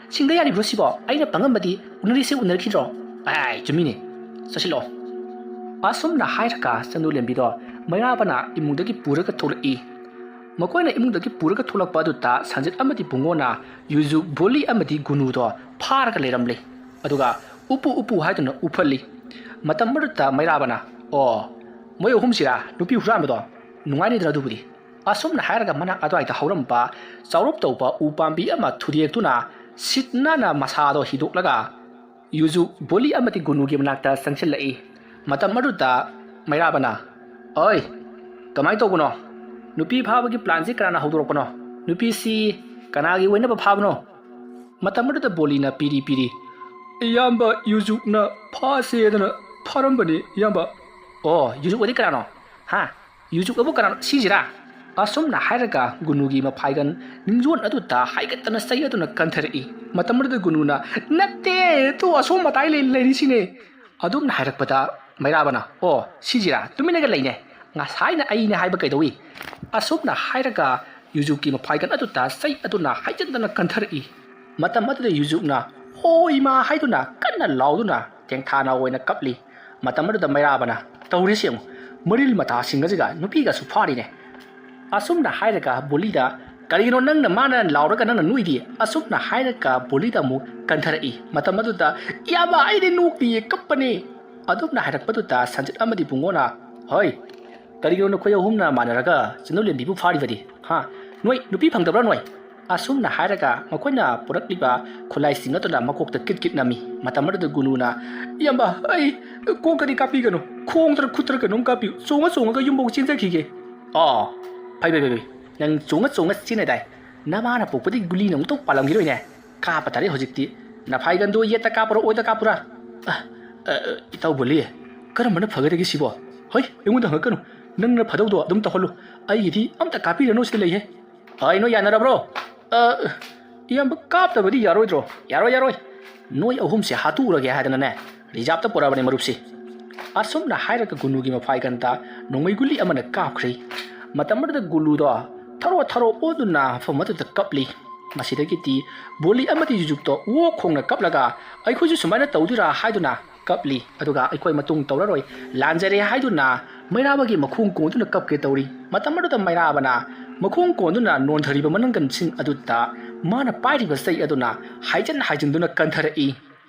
ꯁꯤꯡꯗ ꯌꯥꯔꯤꯕ꯭ꯔꯣ ꯁꯤꯕꯣ? ꯑꯩꯅ ꯄꯪꯉꯝꯕꯗꯤ ꯎꯅꯔꯤꯁꯦ ꯎꯅꯔꯛꯈꯤꯗ꯭ꯔꯣ? ꯑꯥꯏ, ꯆꯨꯝꯃꯤꯅꯦ꯫ ꯆꯠꯁꯤꯜꯂꯣ꯫ ꯑꯁꯨꯝꯅ ꯍꯥꯏꯔꯒ ꯆꯅꯨ ꯂꯦꯝꯕꯤꯗꯣ ꯃꯩꯔꯥꯕꯅ ꯏꯃꯨꯡꯗꯒꯤ ꯄꯨꯔꯒ ꯊꯣꯛꯂꯛꯏ꯫ ꯃꯈꯣꯏꯅ ꯏꯃꯨꯡꯗꯒꯤ ꯄꯨꯔꯒ ꯊꯣꯛꯂꯛꯄ ꯑꯗꯨꯗ ꯁꯟꯖꯤꯠ ꯑꯃꯗꯤ ꯕꯨꯡꯉꯣꯅ ꯌꯨꯖꯨ, ꯕꯣꯂꯤ ꯑꯃꯗꯤ ꯒꯨꯅꯨꯗꯣ ꯐꯥꯔꯒ ꯂꯩꯔꯝꯂꯦ꯫ ꯑꯗꯨꯒ ꯎꯄꯨ ꯎꯄꯨ ꯍꯥꯏꯗꯨꯅ ꯎꯞꯍꯜꯂꯤ꯫ ꯃꯇꯝ ꯑꯗꯨꯗ ꯃꯩꯔꯥꯕꯅ, "ꯑꯣ, ꯃꯣꯏ ꯑꯍꯨꯝꯁꯤꯔꯥ ꯅꯨꯄꯤ ꯍꯨꯔꯥꯟꯕꯗꯣ? ꯅꯨꯡꯉꯥꯏꯅꯤꯗꯅ ꯑꯗꯨꯕꯨꯗꯤ"꯫ ꯑꯁꯨꯝꯅ ꯍꯥꯏꯔꯒ ꯃꯅꯥꯛ ꯑꯗꯨꯋꯥꯏꯗ ꯍꯧꯔꯝꯕ ꯆꯥꯎꯔꯞ ꯇꯧꯕ ꯎ ꯄꯥꯝꯕꯤ ꯑꯃ ꯊꯨꯗꯦꯛꯇꯨꯅ ꯁꯤꯠ ꯅꯥꯟꯅ ꯃꯁꯥꯗꯣ ꯍꯤꯗꯣꯛꯂꯒ ꯌꯨꯖꯨ, ꯕꯣꯂꯤ ꯑꯃꯗꯤ ꯒꯨꯅꯨꯒꯤ ꯃꯅꯥꯛꯇ ꯆꯪꯁꯤꯜꯂꯛꯏ꯫ ꯃꯇꯝ ꯑꯗꯨꯗ ꯃꯩꯔꯥꯕꯅ, "ꯑꯣꯏ, ꯀꯃꯥꯏꯅ ꯇꯧꯕꯅꯣ? ꯅꯨꯄꯤ ꯐꯥꯕꯒꯤ ꯄ꯭ꯂꯥꯟꯁꯤ ꯀꯅꯥꯅ ꯍꯧꯗꯣꯔꯛꯄꯅꯣ? ꯅꯨꯄꯤꯁꯤ ꯀꯅꯥꯒꯤ ꯑꯣꯏꯅꯕ ꯐꯥꯕꯅꯣ?" ꯃꯇꯝ ꯑꯗꯨꯗ ꯕꯣꯂꯤꯅ ꯄꯤꯔꯤ ꯄꯤꯔꯤ, "ꯏꯌꯥꯝꯕ ꯌꯨꯖꯨꯛꯅ ꯐꯥꯁꯦꯗꯅ ꯐꯥꯔꯝꯕꯅꯤ, ꯏꯌꯥꯝꯕ"꯫ "ꯑꯣ, ꯌꯨꯖꯨꯛ ꯑꯗꯤ ꯀꯅꯥꯅꯣ? ꯍꯥ? ꯌꯨꯖꯨꯛ ꯑꯕꯨ ꯀꯅꯥꯅꯣ? ꯁꯤꯁꯤꯔꯥ?" ꯑꯁꯨꯝꯅ ꯍꯥꯏꯔꯒ ꯒꯨꯅꯨꯒꯤ ꯃꯐꯥꯏꯒꯟ ꯅꯤꯡꯖꯣꯟ ꯑꯗꯨꯗ ꯍꯥꯏꯒꯠꯇꯅ ꯆꯩ ꯑꯗꯨꯅ ꯀꯟꯊꯔꯛꯏ꯫ ꯃꯇꯝ ꯑꯗꯨꯗ ꯒꯨꯅꯨꯅ, "ꯅꯠꯇꯦ, ꯇꯨ ꯑꯁꯣꯝ ꯃꯇꯥꯏ ꯂꯩ-, ꯂꯩꯔꯤꯁꯤꯅꯦ"꯫ ꯑꯗꯨꯝꯅ ꯍꯥꯏꯔꯛꯄꯗ ꯃꯩꯔꯥꯕꯅ, "ꯑꯣ, ꯁꯤꯁꯤꯔꯥ? ꯇꯨꯃꯤꯟꯅꯒ ꯂꯩꯅꯦ꯫ ꯉꯁꯥꯏꯅ ꯑꯩꯅꯦ ꯍꯥꯏꯕ ꯀꯩꯗꯧꯏ?" ꯑꯁꯨꯝꯅ ꯍꯥꯏꯔꯒ ꯌꯨꯖꯨꯛꯀꯤ ꯃꯐꯥꯏꯒꯟ ꯑꯗꯨꯗ ꯆꯩ ꯑꯗꯨꯅ ꯍꯥꯏꯖꯤꯟꯗꯅ ꯀꯟꯊꯔꯛꯏ꯫ ꯃꯇꯝ ꯑꯗꯨꯗ ꯌꯨꯖꯨꯛꯅ, "ꯍꯣ ꯏꯃꯥ" ꯍꯥꯏꯗꯨꯅ ꯀꯟꯅ ꯂꯥꯎꯗꯨꯅ ꯇꯦꯡꯊꯥꯅ ꯑꯣꯏꯅ ꯀꯞꯂꯤ꯫ ꯃꯇꯝ ꯑꯗꯨꯗ ꯃꯩꯔꯥꯕꯅ, "ꯇꯧꯔꯤꯁꯤ ꯌꯦꯡꯉꯨ, ꯃꯔꯤꯜ ꯃꯇꯥꯁꯤꯡ ꯑꯁꯤꯒ ꯅꯨꯄꯤꯒꯁꯨ ꯐꯥꯔꯤꯅꯦ"꯫ ꯑꯁꯨꯝꯅ ꯍꯥꯏꯔꯒ ꯕꯣꯂꯤꯗ, "ꯀꯔꯤꯒꯤꯅꯣ ꯅꯪꯅ ꯃꯥꯅ ꯂꯥꯎꯔꯒ ꯅꯪꯅ ꯅꯣꯛꯏꯗꯤ?" ꯑꯁꯨꯝꯅ ꯍꯥꯏꯔꯒ ꯕꯣꯂꯤꯗ ꯑꯃꯨꯛ ꯀꯟꯊꯔꯛꯏ꯫ ꯃꯇꯝ ꯑꯗꯨꯗ, "ꯏꯌꯥꯝꯕ, ꯑꯩꯗꯤ ꯅꯣꯛꯇꯤꯌꯦ, ꯀꯞꯄꯅꯦ"꯫ ꯑꯗꯨꯝꯅ ꯍꯥꯏꯔꯛꯄꯗꯨꯗ ꯁꯟꯖꯤꯠ ꯑꯃꯗꯤ ꯕꯨꯡꯉꯣꯅ, "ꯍꯣꯏ, ꯀꯔꯤꯒꯤꯅꯣ ꯅꯈꯣꯏ ꯑꯍꯨꯝꯅ ꯃꯥꯟꯅꯔꯒ ꯆꯤꯅꯧ ꯂꯦꯝꯕꯤꯕꯨ ꯐꯥꯔꯤꯕꯗꯤ? ꯍꯥ? ꯅꯣꯏ ꯅꯨꯄꯤ ꯐꯪꯗꯕ꯭ꯔꯥ ꯅꯣꯏ?" ꯑꯁꯨꯝꯅ ꯍꯥꯏꯔꯒ ꯃꯈꯣꯏꯅ ꯄꯨꯔꯛꯂꯤꯕ ꯈꯨꯠꯂꯥꯏꯁꯤꯡ ꯑꯗꯨꯅ ꯃꯀꯣꯛꯇ ꯀꯤꯠ ꯀꯤꯠ ꯅꯝꯃꯤ꯫ ꯃꯇꯝ ꯑꯗꯨꯗ ꯒꯨꯅꯨꯅ, "ꯏꯌꯥꯝꯕ, ꯑꯩ ꯀꯣꯛꯇꯗꯤ ꯀꯥꯞꯄꯤꯒꯅꯨ, ꯈꯣꯡꯗꯔ ꯈꯨꯠꯇꯔ ꯀꯩꯅꯣꯝ ꯀꯥꯞꯄꯤꯌꯨ, ꯆꯣꯡꯉ ꯆꯣꯡꯉꯒ ꯌꯨꯝꯐꯥꯎ ꯆꯦꯟꯖꯈꯤꯒꯦ"꯫ "ꯑꯣ, ꯐꯩ, ꯐꯩ, ꯐꯩ, ꯐꯩ꯫ ꯅꯪ ꯆꯣꯡꯉ ꯆꯣꯡꯉ ꯆꯦꯟꯅꯗꯥꯏ? ꯅꯃꯥꯅ ꯄꯣꯛꯄꯗꯤ ꯒꯨꯂꯤꯅ ꯑꯃꯨꯛꯇ ꯄꯥꯜꯂꯝꯈꯤꯔꯣꯏꯅꯦ꯫ ꯀꯥꯞꯄ ꯇꯥꯔꯦ ꯍꯧꯖꯤꯛꯇꯤ꯫ ꯅꯐꯥꯏꯒꯟꯗꯣ ꯌꯦꯠꯇ ꯀꯥꯞꯄꯨꯔꯥ, ꯑꯣꯏꯗ ꯀꯥꯞꯄꯨꯔꯥ?" "ꯑ, ꯑ, ꯑ, ꯏꯇꯥꯎ ꯕꯣꯂꯤ, ꯀꯔꯝꯕꯅ ꯐꯒꯗꯒꯦ ꯁꯤꯕꯣ?" "ꯍꯣꯏ, ꯑꯩꯉꯣꯟꯗ ꯍꯪꯉꯛꯀꯅꯨ꯫ ꯅꯪꯅ ꯐꯗꯧꯗꯣ ꯑꯗꯨꯝ ꯇꯧꯍꯜꯂꯨ꯫ ꯑꯩꯒꯤꯗꯤ ꯑꯝꯇ ꯀꯥꯞꯄꯤꯔꯅꯨ ꯁꯤꯗ ꯂꯩꯍꯦ"꯫ "ꯍꯣꯏ, ꯅꯣꯏ ꯌꯥꯅꯔꯕ꯭ꯔꯣ?" "ꯑ, ꯏꯌꯥꯝꯕ, ꯀꯥꯞꯇꯕꯗꯤ ꯌꯥꯔꯣꯏꯗ꯭ꯔꯣ?" "ꯌꯥꯔꯣꯏ, ꯌꯥꯔꯣꯏ꯫ ꯅꯣꯏ ꯑꯍꯨꯝꯁꯦ ꯍꯥꯠꯇꯣꯛꯎꯔꯒꯦ ꯍꯥꯏꯗꯅꯅꯦ, ꯔꯤꯖꯥꯕꯇ ꯄꯨꯔꯛꯑꯕꯅꯦ ꯃꯔꯨꯞꯁꯤ"꯫ ꯑꯁꯨꯝꯅ ꯍꯥꯏꯔꯒ ꯒꯨꯅꯨꯒꯤ ꯃꯐꯥꯏꯒꯟꯗ ꯅꯣꯡꯃꯩ ꯒꯨꯂꯤ ꯑꯃꯅ ꯀꯥꯞꯈ꯭ꯔꯦ꯫ ꯃꯇꯝ ꯑꯗꯨꯗ ꯒꯨꯂꯨꯗꯣ ꯊꯔꯣ ꯊꯔꯣ ꯑꯣꯟꯗꯨꯅ ꯃꯐꯝ ꯑꯗꯨꯗ ꯀꯞꯂꯤ꯫ ꯃꯁꯤꯗꯒꯤꯗꯤ ꯕꯣꯂꯤ ꯑꯃꯗꯤ ꯌꯨꯖꯨꯛꯇꯣ ꯑꯣ ꯈꯣꯡꯅ ꯀꯞꯂꯒ "ꯑꯩꯈꯣꯏꯁꯨ ꯁꯨꯃꯥꯏꯅ ꯇꯧꯗꯣꯏꯔꯥ?" ꯍꯥꯏꯗꯨꯅ ꯀꯞꯂꯤ꯫ ꯑꯗꯨꯒ "ꯑꯩꯈꯣꯏ ꯃꯇꯨꯡ ꯇꯧꯔꯔꯣꯏ, ꯂꯥꯟꯖꯔꯦ" ꯍꯥꯏꯗꯨꯅ ꯃꯩꯔꯥꯕꯒꯤ ꯃꯈꯣꯡ ꯀꯣꯟꯗꯨꯅ ꯀꯞꯀꯦ ꯇꯧꯔꯤ꯫ ꯃꯇꯝ ꯑꯗꯨꯗ ꯃꯩꯔꯥꯕꯅ ꯃꯈꯣꯡ ꯀꯣꯟꯗꯨꯅ ꯅꯣꯟꯊꯔꯤꯕ ꯃꯅꯪꯒꯟꯁꯤꯡ ꯑꯗꯨꯗ ꯃꯥꯅ ꯄꯥꯏꯔꯤꯕ ꯆꯩ ꯑꯗꯨꯅ ꯍꯥꯏꯖꯤꯟ ꯍꯥꯏꯖꯤꯟꯗꯨꯅ ꯀꯟꯊꯔꯛꯏ꯫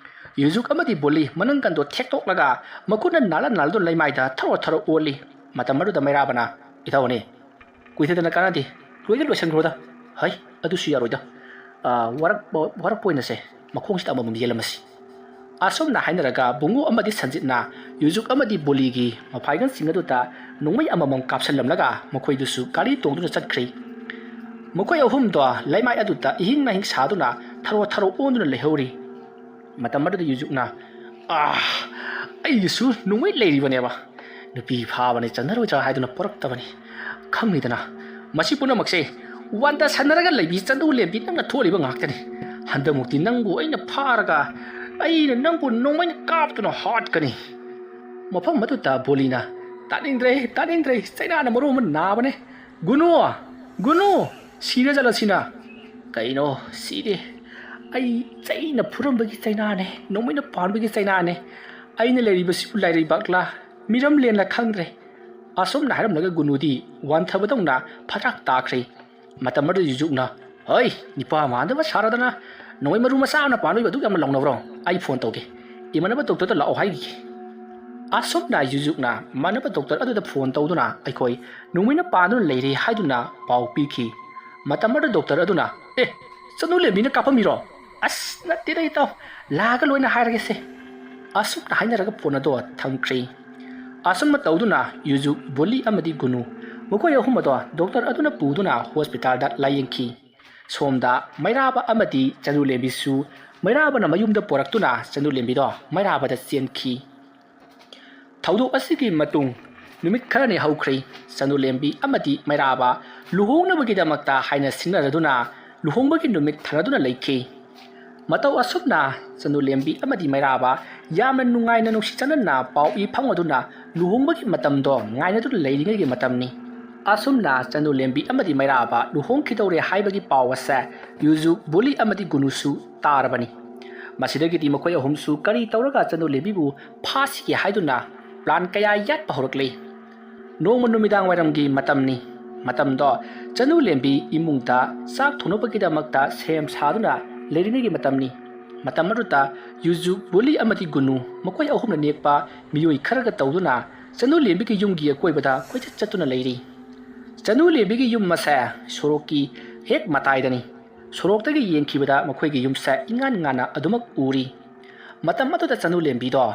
ꯌꯨꯖꯨꯛ ꯑꯃꯗꯤ ꯕꯣꯂꯤ ꯃꯅꯪꯒꯟꯗꯣ ꯊꯦꯛꯇꯣꯛꯂꯒ ꯃꯈꯨꯠꯅ ꯅꯥꯜꯂ ꯅꯥꯜꯂꯗꯨꯅ ꯂꯩꯃꯥꯏꯗ ꯊꯔꯣ ꯊꯔꯣ ꯑꯣꯜꯂꯤ꯫ ꯃꯇꯝ ꯑꯗꯨꯗ ꯃꯩꯔꯥꯕꯅ, "ꯏꯇꯥꯎꯅꯦ, ꯀꯨꯏꯊꯗꯅ ꯀꯥꯟꯅꯗꯦ, ꯂꯣꯏꯅ ꯂꯣꯏꯁꯤꯟꯈ꯭ꯔꯣꯗ꯫ ꯍꯩ, ꯑꯗꯨꯁꯨ ꯌꯥꯔꯣꯏꯗ꯫ ꯑꯥ, ꯋꯥꯔꯛ-, ꯋꯥꯔꯛꯄ ꯑꯣꯏꯅꯁꯦ, ꯃꯈꯣꯡꯁꯤꯗ ꯑꯃꯃꯝ ꯌꯦꯜꯂꯝꯃꯁꯤ"꯫ ꯑꯁꯨꯝꯅ ꯍꯥꯏꯅꯔꯒ ꯕꯨꯡꯉꯣ ꯑꯃꯗꯤ ꯁꯟꯖꯤꯠꯅ ꯌꯨꯖꯨꯛ ꯑꯃꯗꯤ ꯕꯣꯂꯤꯒꯤ ꯃꯐꯥꯏꯒꯟꯁꯤꯡ ꯑꯗꯨꯗ ꯅꯣꯡꯃꯩ ꯑꯃꯃꯝ ꯀꯥꯞꯁꯤꯜꯂꯝꯂꯒ ꯃꯈꯣꯏꯗꯨꯁꯨ ꯒꯥꯔꯤ ꯇꯣꯡꯗꯨꯅ ꯆꯠꯈ꯭ꯔꯦ꯫ ꯃꯈꯣꯏ ꯑꯍꯨꯝꯗꯣ ꯂꯩꯃꯥꯏ ꯑꯗꯨꯗ ꯏꯍꯤꯡ ꯅꯥꯍꯤꯡ ꯁꯥꯗꯨꯅ ꯊꯔꯣ ꯊꯔꯣ ꯑꯣꯟꯗꯨꯅ ꯂꯩꯍꯧꯔꯤ꯫ ꯃꯇꯝ ꯑꯗꯨꯗ ꯌꯨꯖꯨꯛꯅ, "ꯑꯥ, ꯑꯩꯒꯤꯁꯨ ꯅꯣꯡꯃꯩ ꯂꯩꯔꯤꯕꯅꯦꯕ꯫ ꯅꯨꯄꯤ ꯐꯥꯕꯅꯤ ꯆꯟꯅꯔꯣꯏꯗ꯭ꯔꯥ ꯍꯥꯏꯗꯨꯅ ꯄꯣꯔꯛꯇꯕꯅꯤ꯫ ꯈꯪꯉꯤꯗꯅ, ꯃꯁꯤ ꯄꯨꯝꯅꯃꯛꯁꯦ ꯋꯥꯟꯗ ꯁꯥꯟꯅꯔꯒ ꯂꯩꯕꯤ ꯆꯥꯟꯗꯧ ꯂꯦꯝꯕꯤ ꯅꯪꯅ ꯊꯣꯛꯍꯜꯂꯤꯕ ꯉꯥꯛꯇꯅꯤ꯫ ꯍꯟꯗꯛꯃꯨꯛꯇꯤ ꯅꯪꯕꯨ ꯑꯩꯅ ꯐꯥꯔꯒ ꯑꯩꯅ ꯅꯪꯕꯨ ꯅꯣꯡꯃꯩꯅ ꯀꯥꯞꯇꯨꯅ ꯍꯥꯠꯀꯅꯤ"꯫ ꯃꯐꯝ ꯑꯗꯨꯗ ꯕꯣꯂꯤꯅ, "ꯇꯥꯅꯤꯡꯗ꯭ꯔꯦ, ꯇꯥꯅꯤꯡꯗ꯭ꯔꯦ, ꯆꯩꯅꯥꯅ ꯃꯔꯣꯟ ꯑꯃ ꯅꯥꯕꯅꯦ꯫ ꯒꯨꯅꯨ, ꯒꯨꯅꯨ, ꯁꯤꯔ ꯆꯠꯂꯁꯤꯅ"꯫ "ꯀꯩꯅꯣ ꯁꯤꯗꯦ? ꯑꯩ ꯆꯩꯅ ꯐꯨꯔꯝꯕꯒꯤ ꯆꯩꯅꯥꯅꯦ, ꯅꯣꯡꯃꯩꯅ ꯄꯥꯟꯕꯒꯤ ꯆꯩꯅꯥꯅꯦ꯫ ꯑꯩꯅ ꯂꯩꯔꯤꯕꯁꯤꯕꯨ ꯂꯥꯏꯔꯩꯕꯥꯛꯂꯥ, ꯃꯤꯔꯝꯂꯦꯟꯂꯥ ꯈꯪꯗ꯭ꯔꯦ"꯫ ꯑꯁꯨꯝꯅ ꯍꯥꯏꯔꯝꯂꯒ ꯒꯨꯅꯨꯗꯤ ꯋꯥꯟꯊꯕꯗꯧꯅ ꯐꯔꯥꯛ ꯇꯥꯈ꯭ꯔꯦ꯫ ꯃꯇꯝ ꯑꯗꯨꯗ ꯌꯨꯖꯨꯛꯅ, "ꯍꯩ, ꯅꯤꯄꯥ ꯃꯥꯟꯗꯕ ꯁꯥꯔꯗꯅ ꯅꯣꯡꯃꯩ ꯃꯔꯨ ꯃꯆꯥ ꯑꯃꯅ ꯄꯥꯟꯕꯒꯤ ꯑꯗꯨꯛ ꯌꯥꯝꯅ ꯂꯥꯎꯅꯕ꯭ꯔꯣ? ꯑꯩ ꯐꯣꯟ ꯇꯧꯒꯦ꯫ ꯏꯃꯥꯟꯅꯕ ꯗꯣꯛꯇꯔꯗ ꯂꯥꯛꯑꯣ ꯍꯥꯏꯈꯤꯒꯦ"꯫ ꯑꯁꯨꯝꯅ ꯌꯨꯖꯨꯛꯅ ꯃꯥꯟꯅꯕ ꯗꯣꯛꯇꯔ ꯑꯗꯨꯗ ꯐꯣꯟ ꯇꯧꯗꯨꯅ ꯑꯩꯈꯣꯏ ꯅꯣꯡꯃꯩꯅ ꯄꯥꯟꯗꯨꯅ ꯂꯩꯔꯦ ꯍꯥꯏꯗꯨꯅ ꯄꯥꯎ ꯄꯤꯈꯤ꯫ ꯃꯇꯝ ꯑꯗꯨꯗ ꯗꯣꯛꯇꯔ ꯑꯗꯨꯅ, "ꯑꯦ, ꯆꯅꯨ ꯂꯦꯝꯕꯤꯅ ꯀꯥꯞꯄꯝꯃꯤꯔꯣ? ꯑꯁ, ꯅꯠꯇꯦꯗ ꯏꯇꯥꯎ, ꯂꯥꯛꯑꯒ ꯂꯣꯏꯅ ꯍꯥꯏꯔꯒꯦꯁꯦ"꯫ ꯑꯁꯨꯝꯅ ꯍꯥꯏꯅꯔꯒ ꯐꯣꯟ ꯑꯗꯣ ꯊꯝꯈ꯭ꯔꯦ꯫ ꯑꯁꯨꯝꯅ ꯇꯧꯗꯨꯅ ꯌꯨꯖꯨꯛ, ꯕꯣꯂꯤ ꯑꯃꯗꯤ ꯒꯨꯅꯨ ꯃꯈꯣꯏ ꯑꯍꯨꯝ ꯑꯗꯣ ꯗꯣꯛꯇꯔ ꯑꯗꯨꯅ ꯄꯨꯗꯨꯅ ꯍꯣꯁꯄꯤꯇꯥꯜꯗ ꯂꯥꯌꯦꯡꯈꯤ꯫ ꯁꯣꯝꯗ ꯃꯩꯔꯥꯕ ꯑꯃꯗꯤ ꯆꯅꯨ ꯂꯦꯝꯕꯤꯁꯨ ꯃꯩꯔꯥꯕꯅ ꯃꯌꯨꯝꯗ ꯄꯣꯔꯛꯇꯨꯅ ꯆꯅꯨ ꯂꯦꯝꯕꯤꯗꯣ ꯃꯩꯔꯥꯕꯗ ꯆꯦꯟꯈꯤ꯫ ꯊꯧꯗꯣꯛ ꯑꯁꯤꯒꯤ ꯃꯇꯨꯡ ꯅꯨꯃꯤꯠ ꯈꯔꯅꯤ ꯍꯧꯈ꯭ꯔꯦ꯫ ꯆꯅꯨ ꯂꯦꯝꯕꯤ ꯑꯃꯗꯤ ꯃꯩꯔꯥꯕ ꯂꯨꯍꯣꯡꯅꯕꯒꯤꯗꯃꯛꯇ ꯍꯥꯏꯅ ꯁꯤꯡꯅꯔꯗꯨꯅ ꯂꯨꯍꯣꯡꯕꯒꯤ ꯅꯨꯃꯤꯠ ꯊꯥꯅꯗꯨꯅ ꯂꯩꯈꯤ꯫ ꯃꯇꯧ ꯑꯁꯨꯝꯅ ꯆꯅꯨꯂꯦꯝꯕꯤ ꯑꯃꯗꯤ ꯃꯩꯔꯥꯕ ꯌꯥꯝꯅ ꯅꯨꯡꯉꯥꯏꯅ ꯅꯨꯡꯁꯤ ꯆꯥꯟꯅꯅ ꯄꯥꯎ ꯏ ꯐꯥꯎꯅꯗꯨꯅ ꯂꯨꯍꯣꯡꯕꯒꯤ ꯃꯇꯝꯗꯣ ꯉꯥꯏꯅꯗꯨꯅ ꯂꯩꯔꯤꯉꯩꯒꯤ ꯃꯇꯝꯅꯤ꯫ ꯑꯁꯨꯝꯅ ꯆꯅꯨꯂꯦꯝꯕꯤ ꯑꯃꯗꯤ ꯃꯩꯔꯥꯕ ꯂꯨꯍꯣꯡꯈꯤꯗꯧꯔꯦ ꯍꯥꯏꯕꯒꯤ ꯄꯥꯎ ꯑꯁꯦ ꯌꯨꯖꯨ, ꯕꯨꯂꯤ ꯑꯃꯗꯤ ꯒꯨꯅꯨꯁꯨ ꯇꯥꯔꯕꯅꯤ꯫ ꯃꯁꯤꯗꯒꯤꯗꯤ ꯃꯈꯣꯏ ꯑꯍꯨꯝꯁꯨ ꯀꯔꯤ ꯇꯧꯔꯒ ꯆꯅꯨꯂꯦꯝꯕꯤꯕꯨ ꯐꯥꯁꯤꯒꯦ ꯍꯥꯏꯗꯨꯅ ꯄ꯭ꯂꯥꯟ ꯀꯌꯥ ꯌꯥꯠꯄ ꯍꯧꯔꯛꯂꯤ꯫ ꯅꯣꯡꯃ ꯅꯨꯃꯤꯗꯥꯡ ꯋꯥꯏꯔꯝꯒꯤ ꯃꯇꯝꯅꯤ꯫ ꯃꯇꯝꯗꯣ ꯆꯅꯨꯂꯦꯝꯕꯤ ꯏꯃꯨꯡꯗ ꯆꯥꯛ ꯊꯣꯡꯅꯕꯒꯤꯗꯃꯛꯇ ꯁꯦꯝ ꯁꯥꯗꯨꯅ ꯂꯩꯔꯤꯉꯩꯒꯤ ꯃꯇꯝꯅꯤ꯫ ꯃꯇꯝ ꯑꯗꯨꯗ ꯌꯨꯖꯨ, ꯕꯨꯂꯤ ꯑꯃꯗꯤ ꯒꯨꯅꯨ ꯃꯈꯣꯏ ꯑꯍꯨꯝꯅ ꯅꯦꯛꯄ ꯃꯤꯑꯣꯏ ꯈꯔꯒ ꯇꯧꯗꯨꯅ ꯆꯅꯨꯂꯦꯝꯕꯤꯒꯤ ꯌꯨꯝꯒꯤ ꯑꯀꯣꯏꯕꯗ ꯀꯣꯏꯆꯠ ꯆꯠꯇꯨꯅ ꯂꯩꯔꯤ꯫ ꯆꯅꯨꯂꯦꯝꯕꯤꯒꯤ ꯌꯨꯝ ꯑꯁꯦ ꯁꯣꯔꯣꯛꯀꯤ ꯍꯦꯛ ꯃꯇꯥꯏꯗꯅꯤ꯫ ꯁꯣꯔꯣꯛꯇꯒꯤ ꯌꯦꯡꯈꯤꯕꯗ ꯃꯈꯣꯏꯒꯤ ꯌꯨꯝꯁꯦ ꯏꯉꯥꯟ ꯉꯥꯟꯅ ꯑꯗꯨꯃꯛ ꯎꯔꯤ꯫ ꯃꯇꯝ ꯑꯗꯨꯗ ꯆꯅꯨꯂꯦꯝꯕꯤꯗꯣ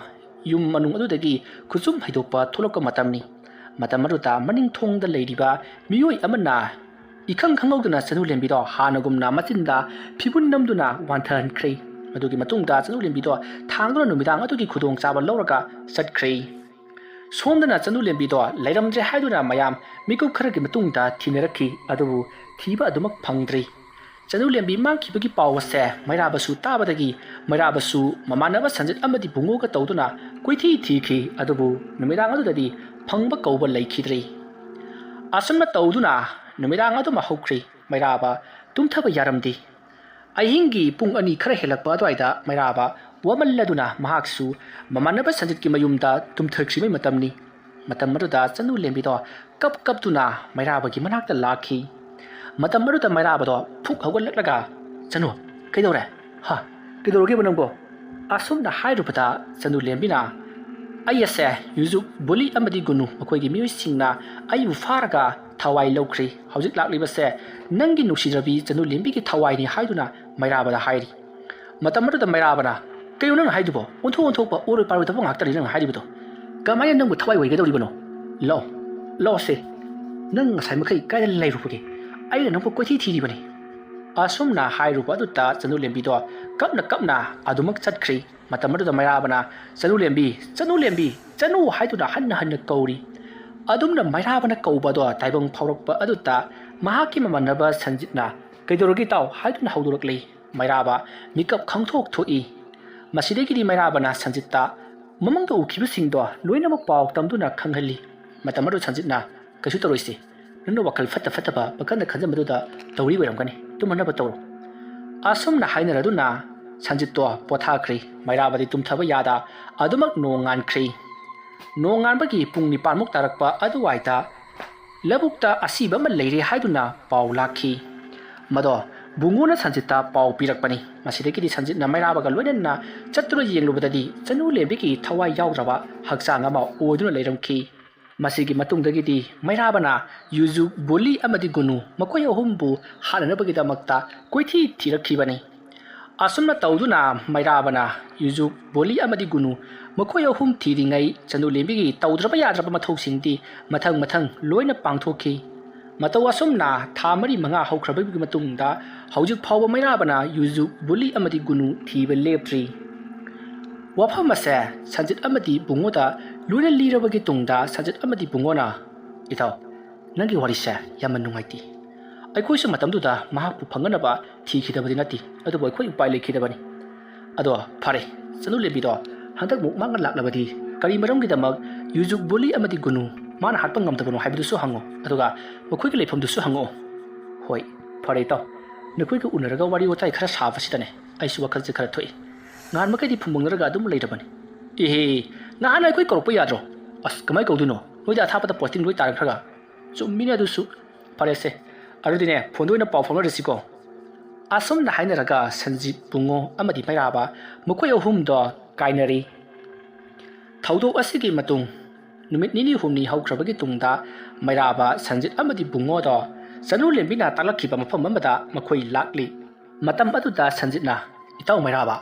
ꯌꯨꯝ ꯃꯅꯨꯡ ꯑꯗꯨꯗꯒꯤ ꯈꯨꯆꯨꯝ ꯍꯩꯗꯣꯛꯄ ꯊꯣꯛꯂꯛꯄ ꯃꯇꯝꯅꯤ꯫ ꯃꯇꯝ ꯑꯗꯨꯗ ꯃꯅꯤꯡ ꯊꯣꯡꯗ ꯂꯩꯔꯤꯕ ꯃꯤꯑꯣꯏ ꯑꯃꯅ ꯏꯈꯪ ꯈꯪꯍꯧꯗꯅ ꯆꯅꯨꯂꯦꯝꯕꯤꯗꯣ ꯍꯥꯟꯅꯒꯨꯝꯅ ꯃꯆꯤꯟꯗ ꯐꯤꯕꯨꯟ ꯅꯝꯗꯨꯅ ꯋꯥꯟꯊꯍꯟꯈ꯭ꯔꯦ꯫ ꯃꯗꯨꯒꯤ ꯃꯇꯨꯡꯗ ꯆꯅꯨꯂꯦꯝꯕꯤꯗꯣ ꯊꯥꯡꯗꯨꯅ ꯅꯨꯃꯤꯗꯥꯡ ꯑꯗꯨꯒꯤ ꯈꯨꯗꯣꯡꯆꯥꯕ ꯂꯧꯔꯒ ꯆꯠꯈ꯭ꯔꯦ꯫ ꯁꯣꯝꯗꯅ ꯆꯅꯨꯂꯦꯝꯕꯤꯗꯣ ꯂꯩꯔꯝꯗ꯭ꯔꯦ ꯍꯥꯏꯗꯨꯅ ꯃꯌꯥꯝ ꯃꯤꯀꯨꯞ ꯈꯔꯒꯤ ꯃꯇꯨꯡꯗ ꯊꯤꯅꯔꯛꯈꯤ, ꯑꯗꯨꯕꯨ ꯊꯤꯕ ꯑꯗꯨꯃꯛ ꯐꯪꯗ꯭ꯔꯤ꯫ ꯆꯅꯨꯂꯦꯝꯕꯤ ꯃꯥꯡꯈꯤꯕꯒꯤ ꯄꯥꯎ ꯑꯁꯦ ꯃꯩꯔꯥꯕꯁꯨ ꯇꯥꯕꯗꯒꯤ ꯃꯩꯔꯥꯕꯁꯨ ꯃꯃꯥꯟꯅꯕ ꯁꯟꯖꯤꯠ ꯑꯃꯗꯤ ꯕꯨꯡꯉꯣꯒ ꯇꯧꯗꯨꯅ ꯀꯣꯏꯊꯤ ꯊꯤꯈꯤ, ꯑꯗꯨꯕꯨ ꯅꯨꯃꯤꯗꯥꯡ ꯑꯗꯨꯗꯗꯤ ꯐꯪꯕ ꯀꯧꯕ ꯂꯩꯈꯤꯗ꯭ꯔꯦ꯫ ꯑꯁꯨꯝꯅ ꯇꯧꯗꯨꯅ ꯅꯨꯃꯤꯗꯥꯡ ꯑꯗꯨꯃ ꯍꯧꯈ꯭ꯔꯦ꯫ ꯃꯩꯔꯥꯕ ꯇꯨꯝꯊꯕ ꯌꯥꯔꯝꯗꯦ꯫ ꯑꯍꯤꯡꯒꯤ ꯄꯨꯡ ꯑꯅꯤ ꯈꯔ ꯍꯦꯜꯂꯛꯄ ꯑꯗꯨꯋꯥꯏꯗ ꯃꯩꯔꯥꯕ ꯋꯥꯃꯜꯂꯗꯨꯅ ꯃꯍꯥꯛꯁꯨ ꯃꯃꯥꯟꯅꯕ ꯁꯟꯖꯤꯠꯀꯤ ꯃꯌꯨꯝꯗ ꯇꯨꯝꯊꯈ꯭ꯔꯤꯕꯩ ꯃꯇꯝꯅꯤ꯫ ꯃꯇꯝ ꯑꯗꯨꯗ ꯆꯅꯨ ꯂꯦꯝꯕꯤꯗꯣ ꯀꯞ ꯀꯞꯇꯨꯅ ꯃꯩꯔꯥꯕꯒꯤ ꯃꯅꯥꯛꯇ ꯂꯥꯛꯈꯤ꯫ ꯃꯇꯝ ꯑꯗꯨꯗ ꯃꯩꯔꯥꯕꯗꯣ ꯐꯨꯛ ꯍꯧꯒꯠꯂꯛꯂꯒ, "ꯆꯅꯨ, ꯀꯩꯗꯧꯔꯦ? ꯍꯥ? ꯀꯩꯗꯧꯔꯒꯦꯕ ꯅꯪꯕꯣ?" ꯑꯁꯨꯝꯅ ꯍꯥꯏꯔꯨꯕꯗ ꯆꯅꯨ ꯂꯦꯝꯕꯤꯅ, "ꯑꯩ ꯑꯁꯦ ꯌꯨꯖꯨ, ꯕꯨꯂꯤ ꯑꯃꯗꯤ ꯒꯨꯅꯨ ꯃꯈꯣꯏꯒꯤ ꯃꯤꯑꯣꯏꯁꯤꯡꯅ ꯑꯩꯕꯨ ꯐꯥꯔꯒ ꯊꯋꯥꯏ ꯂꯧꯈ꯭ꯔꯦ꯫ ꯍꯧꯖꯤꯛ ꯂꯥꯛꯂꯤꯕꯁꯦ ꯅꯪꯒꯤ ꯅꯨꯡꯁꯤꯖꯕꯤ ꯆꯅꯨ ꯂꯦꯝꯕꯤꯒꯤ ꯊꯋꯥꯏꯅꯤ" ꯍꯥꯏꯗꯨꯅ ꯃꯩꯔꯥꯕꯗ ꯍꯥꯏꯔꯤ꯫ ꯃꯇꯝ ꯑꯗꯨꯗ ꯃꯩꯔꯥꯕꯅ, "ꯀꯩꯅꯣ ꯅꯪꯅ ꯍꯥꯏꯗꯨꯕꯣ? ꯑꯣꯟꯊꯣꯛ ꯑꯣꯟꯊꯣꯛꯄ ꯑꯣꯏꯔꯣꯏ ꯄꯥꯔꯣꯏꯗꯕ ꯉꯥꯛꯇꯅꯤ ꯅꯪꯅ ꯍꯥꯏꯔꯤꯕꯗꯣ꯫ ꯀꯃꯥꯏꯅ ꯅꯪꯕꯨ ꯊꯋꯥꯏ ꯑꯣꯏꯒꯗꯧꯔꯤꯕꯅꯣ? ꯂꯥꯛꯑꯣ, ꯂꯥꯛꯑꯣꯁꯦ꯫ ꯅꯪ ꯉꯁꯥꯏ ꯃꯈꯩ ꯀꯥꯏꯗ ꯂꯩꯔꯨꯕꯒꯦ? ꯑꯩꯅ ꯅꯪꯕꯨ ꯀꯣꯏꯊꯤ ꯊꯤꯔꯤꯕꯅꯤ꯫" ꯑꯁꯨꯝꯅ ꯍꯥꯏꯔꯨꯕ ꯑꯗꯨꯗ ꯆꯅꯨ ꯂꯦꯝꯕꯤꯗꯣ ꯀꯞꯅ ꯀꯞꯅ ꯑꯗꯨꯃꯛ ꯆꯠꯈ꯭ꯔꯤ꯫ ꯃꯇꯝ ꯑꯗꯨꯗ ꯃꯩꯔꯥꯕꯅ, "ꯆꯅꯨ ꯂꯦꯝꯕꯤ, ꯆꯅꯨ ꯂꯦꯝꯕꯤ, ꯆꯅꯨ" ꯍꯥꯏꯗꯨꯅ ꯍꯟꯅ ꯍꯟꯅ ꯀꯧꯔꯤ꯫ ꯑꯗꯨꯝꯅ ꯃꯩꯔꯥꯕꯅ ꯀꯧꯕ ꯑꯗꯣ ꯇꯥꯏꯕꯪ ꯐꯥꯎꯔꯛꯄ ꯑꯗꯨꯗ ꯃꯍꯥꯛꯀꯤ ꯃꯃꯥꯟꯅꯕ ꯁꯟꯖꯤꯠꯅ, "ꯀꯩꯗꯧꯔꯒꯦ ꯏꯇꯥꯎ?" ꯍꯥꯏꯗꯨꯅ ꯍꯧꯗꯣꯔꯛꯂꯤ꯫ ꯃꯩꯔꯥꯕ ꯃꯤꯀꯞ ꯈꯪꯊꯣꯛ ꯊꯣꯛꯏ꯫ ꯃꯁꯤꯗꯒꯤꯗꯤ ꯃꯩꯔꯥꯕꯅ ꯁꯟꯖꯤꯠꯇ ꯃꯃꯥꯡꯗ ꯎꯈꯤꯕꯁꯤꯡꯗꯣ ꯂꯣꯏꯅꯃꯛ ꯄꯥꯎ ꯇꯝꯗꯨꯅ ꯈꯪꯍꯜꯂꯤ꯫ ꯃꯇꯝ ꯑꯗꯨ ꯁꯟꯖꯤꯠꯅ, "ꯀꯩꯁꯨ ꯇꯧꯔꯣꯏꯁꯦ, ꯅꯪꯅ ꯋꯥꯈꯜ ꯐꯠꯇ ꯐꯠꯇꯕ ꯄꯪꯈꯟꯗ ꯈꯟꯖꯟꯕꯗꯨꯗ ꯇꯧꯔꯤ ꯑꯣꯏꯔꯝꯒꯅꯤ, ꯇꯨꯝꯍꯟꯅꯕ ꯇꯧꯔꯣ"꯫ ꯑꯁꯨꯝꯅ ꯍꯥꯏꯅꯔꯗꯨꯅ ꯁꯟꯖꯤꯠꯇꯣ ꯄꯣꯊꯥꯈ꯭ꯔꯦ꯫ ꯃꯩꯔꯥꯕꯗꯤ ꯇꯨꯝꯊꯕ ꯌꯥꯗ ꯑꯗꯨꯃꯛ ꯅꯣꯡ ꯉꯥꯟꯈ꯭ꯔꯦ꯫ ꯅꯣꯡ ꯉꯥꯟꯕꯒꯤ ꯄꯨꯡ ꯅꯤꯄꯥꯟꯃꯨꯛ ꯇꯥꯔꯛꯄ ꯑꯗꯨꯋꯥꯏꯗ ꯂꯧꯕꯨꯛꯇ ꯑꯁꯤꯕ ꯑꯃ ꯂꯩꯔꯦ ꯍꯥꯏꯗꯨꯅ ꯄꯥꯎ ꯂꯥꯛꯈꯤ꯫ ꯃꯗꯣ ꯕꯨꯡꯉꯣꯅ ꯁꯟꯖꯤꯠꯇ ꯄꯥꯎ ꯄꯤꯔꯛꯄꯅꯤ꯫ ꯃꯁꯤꯗꯒꯤꯗꯤ ꯁꯟꯖꯤꯠꯅ ꯃꯩꯔꯥꯕꯒ ꯂꯣꯏꯅꯅ ꯆꯠꯇꯨꯅ ꯌꯦꯡꯂꯨꯕꯗꯗꯤ ꯆꯅꯨ ꯂꯦꯝꯕꯤꯒꯤ ꯊꯋꯥꯏ ꯌꯥꯎꯗ꯭ꯔꯕ ꯍꯛꯆꯥꯡ ꯑꯃ ꯑꯣꯏꯗꯨꯅ ꯂꯩꯔꯝꯈꯤ꯫ ꯃꯁꯤꯒꯤ ꯃꯇꯨꯡꯗꯒꯤꯗꯤ ꯃꯩꯔꯥꯕꯅ ꯌꯨꯖꯨ, ꯕꯣꯂꯤ ꯑꯃꯗꯤ ꯒꯨꯅꯨ ꯃꯈꯣꯏ ꯑꯍꯨꯝꯕꯨ ꯍꯥꯠꯅꯅꯕꯒꯤꯗꯃꯛꯇ ꯀꯣꯏꯊꯤ ꯊꯤꯔꯛꯈꯤꯕꯅꯤ꯫ ꯑꯁꯨꯝꯅ ꯇꯧꯗꯨꯅ ꯃꯩꯔꯥꯕꯅ ꯌꯨꯖꯨ, ꯕꯣꯂꯤ ꯑꯃꯗꯤ ꯒꯨꯅꯨ ꯃꯈꯣꯏ ꯑꯍꯨꯝ ꯊꯤꯔꯤꯉꯩ ꯆꯅꯨ ꯂꯦꯝꯕꯤꯒꯤ ꯇꯧꯗ꯭ꯔꯕ ꯌꯥꯗ꯭ꯔꯕ ꯃꯊꯧꯁꯤꯡꯗꯤ ꯃꯊꯪ ꯃꯊꯪ ꯂꯣꯏꯅ ꯄꯥꯡꯊꯣꯛꯈꯤ꯫ ꯃꯇꯧ ꯑꯁꯨꯝꯅ ꯊꯥ ꯃꯔꯤ ꯃꯉꯥ ꯍꯧꯈ꯭ꯔꯕꯒꯤ ꯃꯇꯨꯡꯗ ꯍꯧꯖꯤꯛ ꯐꯥꯎꯕ ꯃꯩꯔꯥꯕꯅ ꯌꯨꯖꯨ, ꯕꯣꯂꯤ ꯑꯃꯗꯤ ꯒꯨꯅꯨ ꯊꯤꯕ ꯂꯦꯞꯇ꯭ꯔꯤ꯫ ꯋꯥꯐꯝ ꯑꯁꯦ ꯁꯟꯖꯤꯠ ꯑꯃꯗꯤ ꯕꯨꯡꯉꯣꯗ ꯂꯣꯏꯅ ꯂꯤꯔꯕꯒꯤ ꯇꯨꯡꯗ ꯁꯟꯖꯤꯠ ꯑꯃꯗꯤ ꯕꯨꯡꯉꯣꯅ, "ꯏꯇꯥꯎ, ꯅꯪꯒꯤ ꯋꯥꯔꯤꯁꯦ ꯌꯥꯝꯅ ꯅꯨꯡꯉꯥꯏꯇꯦ꯫ ꯑꯩꯈꯣꯏꯁꯨ ꯃꯇꯝꯗꯨꯗ ꯃꯍꯥꯛꯄꯨ ꯐꯪꯅꯅꯕ ꯊꯤꯈꯤꯗꯕꯗꯤ ꯅꯠꯇꯦ, ꯑꯗꯨꯕꯨ ꯑꯩꯈꯣꯏ ꯎꯄꯥꯏ ꯂꯩꯈꯤꯗꯕꯅꯤ꯫ ꯑꯗꯣ ꯐꯔꯦ, ꯆꯅꯨ ꯂꯦꯝꯕꯤꯗꯣ ꯍꯟꯗꯛꯃꯨꯛ ꯃꯥꯡꯅ ꯂꯥꯛꯂꯕꯗꯤ ꯀꯔꯤ ꯃꯔꯝꯒꯤꯗꯃꯛ ꯌꯨꯖꯨꯛ, ꯕꯣꯂꯤ ꯑꯃꯗꯤ ꯒꯨꯅꯨ ꯃꯥꯅ ꯍꯥꯠꯄ ꯉꯝꯗꯕꯅꯣ ꯍꯥꯏꯕꯗꯨꯁꯨ ꯍꯪꯉꯣ, ꯑꯗꯨꯒ ꯃꯈꯣꯏꯒꯤ ꯂꯩꯐꯝꯗꯨꯁꯨ ꯍꯪꯉꯛꯑꯣ"꯫ "ꯍꯣꯏ, ꯐꯔꯦ ꯏꯇꯥꯎ, ꯅꯈꯣꯏꯒ ꯎꯅꯔꯒ ꯋꯥꯔꯤ ꯋꯥꯇꯥꯏ ꯈꯔ ꯁꯥꯕꯁꯤꯗꯅꯦ ꯑꯩꯁꯨ ꯋꯥꯈꯜꯁꯦ ꯈꯔ ꯊꯣꯛꯏ꯫ ꯉꯍꯥꯟ ꯃꯈꯩꯗꯤ ꯐꯨꯝꯕꯪꯅꯔꯒ ꯑꯗꯨꯝ ꯂꯩꯔꯕꯅꯤ"꯫ "ꯏꯍꯦ, ꯉꯍꯥꯟ ꯑꯩꯈꯣꯏ ꯀꯧꯔꯛꯄ ꯌꯥꯗ꯭ꯔꯣ? ꯑꯁ, ꯀꯃꯥꯏꯅ ꯀꯧꯗꯣꯏꯅꯣ? ꯅꯣꯏꯗ ꯑꯊꯥꯞꯄꯗ ꯄꯣꯁꯇꯤꯡ ꯂꯣꯏ ꯇꯥꯔꯛꯈ꯭ꯔꯒ"꯫ "ꯆꯨꯝꯃꯤꯅꯦ ꯑꯗꯨꯁꯨ꯫ ꯐꯔꯦꯁꯦ, ꯑꯗꯨꯗꯤꯅꯦ, ꯐꯣꯟꯗ ꯑꯣꯏꯅ ꯄꯥꯎ ꯐꯥꯎꯅꯔꯁꯤꯀꯣ"꯫ ꯑꯁꯨꯝꯅ ꯍꯥꯏꯅꯔꯒ ꯁꯟꯖꯤꯠ, ꯕꯨꯡꯉꯣ ꯑꯃꯗꯤ ꯃꯩꯔꯥꯕ ꯃꯈꯣꯏ ꯑꯍꯨꯝꯗꯣ ꯀꯥꯏꯅꯔꯤ꯫ ꯊꯧꯗꯣꯛ ꯑꯁꯤꯒꯤ ꯃꯇꯨꯡ ꯅꯨꯃꯤꯠ ꯅꯤꯅꯤ ꯍꯨꯝꯅꯤ ꯍꯧꯈ꯭ꯔꯕꯒꯤ ꯇꯨꯡꯗ ꯃꯩꯔꯥꯕ, ꯁꯟꯖꯤꯠ ꯑꯃꯗꯤ ꯕꯨꯡꯉꯣꯗꯣ ꯆꯅꯨ ꯂꯦꯝꯕꯤꯅ ꯇꯥꯛꯂꯛꯈꯤꯕ ꯃꯐꯝ ꯑꯃꯗ ꯃꯈꯣꯏ ꯂꯥꯛꯂꯤ꯫ ꯃꯇꯝ ꯑꯗꯨꯗ ꯁꯟꯖꯤꯠꯅ, "ꯏꯇꯥꯎ ꯃꯩꯔꯥꯕ,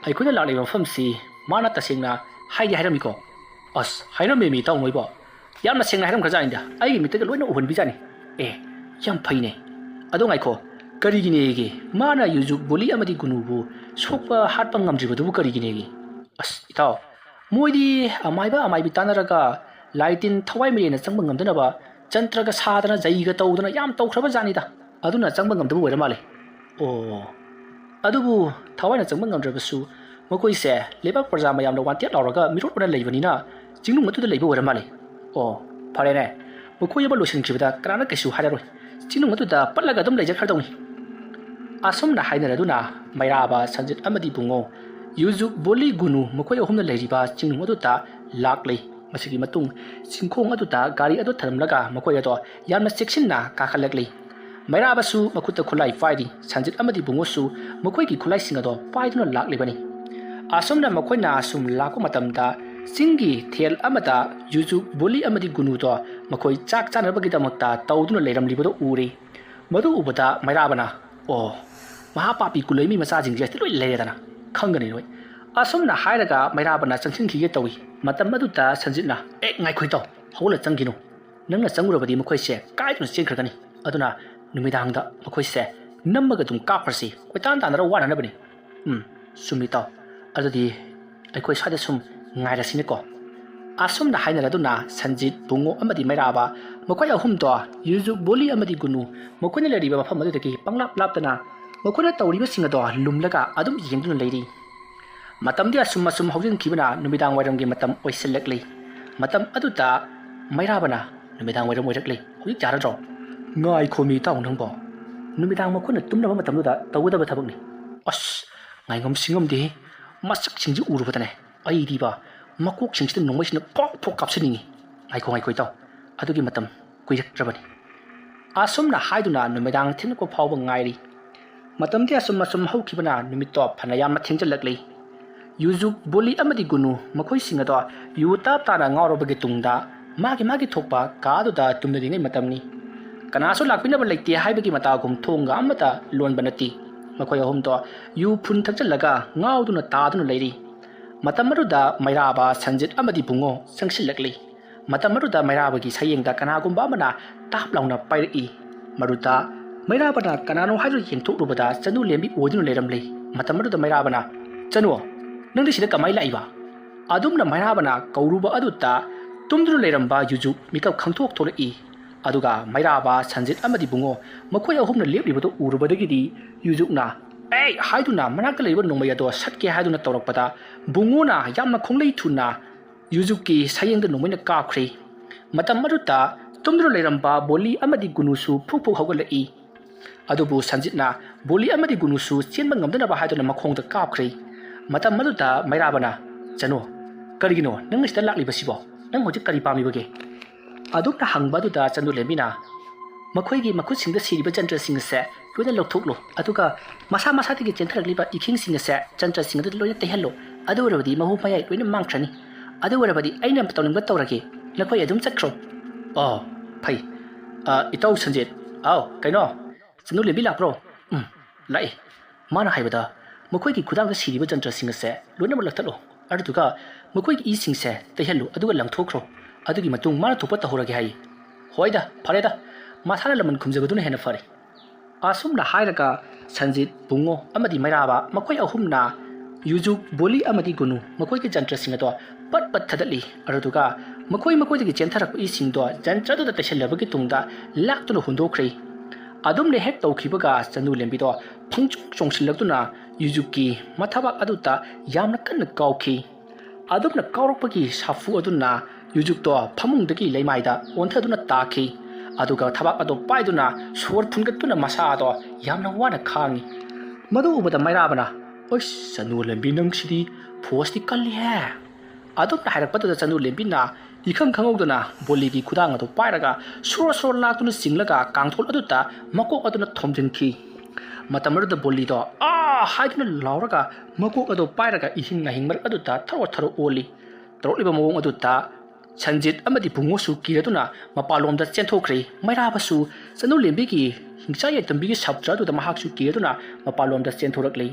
ꯑꯩꯈꯣꯏꯅ ꯂꯥꯛꯂꯤꯕ ꯃꯐꯝꯁꯤ ꯃꯥꯅ ꯇꯁꯦꯡꯅ ꯍꯥꯏꯗꯤ ꯍꯥꯏꯔꯝꯃꯤꯀꯣ?" "ꯑꯁ, ꯍꯥꯏꯔꯝꯃꯦꯃꯤ ꯏꯇꯥꯎ ꯅꯣꯏꯕꯣ꯫ ꯌꯥꯝꯅ ꯁꯦꯡꯅ ꯍꯥꯏꯔꯝꯈ꯭ꯔꯖꯥꯠꯅꯤꯗ꯫ ꯑꯩꯒꯤ ꯃꯤꯠꯇꯒ ꯂꯣꯏꯅ ꯎꯍꯟꯕꯤꯖꯥꯠꯅꯤ"꯫ "ꯑꯦ, ꯌꯥꯝ ꯐꯩꯅꯦ꯫ ꯑꯗꯣ ꯉꯥꯏꯈꯣ, ꯀꯔꯤꯒꯤꯅꯦꯒꯦ ꯃꯥꯅ ꯌꯨꯖꯨꯛ, ꯕꯣꯂꯤ ꯑꯃꯗꯤ ꯒꯨꯅꯨꯕꯨ ꯁꯣꯛꯄ ꯍꯥꯠꯄ ꯉꯝꯗ꯭ꯔꯤꯕꯗꯨꯕꯨ ꯀꯔꯤꯒꯤꯅꯦꯒꯦ?" "ꯑꯁ ꯏꯇꯥꯎ, ꯃꯣꯏꯗꯤ ꯑꯃꯥꯏꯕ ꯑꯃꯥꯏꯕꯤ ꯇꯥꯟꯅꯔꯒ ꯂꯥꯏ ꯇꯤꯟ ꯊꯋꯥꯏ ꯃꯤꯔꯦꯟꯅ ꯆꯪꯕ ꯉꯝꯗꯅꯕ ꯖꯟꯇ꯭ꯔꯒ ꯁꯥꯗꯅ ꯖꯩꯒ ꯇꯧꯗꯅ ꯌꯥꯝ ꯇꯧꯈ꯭ꯔꯕ ꯖꯥꯠꯅꯤꯗ꯫ ꯑꯗꯨꯅ ꯆꯪꯕ ꯉꯝꯗꯕ ꯑꯣꯏꯔ ꯃꯥꯜꯂꯦ"꯫ "ꯑꯣ, ꯑꯗꯨꯕꯨ ꯊꯋꯥꯏꯅ ꯆꯪꯕ ꯉꯝꯗ꯭ꯔꯕꯁꯨ ꯃꯈꯣꯏꯁꯦ ꯂꯩꯕꯥꯛ ꯄ꯭ꯔꯖꯥ ꯃꯌꯥꯝꯅ ꯋꯥꯟꯇꯦꯠ ꯂꯥꯎꯔꯒ ꯃꯤꯔꯣꯠ ꯑꯣꯏꯅ ꯂꯩꯕꯅꯤꯅ ꯆꯤꯡꯅꯨꯡ ꯑꯗꯨꯗ ꯂꯩꯕ ꯑꯣꯏꯔ ꯃꯥꯜꯂꯦ꯫ ꯑꯣ, ꯐꯔꯦꯅꯦ, ꯃꯈꯣꯏ ꯑꯃ ꯂꯣꯏꯁꯤꯟꯈꯤꯕꯗ ꯀꯅꯥꯅ ꯀꯩꯁꯨ ꯍꯥꯏꯔꯔꯣꯏ꯫ ꯆꯤꯡꯅꯨꯡ ꯑꯗꯨꯗ ꯄꯠꯂꯒ ꯑꯗꯨꯝ ꯂꯩꯖꯈ꯭ꯔꯗꯧꯅꯤ꯫ ꯑꯁꯨꯝꯅ ꯍꯥꯏꯅꯔꯗꯨꯅ ꯃꯩꯔꯥꯕ, ꯁꯟꯖꯤꯠ ꯑꯃꯗꯤ ꯕꯨꯡꯉꯣ ꯌꯨꯖꯨꯛ ꯕꯣꯂꯤ ꯒꯨꯅꯨ ꯃꯈꯣꯏ ꯑꯍꯨꯝꯅ ꯂꯩꯔꯤꯕ ꯆꯤꯡꯅꯨꯡ ꯑꯗꯨꯗ ꯂꯥꯛꯂꯤ꯫ ꯃꯁꯤꯒꯤ ꯃꯇꯨꯡ ꯆꯤꯡꯈꯣꯡ ꯑꯗꯨꯗ ꯒꯥꯔꯤ ꯑꯗꯨ ꯊꯅꯝꯂꯒ ꯃꯈꯣꯏ ꯑꯗꯣ ꯌꯥꯝꯅ ꯆꯦꯛꯁꯤꯟꯅ ꯀꯥꯈꯠꯂꯛꯂꯤ꯫ ꯃꯩꯔꯥꯕꯁꯨ ꯃꯈꯨꯠꯇ ꯈꯨꯠꯂꯥꯏ ꯄꯥꯏꯔꯤ꯫ ꯁꯟꯖꯤꯠ ꯑꯃꯗꯤ ꯕꯨꯡꯉꯣꯁꯨ ꯃꯈꯣꯏꯒꯤ ꯈꯨꯠꯂꯥꯏꯁꯤꯡ ꯑꯗꯣ ꯄꯥꯏꯗꯨꯅ ꯂꯥꯛꯂꯤꯕꯅꯤ꯫ ꯑꯁꯨꯝꯅ ꯃꯈꯣꯏꯅ ꯁꯨꯝ ꯂꯥꯛꯄ ꯃꯇꯝꯗ ꯆꯤꯡꯒꯤ ꯊꯦꯜ ꯑꯃꯗ ꯌꯨꯖꯨꯛ ꯕꯣꯂꯤ ꯑꯃꯗꯤ ꯒꯨꯅꯨꯗꯣ ꯃꯈꯣꯏ ꯆꯥꯛ ꯆꯥꯅꯕꯒꯤꯗꯃꯛꯇ ꯇꯧꯗꯨꯅ ꯂꯩꯔꯝꯂꯤꯕꯗꯨ ꯎꯔꯤ꯫ ꯃꯗꯨ ꯎꯕꯗ ꯃꯩꯔꯥꯕꯅ, "ꯑꯣ, ꯃꯍꯥꯄꯥꯄꯤ ꯀꯨꯂꯩꯃꯤ ꯃꯆꯥꯁꯤꯡꯁꯦ ꯑꯁꯤꯗ ꯂꯣꯏ ꯂꯩꯔꯦꯗꯅ, ꯈꯪꯒꯅꯤ ꯅꯣꯏ"꯫ ꯑꯁꯨꯝꯅ ꯍꯥꯏꯔꯒ ꯃꯩꯔꯥꯕꯅ ꯆꯪꯁꯤꯟꯈꯤꯒꯦ ꯇꯧꯏ꯫ ꯃꯇꯝ ꯑꯗꯨꯗ ꯁꯟꯖꯤꯠꯅ, "ꯑꯦ, ꯉꯥꯏꯈꯣ ꯏꯇꯥꯎ, ꯍꯧꯒꯠꯂ ꯆꯪꯒꯅꯨ꯫ ꯅꯪꯅ ꯆꯪꯉꯨꯔꯕꯗꯤ ꯃꯈꯣꯏꯁꯦ ꯀꯥꯏꯗꯨꯅ ꯆꯦꯟꯈ꯭ꯔꯒꯅꯤ꯫ ꯑꯗꯨꯅ ꯅꯨꯃꯤꯗꯥꯡꯗ ꯃꯈꯣꯏꯁꯦ ꯅꯝꯃꯒ ꯑꯗꯨꯝ ꯀꯥꯞꯈ꯭ꯔꯁꯤ, ꯀꯣꯏꯇꯥꯟ ꯇꯥꯟꯅꯔ ꯋꯥꯅꯅꯕꯅꯤ"꯫ "ꯎꯝ, ꯆꯨꯝꯃꯤ ꯏꯇꯥꯎ꯫ ꯑꯗꯨꯗꯤ ꯑꯩꯈꯣꯏ ꯁ꯭ꯋꯥꯏꯗ ꯁꯨꯝ ꯉꯥꯏꯔꯁꯤꯅꯦꯀꯣ"꯫ ꯑꯁꯨꯝꯅ ꯍꯥꯏꯅꯔꯗꯨꯅ ꯁꯟꯖꯤꯠ, ꯕꯨꯡꯉꯣ ꯑꯃꯗꯤ ꯃꯩꯔꯥꯕ ꯃꯈꯣꯏ ꯑꯍꯨꯝꯗꯣ ꯌꯨꯖꯨꯛ ꯕꯣꯂꯤ ꯑꯃꯗꯤ ꯒꯨꯅꯨ ꯃꯈꯣꯏꯅ ꯂꯩꯔꯤꯕ ꯃꯐꯝ ꯑꯗꯨꯗꯒꯤ ꯄꯪꯂꯥꯞ ꯂꯥꯞꯇꯅ ꯃꯈꯣꯏꯅ ꯇꯧꯔꯤꯕꯁꯤꯡ ꯑꯗꯣ ꯂꯨꯝꯂꯒ ꯑꯗꯨꯝ ꯌꯦꯡꯗꯨꯅ ꯂꯩꯔꯤ꯫ ꯃꯇꯝꯗꯤ ꯑꯁꯨꯝ ꯑꯁꯨꯝ ꯍꯧꯖꯤꯟꯈꯤꯕꯅ ꯅꯨꯃꯤꯗꯥꯡ ꯋꯥꯏꯔꯝꯒꯤ ꯃꯇꯝ ꯑꯣꯏꯁꯤꯜꯂꯛꯂꯤ꯫ ꯃꯇꯝ ꯑꯗꯨꯗ ꯃꯩꯔꯥꯕꯅ, "ꯅꯨꯃꯤꯗꯥꯡ ꯋꯥꯏꯔꯝ ꯑꯣꯏꯔꯛꯂꯤ, ꯍꯧꯖꯤꯛ ꯌꯥꯔꯗ꯭ꯔꯣ?" "ꯉꯥꯏꯈꯣꯃꯤ ꯏꯇꯥꯎ ꯅꯪꯕꯣ, ꯅꯨꯃꯤꯗꯥꯡ ꯃꯈꯣꯏꯅ ꯇꯨꯝꯅꯕ ꯃꯇꯝꯗꯨꯗ ꯇꯧꯒꯗꯕ ꯊꯕꯛꯅꯤ"꯫ "ꯑꯁ, ꯉꯥꯏꯉꯝ ꯁꯤꯡꯉꯝꯗꯦꯍꯦ, ꯃꯁꯛꯁꯤꯡꯁꯤ ꯎꯔꯨꯕꯗꯅꯦ ꯑꯩꯗꯤꯕ ꯃꯀꯣꯛꯁꯤꯡꯁꯤꯗ ꯅꯣꯡꯃꯩꯁꯤꯅ ꯐꯣꯛ ꯐꯣꯛ ꯀꯥꯞꯁꯤꯟꯅꯤꯡꯉꯤ"꯫ "ꯉꯥꯏꯈꯣ, ꯉꯥꯏꯈꯣ ꯏꯇꯥꯎ, ꯑꯗꯨꯒꯤ ꯃꯇꯝ ꯀꯨꯏꯔꯛꯇ꯭ꯔꯕꯅꯤ"꯫ ꯑꯁꯨꯝꯅ ꯍꯥꯏꯗꯨꯅ ꯅꯨꯃꯤꯗꯥꯡ ꯊꯦꯡꯂꯛꯄ ꯐꯥꯎꯕ ꯉꯥꯏꯔꯤ꯫ ꯃꯇꯝꯗꯤ ꯑꯁꯨꯝ ꯑꯁꯨꯝ ꯍꯧꯈꯤꯕꯅ ꯅꯨꯃꯤꯠꯇꯣ ꯐꯅꯌꯥꯝꯅ ꯊꯦꯡꯖꯤꯜꯂꯛꯂꯤ꯫ ꯌꯨꯖꯨꯛ, ꯕꯣꯂꯤ ꯑꯃꯗꯤ ꯒꯨꯅꯨ ꯃꯈꯣꯏꯁꯤꯡ ꯑꯗꯣ ꯌꯨ ꯇꯥꯞ ꯇꯥꯅ ꯉꯥꯎꯔꯕꯒꯤ ꯇꯨꯡꯗ ꯃꯥꯒꯤ ꯃꯥꯒꯤ ꯊꯣꯛꯄ ꯀꯥ ꯑꯗꯨꯗ ꯇꯨꯝꯅꯔꯤꯉꯩ ꯃꯇꯝꯅꯤ꯫ ꯀꯅꯥꯁꯨ ꯂꯥꯛꯄꯤꯅꯕ ꯂꯩꯇꯦ ꯍꯥꯏꯕꯒꯤ ꯃꯇꯥꯒꯨꯝ ꯊꯣꯡꯒ ꯑꯃꯠꯇ ꯂꯣꯟꯕ ꯅꯠꯇꯦ꯫ ꯃꯈꯣꯏ ꯑꯍꯨꯝꯗꯣ ꯌꯨ ꯐꯨꯟ ꯊꯛꯆꯜꯂꯒ ꯉꯥꯎꯗꯨꯅ ꯇꯥꯗꯨꯅ ꯂꯩꯔꯤ꯫ ꯃꯇꯝ ꯑꯗꯨꯗ ꯃꯩꯔꯥꯕ, ꯁꯟꯖꯤꯠ ꯑꯃꯗꯤ ꯕꯨꯡꯉꯣ ꯆꯪꯁꯤꯜꯂꯛꯂꯤ꯫ ꯃꯇꯝ ꯑꯗꯨꯗ ꯃꯩꯔꯥꯕꯒꯤ ꯁꯌꯦꯡꯗ ꯀꯅꯥꯒꯨꯝꯕ ꯑꯃꯅ ꯇꯥꯞ ꯂꯥꯎꯅ ꯄꯥꯏꯔꯛꯏ꯫ ꯃꯗꯨꯗ ꯃꯩꯔꯥꯕꯅ ꯀꯅꯥꯅꯣ ꯍꯥꯏꯗꯨꯅ ꯌꯦꯡꯊꯣꯛꯂꯨꯕꯗ ꯆꯅꯨ ꯂꯦꯝꯕꯤ ꯑꯣꯏꯗꯨꯅ ꯂꯩꯔꯝꯂꯦ꯫ ꯃꯇꯝ ꯑꯗꯨꯗ ꯃꯩꯔꯥꯕꯅ, "ꯆꯅꯨ, ꯅꯪꯗꯤ ꯁꯤꯗ ꯀꯃꯥꯏꯅ ꯂꯥꯛꯏꯕ?" ꯑꯗꯨꯝꯅ ꯃꯩꯔꯥꯕꯅ ꯀꯧꯔꯨꯕ ꯑꯗꯨꯗ ꯇꯨꯝꯗꯨꯅ ꯂꯩꯔꯝꯕ ꯌꯨꯖꯨꯛ ꯃꯤꯀꯞ ꯈꯪꯊꯣꯛ ꯊꯣꯛꯂꯛꯏ꯫ ꯑꯗꯨꯒ ꯃꯩꯔꯥꯕ, ꯁꯟꯖꯤꯠ ꯑꯃꯗꯤ ꯕꯨꯡꯉꯣ ꯃꯈꯣꯏ ꯑꯍꯨꯝꯅ ꯂꯦꯞꯂꯤꯕꯗꯨ ꯎꯔꯨꯕꯗꯒꯤꯗꯤ ꯌꯨꯖꯨꯛꯅ, "ꯑꯦ, "ꯑꯦ!" ꯍꯥꯏꯗꯨꯅ ꯃꯅꯥꯛꯇ ꯂꯩꯔꯤꯕ ꯅꯣꯡꯃꯩ ꯑꯗꯣ ꯁꯠꯀꯦ ꯍꯥꯏꯗꯨꯅ ꯇꯧꯔꯛꯄꯗ, ꯕꯨꯡꯉꯣꯅ ꯌꯥꯝꯅ ꯈꯣꯡꯂꯩ ꯊꯨꯅ ꯌꯨꯖꯨꯛꯀꯤ ꯁꯌꯦꯡꯗ ꯅꯣꯡꯃꯩꯅ ꯀꯥꯞꯈ꯭ꯔꯦ꯫ ꯃꯇꯝ ꯑꯗꯨꯗ ꯇꯨꯝꯗꯨꯅ ꯂꯩꯔꯝꯕ ꯕꯣꯂꯤ ꯑꯃꯗꯤ ꯒꯨꯅꯨꯁꯨ ꯐꯨꯛ ꯐꯨꯛ ꯍꯧꯒꯠꯂꯛꯏ꯫ ꯑꯗꯨꯕꯨ ꯁꯟꯖꯤꯠꯅ ꯕꯣꯂꯤ ꯑꯃꯗꯤ ꯒꯨꯅꯨꯁꯨ ꯆꯦꯟꯕ ꯉꯝꯗꯅꯕ ꯍꯥꯏꯗꯨꯅ ꯃꯈꯣꯡꯗ ꯀꯥꯞꯈ꯭ꯔꯦ꯫ ꯃꯇꯝ ꯑꯗꯨꯗ ꯃꯩꯔꯥꯕꯅ, "ꯆꯅꯨ, ꯀꯔꯤꯒꯤꯅꯣ ꯅꯪꯅ ꯁꯤꯗ ꯂꯥꯛꯂꯤꯕꯁꯤꯕꯣ? ꯅꯪ ꯍꯧꯖꯤꯛ ꯀꯔꯤ ꯄꯥꯝꯃꯤꯕꯒꯦ?" ꯑꯗꯨꯝꯅ ꯍꯪꯕ ꯑꯗꯨꯗ ꯆꯅꯨ ꯂꯦꯝꯕꯤꯅ, "ꯃꯈꯣꯏꯒꯤ ꯃꯈꯨꯠꯁꯤꯡꯗ ꯁꯤꯔꯤꯕ ꯖꯟꯇ꯭ꯔꯁꯤꯡ ꯑꯁꯦ ꯂꯣꯏꯅ ꯂꯧꯊꯣꯛꯂꯣ, ꯑꯗꯨꯒ ꯃꯁꯥ ꯃꯁꯥꯗꯒꯤ ꯆꯦꯟꯊꯔꯛꯂꯤꯕ ꯏꯈꯤꯡꯁꯤꯡ ꯑꯁꯦ ꯖꯟꯇ꯭ꯔꯁꯤꯡ ꯑꯗꯨꯗ ꯂꯣꯏꯅ ꯇꯩꯍꯜꯂꯣ꯫ ꯑꯗꯨ ꯑꯣꯏꯔꯕꯗꯤ ꯃꯍꯨ ꯃꯌꯥꯏ ꯂꯣꯏꯅ ꯃꯥꯡꯈ꯭ꯔꯅꯤ꯫ ꯑꯗꯨ ꯑꯣꯏꯔꯕꯗꯤ ꯑꯩꯅ ꯇꯧꯅꯤꯡꯕ ꯇꯧꯔꯒꯦ꯫ ꯅꯈꯣꯏ ꯑꯗꯨꯝ ꯆꯠꯈ꯭ꯔꯣ꯫" "ꯑꯣ, ꯐꯩ꯫ ꯑ, ꯏꯇꯥꯎ ꯁꯟꯖꯤꯠ꯫" "ꯑꯥꯎ, ꯀꯩꯅꯣ?" "ꯆꯅꯨ ꯂꯦꯝꯕꯤ ꯂꯥꯛꯄ꯭ꯔꯣ?" "ꯎꯝ, ꯂꯥꯛꯑꯦ꯫ ꯃꯥꯅ ꯍꯥꯏꯕꯗ ꯃꯈꯣꯏꯒꯤ ꯈꯨꯗꯥꯡꯗ ꯁꯤꯔꯤꯕ ꯖꯟꯇ꯭ꯔꯁꯤꯡ ꯑꯁꯦ ꯂꯣꯏꯅꯃꯛ ꯂꯧꯊꯠꯂꯣ, ꯑꯗꯨꯗꯨꯒ ꯃꯈꯣꯏꯒꯤ ꯏꯁꯤꯡꯁꯦ ꯇꯩꯍꯜꯂꯨ, ꯑꯗꯨꯒ ꯂꯪꯊꯣꯛꯈ꯭ꯔꯣ꯫ ꯑꯗꯨꯒꯤ ꯃꯇꯨꯡ ꯃꯥꯅ ꯊꯣꯛꯄ ꯇꯧꯍꯧꯔꯒꯦ ꯍꯥꯏꯌꯦ꯫" "ꯍꯣꯏꯗ, ꯐꯔꯦꯗ, ꯃꯁꯥꯅ ꯂꯃꯟ ꯈꯨꯝꯖꯕꯗꯨꯅ ꯍꯦꯟꯅ ꯐꯔꯦ꯫" ꯑꯁꯨꯝꯅ ꯍꯥꯏꯔꯒ ꯁꯟꯖꯤꯠ, ꯕꯨꯡꯉꯣ ꯑꯃꯗꯤ ꯃꯩꯔꯥꯕ ꯃꯈꯣꯏ ꯑꯍꯨꯝꯅ ꯌꯨꯖꯨꯛ, ꯕꯣꯂꯤ ꯑꯃꯗꯤ ꯒꯨꯅꯨ ꯃꯈꯣꯏꯒꯤ ꯖꯟꯇ꯭ꯔꯁꯤꯡ ꯑꯗꯣ ꯄꯠ ꯄꯠ ꯊꯥꯗꯠꯂꯤ꯫ ꯑꯗꯨꯗꯨꯒ ꯃꯈꯣꯏ ꯃꯈꯣꯏꯗꯒꯤ ꯆꯦꯟꯊꯔꯛꯄ ꯏꯁꯤꯡꯗꯣ ꯖꯟꯇ꯭ꯔꯗꯨꯗ ꯇꯩꯁꯜꯂꯕꯒꯤ ꯇꯨꯡꯗ ꯂꯥꯛꯇꯨꯅ ꯍꯨꯟꯗꯣꯛꯈ꯭ꯔꯦ꯫ ꯑꯗꯨꯝꯅ ꯍꯦꯛ ꯇꯧꯈꯤꯕꯒ ꯆꯅꯨ ꯂꯦꯝꯕꯤꯗꯣ ꯐꯪꯆꯣꯡ ꯆꯣꯡꯁꯤꯜꯂꯛꯇꯨꯅ ꯌꯨꯖꯨꯛꯀꯤ ꯃꯊꯕꯥꯛ ꯑꯗꯨꯗ ꯌꯥꯝꯅ ꯀꯟꯅ ꯀꯥꯎꯈꯤ꯫ ꯑꯗꯨꯝꯅ ꯀꯥꯎꯔꯛꯄꯒꯤ ꯁꯥꯐꯨ ꯑꯗꯨꯅ ꯌꯨꯖꯨꯛꯇꯣ ꯐꯃꯨꯡꯗꯒꯤ ꯂꯩꯃꯥꯏꯗ ꯑꯣꯟꯊꯗꯨꯅ ꯇꯥꯈꯤ꯫ ꯑꯗꯨꯒ ꯊꯕꯥꯛ ꯑꯗꯣ ꯄꯥꯏꯗꯨꯅ ꯁꯣꯔ ꯐꯨꯟꯒꯠꯇꯨꯅ ꯃꯁꯥ ꯑꯗꯣ ꯌꯥꯝꯅ ꯋꯥꯅ ꯈꯥꯡꯉꯤ꯫ ꯃꯗꯨ ꯎꯕꯗ ꯃꯩꯔꯥꯕꯅ, "ꯑꯣꯏꯁ, ꯆꯅꯨ ꯂꯦꯝꯕꯤ, ꯅꯪꯁꯤꯗꯤ ꯐꯣꯔꯁꯇꯤ ꯀꯜꯂꯤꯍꯦ!" ꯑꯗꯨꯝꯅ ꯍꯥꯏꯔꯛꯄꯗꯨꯗ ꯆꯅꯨ ꯂꯦꯝꯕꯤꯅ ꯏꯈꯪ ꯈꯪꯍꯧꯗꯅ ꯕꯣꯂꯤꯒꯤ ꯈꯨꯗꯥꯡ ꯑꯗꯨ ꯄꯥꯏꯔꯒ ꯁꯣꯔ ꯁꯣꯔ ꯂꯥꯛꯇꯨꯅ ꯆꯤꯡꯂꯒ ꯀꯥꯡꯊꯣꯜ ꯑꯗꯨꯗ ꯃꯀꯣꯛ ꯑꯗꯨꯅ ꯊꯣꯝꯖꯤꯟꯈꯤ꯫ ꯃꯇꯝ ꯑꯗꯨꯗ ꯕꯣꯂꯤꯗꯣ "ꯑꯥ!" ꯍꯥꯏꯗꯨꯅ ꯂꯥꯎꯔꯒ ꯃꯀꯣꯛ ꯑꯗꯨ ꯄꯥꯏꯔꯒ ꯏꯍꯤꯡ ꯅꯥꯍꯤꯡ ꯃꯔꯛ ꯑꯗꯨꯗ ꯊꯔꯣ ꯊꯔꯣ ꯑꯣꯜꯂꯤ꯫ ꯇꯧꯔꯛꯂꯤꯕ ꯃꯑꯣꯡ ꯑꯗꯨꯗ ꯁꯟꯖꯤꯠ ꯑꯃꯗꯤ ꯕꯨꯡꯉꯣꯁꯨ ꯀꯤꯔꯗꯨꯅ ꯃꯄꯥꯟꯂꯣꯝꯗ ꯆꯦꯟꯊꯣꯛꯈ꯭ꯔꯦ꯫ ꯃꯩꯔꯥꯕꯁꯨ ꯆꯅꯨ ꯂꯦꯝꯕꯤꯒꯤ ꯍꯤꯡꯆꯥ ꯌꯥꯏꯇꯝꯕꯤꯒꯤ ꯁꯥꯇ꯭ꯔ ꯑꯗꯨꯗ ꯃꯍꯥꯛꯁꯨ ꯀꯤꯔꯗꯨꯅ ꯃꯄꯥꯟꯂꯣꯝꯗ ꯆꯦꯟꯊꯣꯔꯛꯂꯤ꯫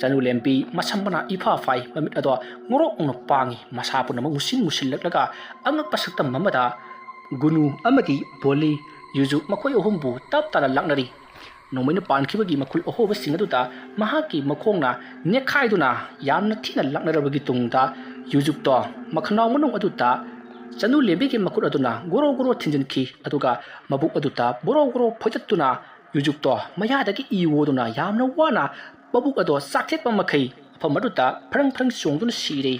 ꯆꯅꯨ ꯂꯦꯝꯕꯤ ꯃꯁꯝ ꯃꯅꯥ ꯏꯐꯥ ꯐꯥꯏ, ꯃꯃꯤꯠ ꯑꯗꯣ ꯉꯧꯔꯣꯛ ꯉꯧꯅ ꯄꯥꯡꯉꯤ꯫ ꯃꯁꯥ ꯄꯨꯝꯅꯃꯛ ꯃꯨꯁꯤꯟ ꯃꯨꯁꯤꯜꯂꯛꯂꯒ ꯑꯉꯛꯄ ꯁꯛꯇꯝ ꯑꯃꯗ ꯒꯨꯅꯨ ꯑꯃꯗꯤ ꯕꯣꯂꯤ, ꯌꯨꯖꯨ ꯃꯈꯣꯏ ꯑꯍꯨꯝꯕꯨ ꯇꯞ ꯇꯥꯅ ꯂꯥꯛꯅꯔꯤ꯫ ꯅꯣꯡꯃꯩꯅ ꯄꯥꯟꯈꯤꯕꯒꯤ ꯃꯈꯨꯜ ꯑꯍꯣꯕꯁꯤꯡ ꯑꯗꯨꯗ ꯃꯍꯥꯛꯀꯤ ꯃꯈꯣꯡꯅ ꯅꯦꯠꯈꯥꯏꯗꯨꯅ ꯌꯥꯝꯅ ꯊꯤꯅ ꯂꯥꯛꯅꯔꯕꯒꯤ ꯇꯨꯡꯗ ꯌꯨꯖꯨꯛꯇꯣ ꯃꯈꯅꯥꯎ ꯃꯅꯨꯡ ꯑꯗꯨꯗ ꯆꯅꯨ ꯂꯦꯝꯕꯤꯒꯤ ꯃꯈꯨꯠ ꯑꯗꯨꯅ ꯒꯣꯔꯣ ꯒꯣꯔꯣ ꯊꯤꯟꯖꯤꯟꯈꯤ, ꯑꯗꯨꯒ ꯃꯕꯨꯛ ꯑꯗꯨꯗ ꯒꯣꯔꯣ ꯒꯣꯔꯣ ꯐꯣꯏꯗꯠꯇꯨꯅ ꯌꯨꯖꯨꯛꯇꯣ ꯃꯌꯥꯗꯒꯤ ꯏ ꯑꯣꯗꯨꯅ ꯌꯥꯝꯅ ꯋꯥꯅ ꯃꯕꯨꯛ ꯑꯗꯣ ꯆꯥꯛꯊꯦꯛꯄ ꯃꯈꯩ ꯃꯐꯝ ꯑꯗꯨꯗ ꯐ꯭ꯔꯪ ꯐ꯭ꯔꯪ ꯆꯣꯡꯗꯨꯅ ꯁꯤꯔꯦ꯫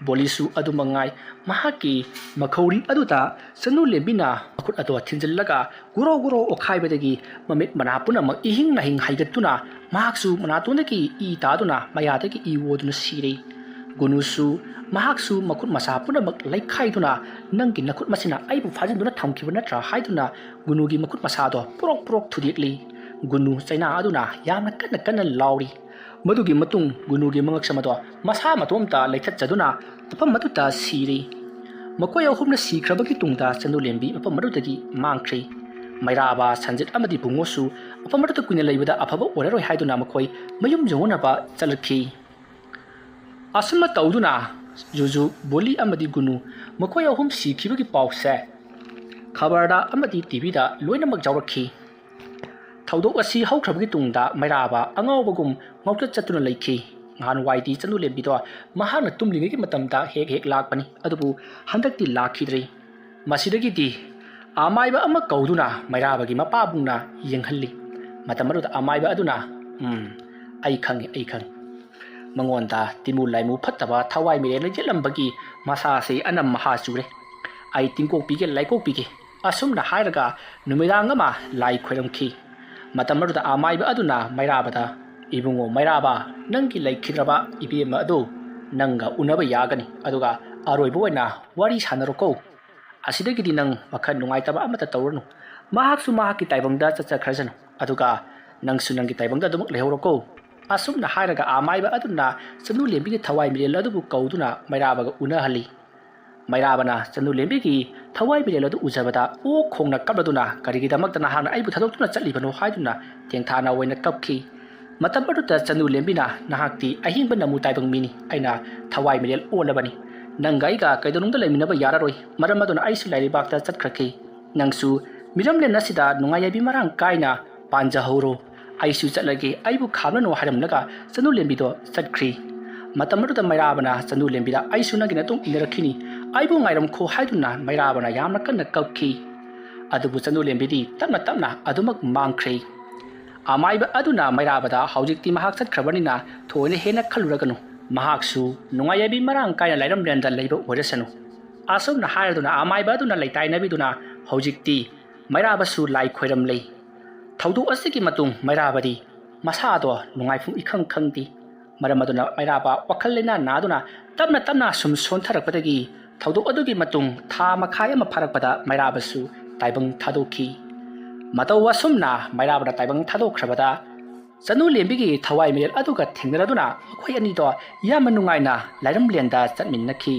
ꯕꯣꯂꯤꯁꯨ ꯑꯗꯨ ꯃꯉꯥꯏ, ꯃꯍꯥꯛꯀꯤ ꯃꯈꯧꯔꯤ ꯑꯗꯨꯗ ꯆꯅꯨ ꯂꯦꯝꯕꯤꯅ ꯃꯈꯨꯠ ꯑꯗꯣ ꯊꯤꯟꯖꯤꯜꯂꯒ ꯒꯣꯔꯣ ꯒꯣꯔꯣ ꯑꯣꯠꯈꯥꯏꯕꯗꯒꯤ ꯃꯃꯤꯠ ꯃꯅꯥ ꯄꯨꯝꯅꯃꯛ ꯏꯍꯤꯡ ꯅꯥꯍꯤꯡ ꯍꯩꯒꯠꯇꯨꯅ ꯃꯍꯥꯛꯁꯨ ꯃꯅꯥꯇꯣꯟꯗꯒꯤ ꯏ ꯇꯥꯗꯨꯅ ꯃꯌꯥꯗꯒꯤ ꯏ ꯑꯣꯗꯨꯅ ꯁꯤꯔꯦ꯫ ꯒꯨꯅꯨꯁꯨ, ꯃꯍꯥꯛꯁꯨ ꯃꯈꯨꯠ ꯃꯁꯥ ꯄꯨꯝꯅꯃꯛ ꯂꯩꯈꯥꯏꯗꯨꯅ, "ꯅꯪꯒꯤ ꯅꯈꯨꯠ ꯃꯁꯤꯅ ꯑꯩꯕꯨ ꯐꯥꯖꯤꯟꯗꯨꯅ ꯊꯝꯈꯤꯕ ꯅꯠꯇ꯭ꯔꯥ?" ꯍꯥꯏꯗꯨꯅ ꯒꯨꯅꯨꯒꯤ ꯃꯈꯨꯠ ꯃꯁꯥꯗꯣ ꯄꯨꯔꯣꯛ ꯄꯨꯔꯣꯛ ꯊꯨꯗꯦꯛꯂꯤ꯫ ꯒꯨꯅꯨ ꯆꯩꯅꯥ ꯑꯗꯨꯅ ꯌꯥꯝꯅ ꯀꯟꯅ ꯀꯟꯅ ꯂꯥꯎꯔꯤ꯫ ꯃꯗꯨꯒꯤ ꯃꯇꯨꯡ ꯒꯨꯅꯨꯒꯤ ꯃꯉꯛꯁꯝ ꯑꯗꯣ ꯃꯁꯥ ꯃꯇꯣꯝꯇ ꯂꯩꯊꯠꯆꯗꯨꯅ ꯃꯐꯝ ꯑꯗꯨꯗ ꯁꯤꯔꯤ꯫ ꯃꯈꯣꯏ ꯑꯍꯨꯝꯅ ꯁꯤꯈ꯭ꯔꯕꯒꯤ ꯇꯨꯡꯗ ꯆꯅꯨ ꯂꯦꯝꯕꯤ ꯃꯐꯝ ꯑꯗꯨꯗꯒꯤ ꯃꯥꯡꯈ꯭ꯔꯤ꯫ ꯃꯩꯔꯥꯕ, ꯁꯟꯖꯤꯠ ꯑꯃꯗꯤ ꯕꯨꯡꯉꯣꯁꯨ ꯃꯐꯝ ꯑꯗꯨꯗ ꯀꯨꯏꯅ ꯂꯩꯕꯗ ꯑꯐꯕ ꯑꯣꯏꯔꯔꯣꯏ ꯍꯥꯏꯗꯨꯅ ꯃꯈꯣꯏ ꯃꯌꯨꯝ ꯌꯧꯅꯅꯕ ꯆꯠꯂꯛꯈꯤ꯫ ꯑꯁꯨꯝꯅ ꯇꯧꯗꯨꯅ ꯖꯨꯖꯨ, ꯕꯣꯂꯤ ꯑꯃꯗꯤ ꯒꯨꯅꯨ ꯃꯈꯣꯏ ꯑꯍꯨꯝ ꯁꯤꯈꯤꯕꯒꯤ ꯄꯥꯎꯁꯦ ꯈꯕꯔꯗ ꯑꯃꯗꯤ ꯇꯤ ꯚꯤꯗ ꯂꯣꯏꯅꯃꯛ ꯌꯥꯎꯔꯛꯈꯤ꯫ ꯊꯧꯗꯣꯛ ꯑꯁꯤ ꯍꯧꯈ꯭ꯔꯕꯒꯤ ꯇꯨꯡꯗ ꯃꯩꯔꯥꯕ ꯑꯉꯥꯎꯕꯒꯨꯝ ꯉꯥꯎꯆꯠ ꯆꯠꯇꯨꯅ ꯂꯩꯈꯤ꯫ ꯅꯍꯥꯟꯋꯥꯏꯗꯤ ꯆꯅꯨ ꯂꯦꯝꯕꯤꯗꯣ ꯃꯍꯥꯛꯅ ꯇꯨꯝꯂꯤꯉꯩꯒꯤ ꯃꯇꯝꯗ ꯍꯦꯛ ꯍꯦꯛ ꯂꯥꯛꯄꯅꯤ, ꯑꯗꯨꯕꯨ ꯍꯟꯗꯛꯇꯤ ꯂꯥꯛꯈꯤꯗ꯭ꯔꯦ꯫ ꯃꯁꯤꯗꯒꯤꯗꯤ ꯑꯃꯥꯏꯕ ꯑꯃ ꯀꯧꯗꯨꯅ ꯃꯩꯔꯥꯕꯒꯤ ꯃꯄꯥꯕꯨꯡꯅ ꯌꯦꯡꯍꯜꯂꯤ꯫ ꯃꯇꯝ ꯑꯗꯨꯗ ꯑꯃꯥꯏꯕ ꯑꯗꯨꯅ, "ꯎꯝ, ꯑꯩ ꯈꯪꯉꯤ, ꯑꯩ ꯈꯪꯉꯤ꯫ ꯃꯉꯣꯟꯗ ꯇꯤꯃꯨ ꯂꯥꯏꯃꯨ ꯐꯠꯇꯕ ꯊꯋꯥꯏ ꯃꯤꯔꯦꯜꯅ ꯌꯦꯠꯂꯝꯕꯒꯤ ꯃꯁꯥꯁꯤ ꯑꯅꯝ ꯃꯍꯥ ꯆꯨꯔꯦ꯫ ꯑꯩ ꯇꯤꯡꯀꯣꯛꯄꯤꯒꯦ, ꯂꯥꯏꯀꯣꯛꯄꯤꯒꯦ꯫" ꯑꯁꯨꯝꯅ ꯍꯥꯏꯔꯒ ꯅꯨꯃꯤꯗꯥꯡ ꯑꯃ ꯂꯥꯏ ꯈꯣꯏꯔꯝꯈꯤ꯫ ꯃꯇꯝ ꯑꯗꯨꯗ ꯑꯃꯥꯏꯕ ꯑꯗꯨꯅ ꯃꯩꯔꯥꯕꯗ, "ꯏꯕꯨꯡꯉꯣ ꯃꯩꯔꯥꯕ, ꯅꯪꯒꯤ ꯂꯩꯈꯤꯗ꯭ꯔꯕ ꯏꯕꯦꯝꯃ ꯑꯗꯨ ꯅꯪꯒ ꯎꯅꯕ ꯌꯥꯒꯅꯤ, ꯑꯗꯨꯒ ꯑꯔꯣꯏꯕ ꯑꯣꯏꯅ ꯋꯥꯔꯤ ꯁꯥꯟꯅꯔꯣꯀꯣ꯫ ꯑꯁꯤꯗꯒꯤꯗꯤ ꯅꯪ ꯋꯥꯈꯜ ꯅꯨꯡꯉꯥꯏꯇꯕ ꯑꯃꯠꯇ ꯇꯧꯔꯅꯨ꯫ ꯃꯍꯥꯛꯁꯨ ꯃꯍꯥꯛꯀꯤ ꯇꯥꯏꯕꯪꯗ ꯆꯠꯆꯈ꯭ꯔꯁꯅꯨ, ꯑꯗꯨꯒ ꯅꯪꯁꯨ ꯅꯪꯒꯤ ꯇꯥꯏꯕꯪꯗ ꯑꯗꯨꯃꯛ ꯂꯩꯍꯧꯔꯣꯀꯣ꯫" ꯑꯁꯨꯝꯅ ꯍꯥꯏꯔꯒ ꯑꯃꯥꯏꯕ ꯑꯗꯨꯅ ꯆꯅꯨ ꯂꯦꯝꯕꯤꯒꯤ ꯊꯋꯥꯏ ꯃꯤꯔꯦꯜ ꯑꯗꯨꯕꯨ ꯀꯧꯗꯨꯅ ꯃꯩꯔꯥꯕꯒ ꯎꯅꯍꯜꯂꯤ꯫ ꯃꯩꯔꯥꯕꯅ ꯆꯅꯨ ꯂꯦꯝꯕꯤꯒꯤ ꯊꯋꯥꯏ ꯃꯤꯔꯦꯜ ꯑꯗꯨ ꯎꯖꯕꯗ ꯑꯣꯛ ꯈꯣꯡꯅ ꯀꯞꯂꯗꯨꯅ, "ꯀꯔꯤꯒꯤꯗꯃꯛꯇ ꯅꯍꯥꯛꯅ ꯑꯩꯕꯨ ꯊꯥꯗꯣꯛꯇꯨꯅ ꯆꯠꯂꯤꯕꯅꯣ?" ꯍꯥꯏꯗꯨꯅ ꯇꯦꯡꯊꯥꯅ ꯑꯣꯏꯅ ꯀꯞꯈꯤ꯫ ꯃꯇꯝ ꯑꯗꯨꯗ ꯆꯅꯨ ꯂꯦꯝꯕꯤꯅ, "ꯅꯍꯥꯛꯇꯤ ꯑꯍꯤꯡꯕ ꯅꯃꯨ ꯇꯥꯏꯕꯪ ꯃꯤꯅꯤ, ꯑꯩꯅ ꯊꯋꯥꯏ ꯃꯤꯔꯦꯜ ꯑꯣꯜꯂꯕꯅꯤ꯫ ꯅꯪꯒ ꯑꯩꯒ ꯀꯩꯗꯧꯅꯨꯡꯗ ꯂꯩꯃꯤꯟꯅꯕ ꯌꯥꯔꯔꯣꯏ꯫ ꯃꯔꯝ ꯑꯗꯨꯅ ꯑꯩꯁꯨ ꯂꯥꯏꯔꯩꯕꯥꯛꯇ ꯆꯠꯈ꯭ꯔꯒꯦ꯫ ꯅꯪꯁꯨ ꯃꯤꯔꯝꯂꯦꯟ ꯑꯁꯤꯗ ꯅꯨꯡꯉꯥꯏ ꯌꯥꯏꯕꯤ ꯃꯔꯥꯡ ꯀꯥꯏꯅ ꯄꯥꯟꯖꯍꯧꯔꯣ꯫ ꯑꯩꯁꯨ ꯆꯠꯂꯒꯦ, ꯑꯩꯕꯨ ꯈꯥꯝꯂꯅꯨ" ꯍꯥꯏꯔꯝꯂꯒ ꯆꯅꯨ ꯂꯦꯝꯕꯤꯗꯣ ꯆꯠꯈ꯭ꯔꯤ꯫ ꯃꯇꯝ ꯑꯗꯨꯗ ꯃꯩꯔꯥꯕꯅ ꯆꯅꯨ ꯂꯦꯝꯕꯤꯗ, "ꯑꯩꯁꯨ ꯅꯪꯒꯤ ꯅꯇꯨꯡ ꯏꯟꯅꯔꯛꯈꯤꯅꯤ, ꯑꯩꯕꯨ ꯉꯥꯏꯔꯝꯈꯣ" ꯍꯥꯏꯗꯨꯅ ꯃꯩꯔꯥꯕꯅ ꯌꯥꯝꯅ ꯀꯟꯅ ꯀꯞꯈꯤ꯫ ꯑꯗꯨꯕꯨ ꯆꯅꯨ ꯂꯦꯝꯕꯤꯗꯤ ꯇꯞꯅ ꯇꯞꯅ ꯑꯗꯨꯃꯛ ꯃꯥꯡꯈ꯭ꯔꯦ꯫ ꯑꯃꯥꯏꯕ ꯑꯗꯨꯅ ꯃꯩꯔꯥꯕꯗ "ꯍꯧꯖꯤꯛꯇꯤ ꯃꯍꯥꯛ ꯆꯠꯈ꯭ꯔꯕꯅꯤꯅ ꯊꯣꯏꯅ ꯍꯦꯟꯅ ꯈꯜꯂꯨꯔꯒꯅꯨ꯫ ꯃꯍꯥꯛꯁꯨ ꯅꯨꯡꯉꯥꯏ ꯌꯥꯏꯕꯤ ꯃꯔꯥꯡ ꯀꯥꯏꯅ ꯂꯥꯏꯔꯝꯂꯦꯟꯗ ꯂꯩꯕ ꯑꯣꯏꯔꯁꯅꯨ"꯫ ꯑꯁꯨꯝꯅ ꯍꯥꯏꯔꯗꯨꯅ ꯑꯃꯥꯏꯕ ꯑꯗꯨꯅ ꯂꯩꯇꯥꯏꯅꯕꯤꯗꯨꯅ ꯍꯧꯖꯤꯛꯇꯤ ꯃꯩꯔꯥꯕꯁꯨ ꯂꯥꯏ ꯈꯣꯏꯔꯝꯂꯦ꯫ ꯊꯧꯗꯣꯛ ꯑꯁꯤꯒꯤ ꯃꯇꯨꯡ ꯃꯩꯔꯥꯕꯗꯤ ꯃꯁꯥꯗꯣ ꯅꯨꯡꯉꯥꯏꯐꯝ ꯏꯈꯪ ꯈꯪꯗꯦ꯫ ꯃꯔꯝ ꯑꯗꯨꯅ ꯃꯩꯔꯥꯕ ꯋꯥꯈꯜ ꯂꯩꯅꯥ ꯅꯥꯗꯨꯅ ꯇꯞꯅ ꯇꯞꯅ ꯁꯨꯝ ꯁꯣꯟꯊꯔꯛꯄꯗꯒꯤ ꯊꯧꯗꯣꯛ ꯑꯗꯨꯒꯤ ꯃꯇꯨꯡ ꯊꯥ ꯃꯈꯥꯏ ꯑꯃ ꯐꯥꯔꯛꯄꯗ ꯃꯩꯔꯥꯕꯁꯨ ꯇꯥꯏꯕꯪ ꯊꯥꯗꯣꯛꯈꯤ꯫ ꯃꯇꯧ ꯑꯁꯨꯝꯅ ꯃꯩꯔꯥꯕꯅ ꯇꯥꯏꯕꯪ ꯊꯥꯗꯣꯛꯈ꯭ꯔꯕꯗ ꯆꯅꯨ ꯂꯦꯝꯕꯤꯒꯤ ꯊꯋꯥꯏ ꯃꯤꯔꯦꯜ ꯑꯗꯨꯒ ꯊꯦꯡꯅꯔꯗꯨꯅ ꯃꯈꯣꯏ ꯑꯅꯤꯗꯣ ꯌꯥꯝꯅ ꯅꯨꯡꯉꯥꯏꯅ ꯂꯥꯏꯔꯝꯂꯦꯟꯗ ꯆꯠꯃꯤꯟꯅꯈꯤ꯫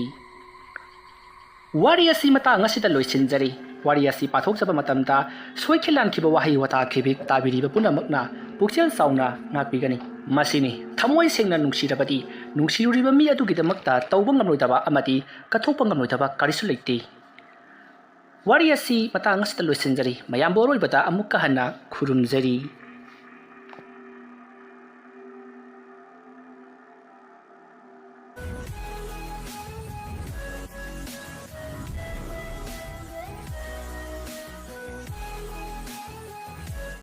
ꯋꯥꯔꯤ ꯑꯁꯤ ꯃꯇꯥꯡ ꯑꯁꯤꯗ ꯂꯣꯏꯁꯤꯟꯖꯔꯤ꯫ ꯋꯥꯔꯤ ꯑꯁꯤ ꯄꯥꯊꯣꯛꯆꯕ ꯃꯇꯝꯗ ꯁꯣꯏꯈꯤ ꯂꯥꯟꯈꯤꯕ ꯋꯥꯍꯩ ꯋꯥꯇꯥ ꯈꯤꯕꯤꯛ ꯇꯥꯕꯤꯔꯤꯕ ꯄꯨꯝꯅꯃꯛꯅ ꯄꯨꯛꯆꯦꯜ ꯆꯥꯎꯅ ꯉꯥꯛꯄꯤꯒꯅꯤ꯫ ꯃꯁꯤꯅꯤ, ꯊꯃꯣꯏ ꯁꯦꯡꯅ ꯅꯨꯡꯁꯤꯔꯕꯗꯤ ꯅꯨꯡꯁꯤꯔꯨꯔꯤꯕ ꯃꯤ ꯑꯗꯨꯒꯤꯗꯃꯛꯇ ꯇꯧꯕ ꯉꯝꯂꯣꯏꯗꯕ ꯑꯃꯗꯤ ꯀꯠꯊꯣꯛꯄ ꯉꯝꯂꯣꯏꯗꯕ ꯀꯔꯤꯁꯨ ꯂꯩꯇꯦ꯫ ꯋꯥꯔꯤ ꯑꯁꯤ ꯃꯇꯥꯡ ꯑꯁꯤꯗ ꯂꯣꯏꯁꯤꯟꯖꯔꯤ꯫ ꯃꯌꯥꯝꯕꯨ ꯑꯔꯣꯏꯕꯗ ꯑꯃꯨꯛꯀ ꯍꯟꯅ ꯈꯨꯔꯨꯝꯖꯔꯤ꯫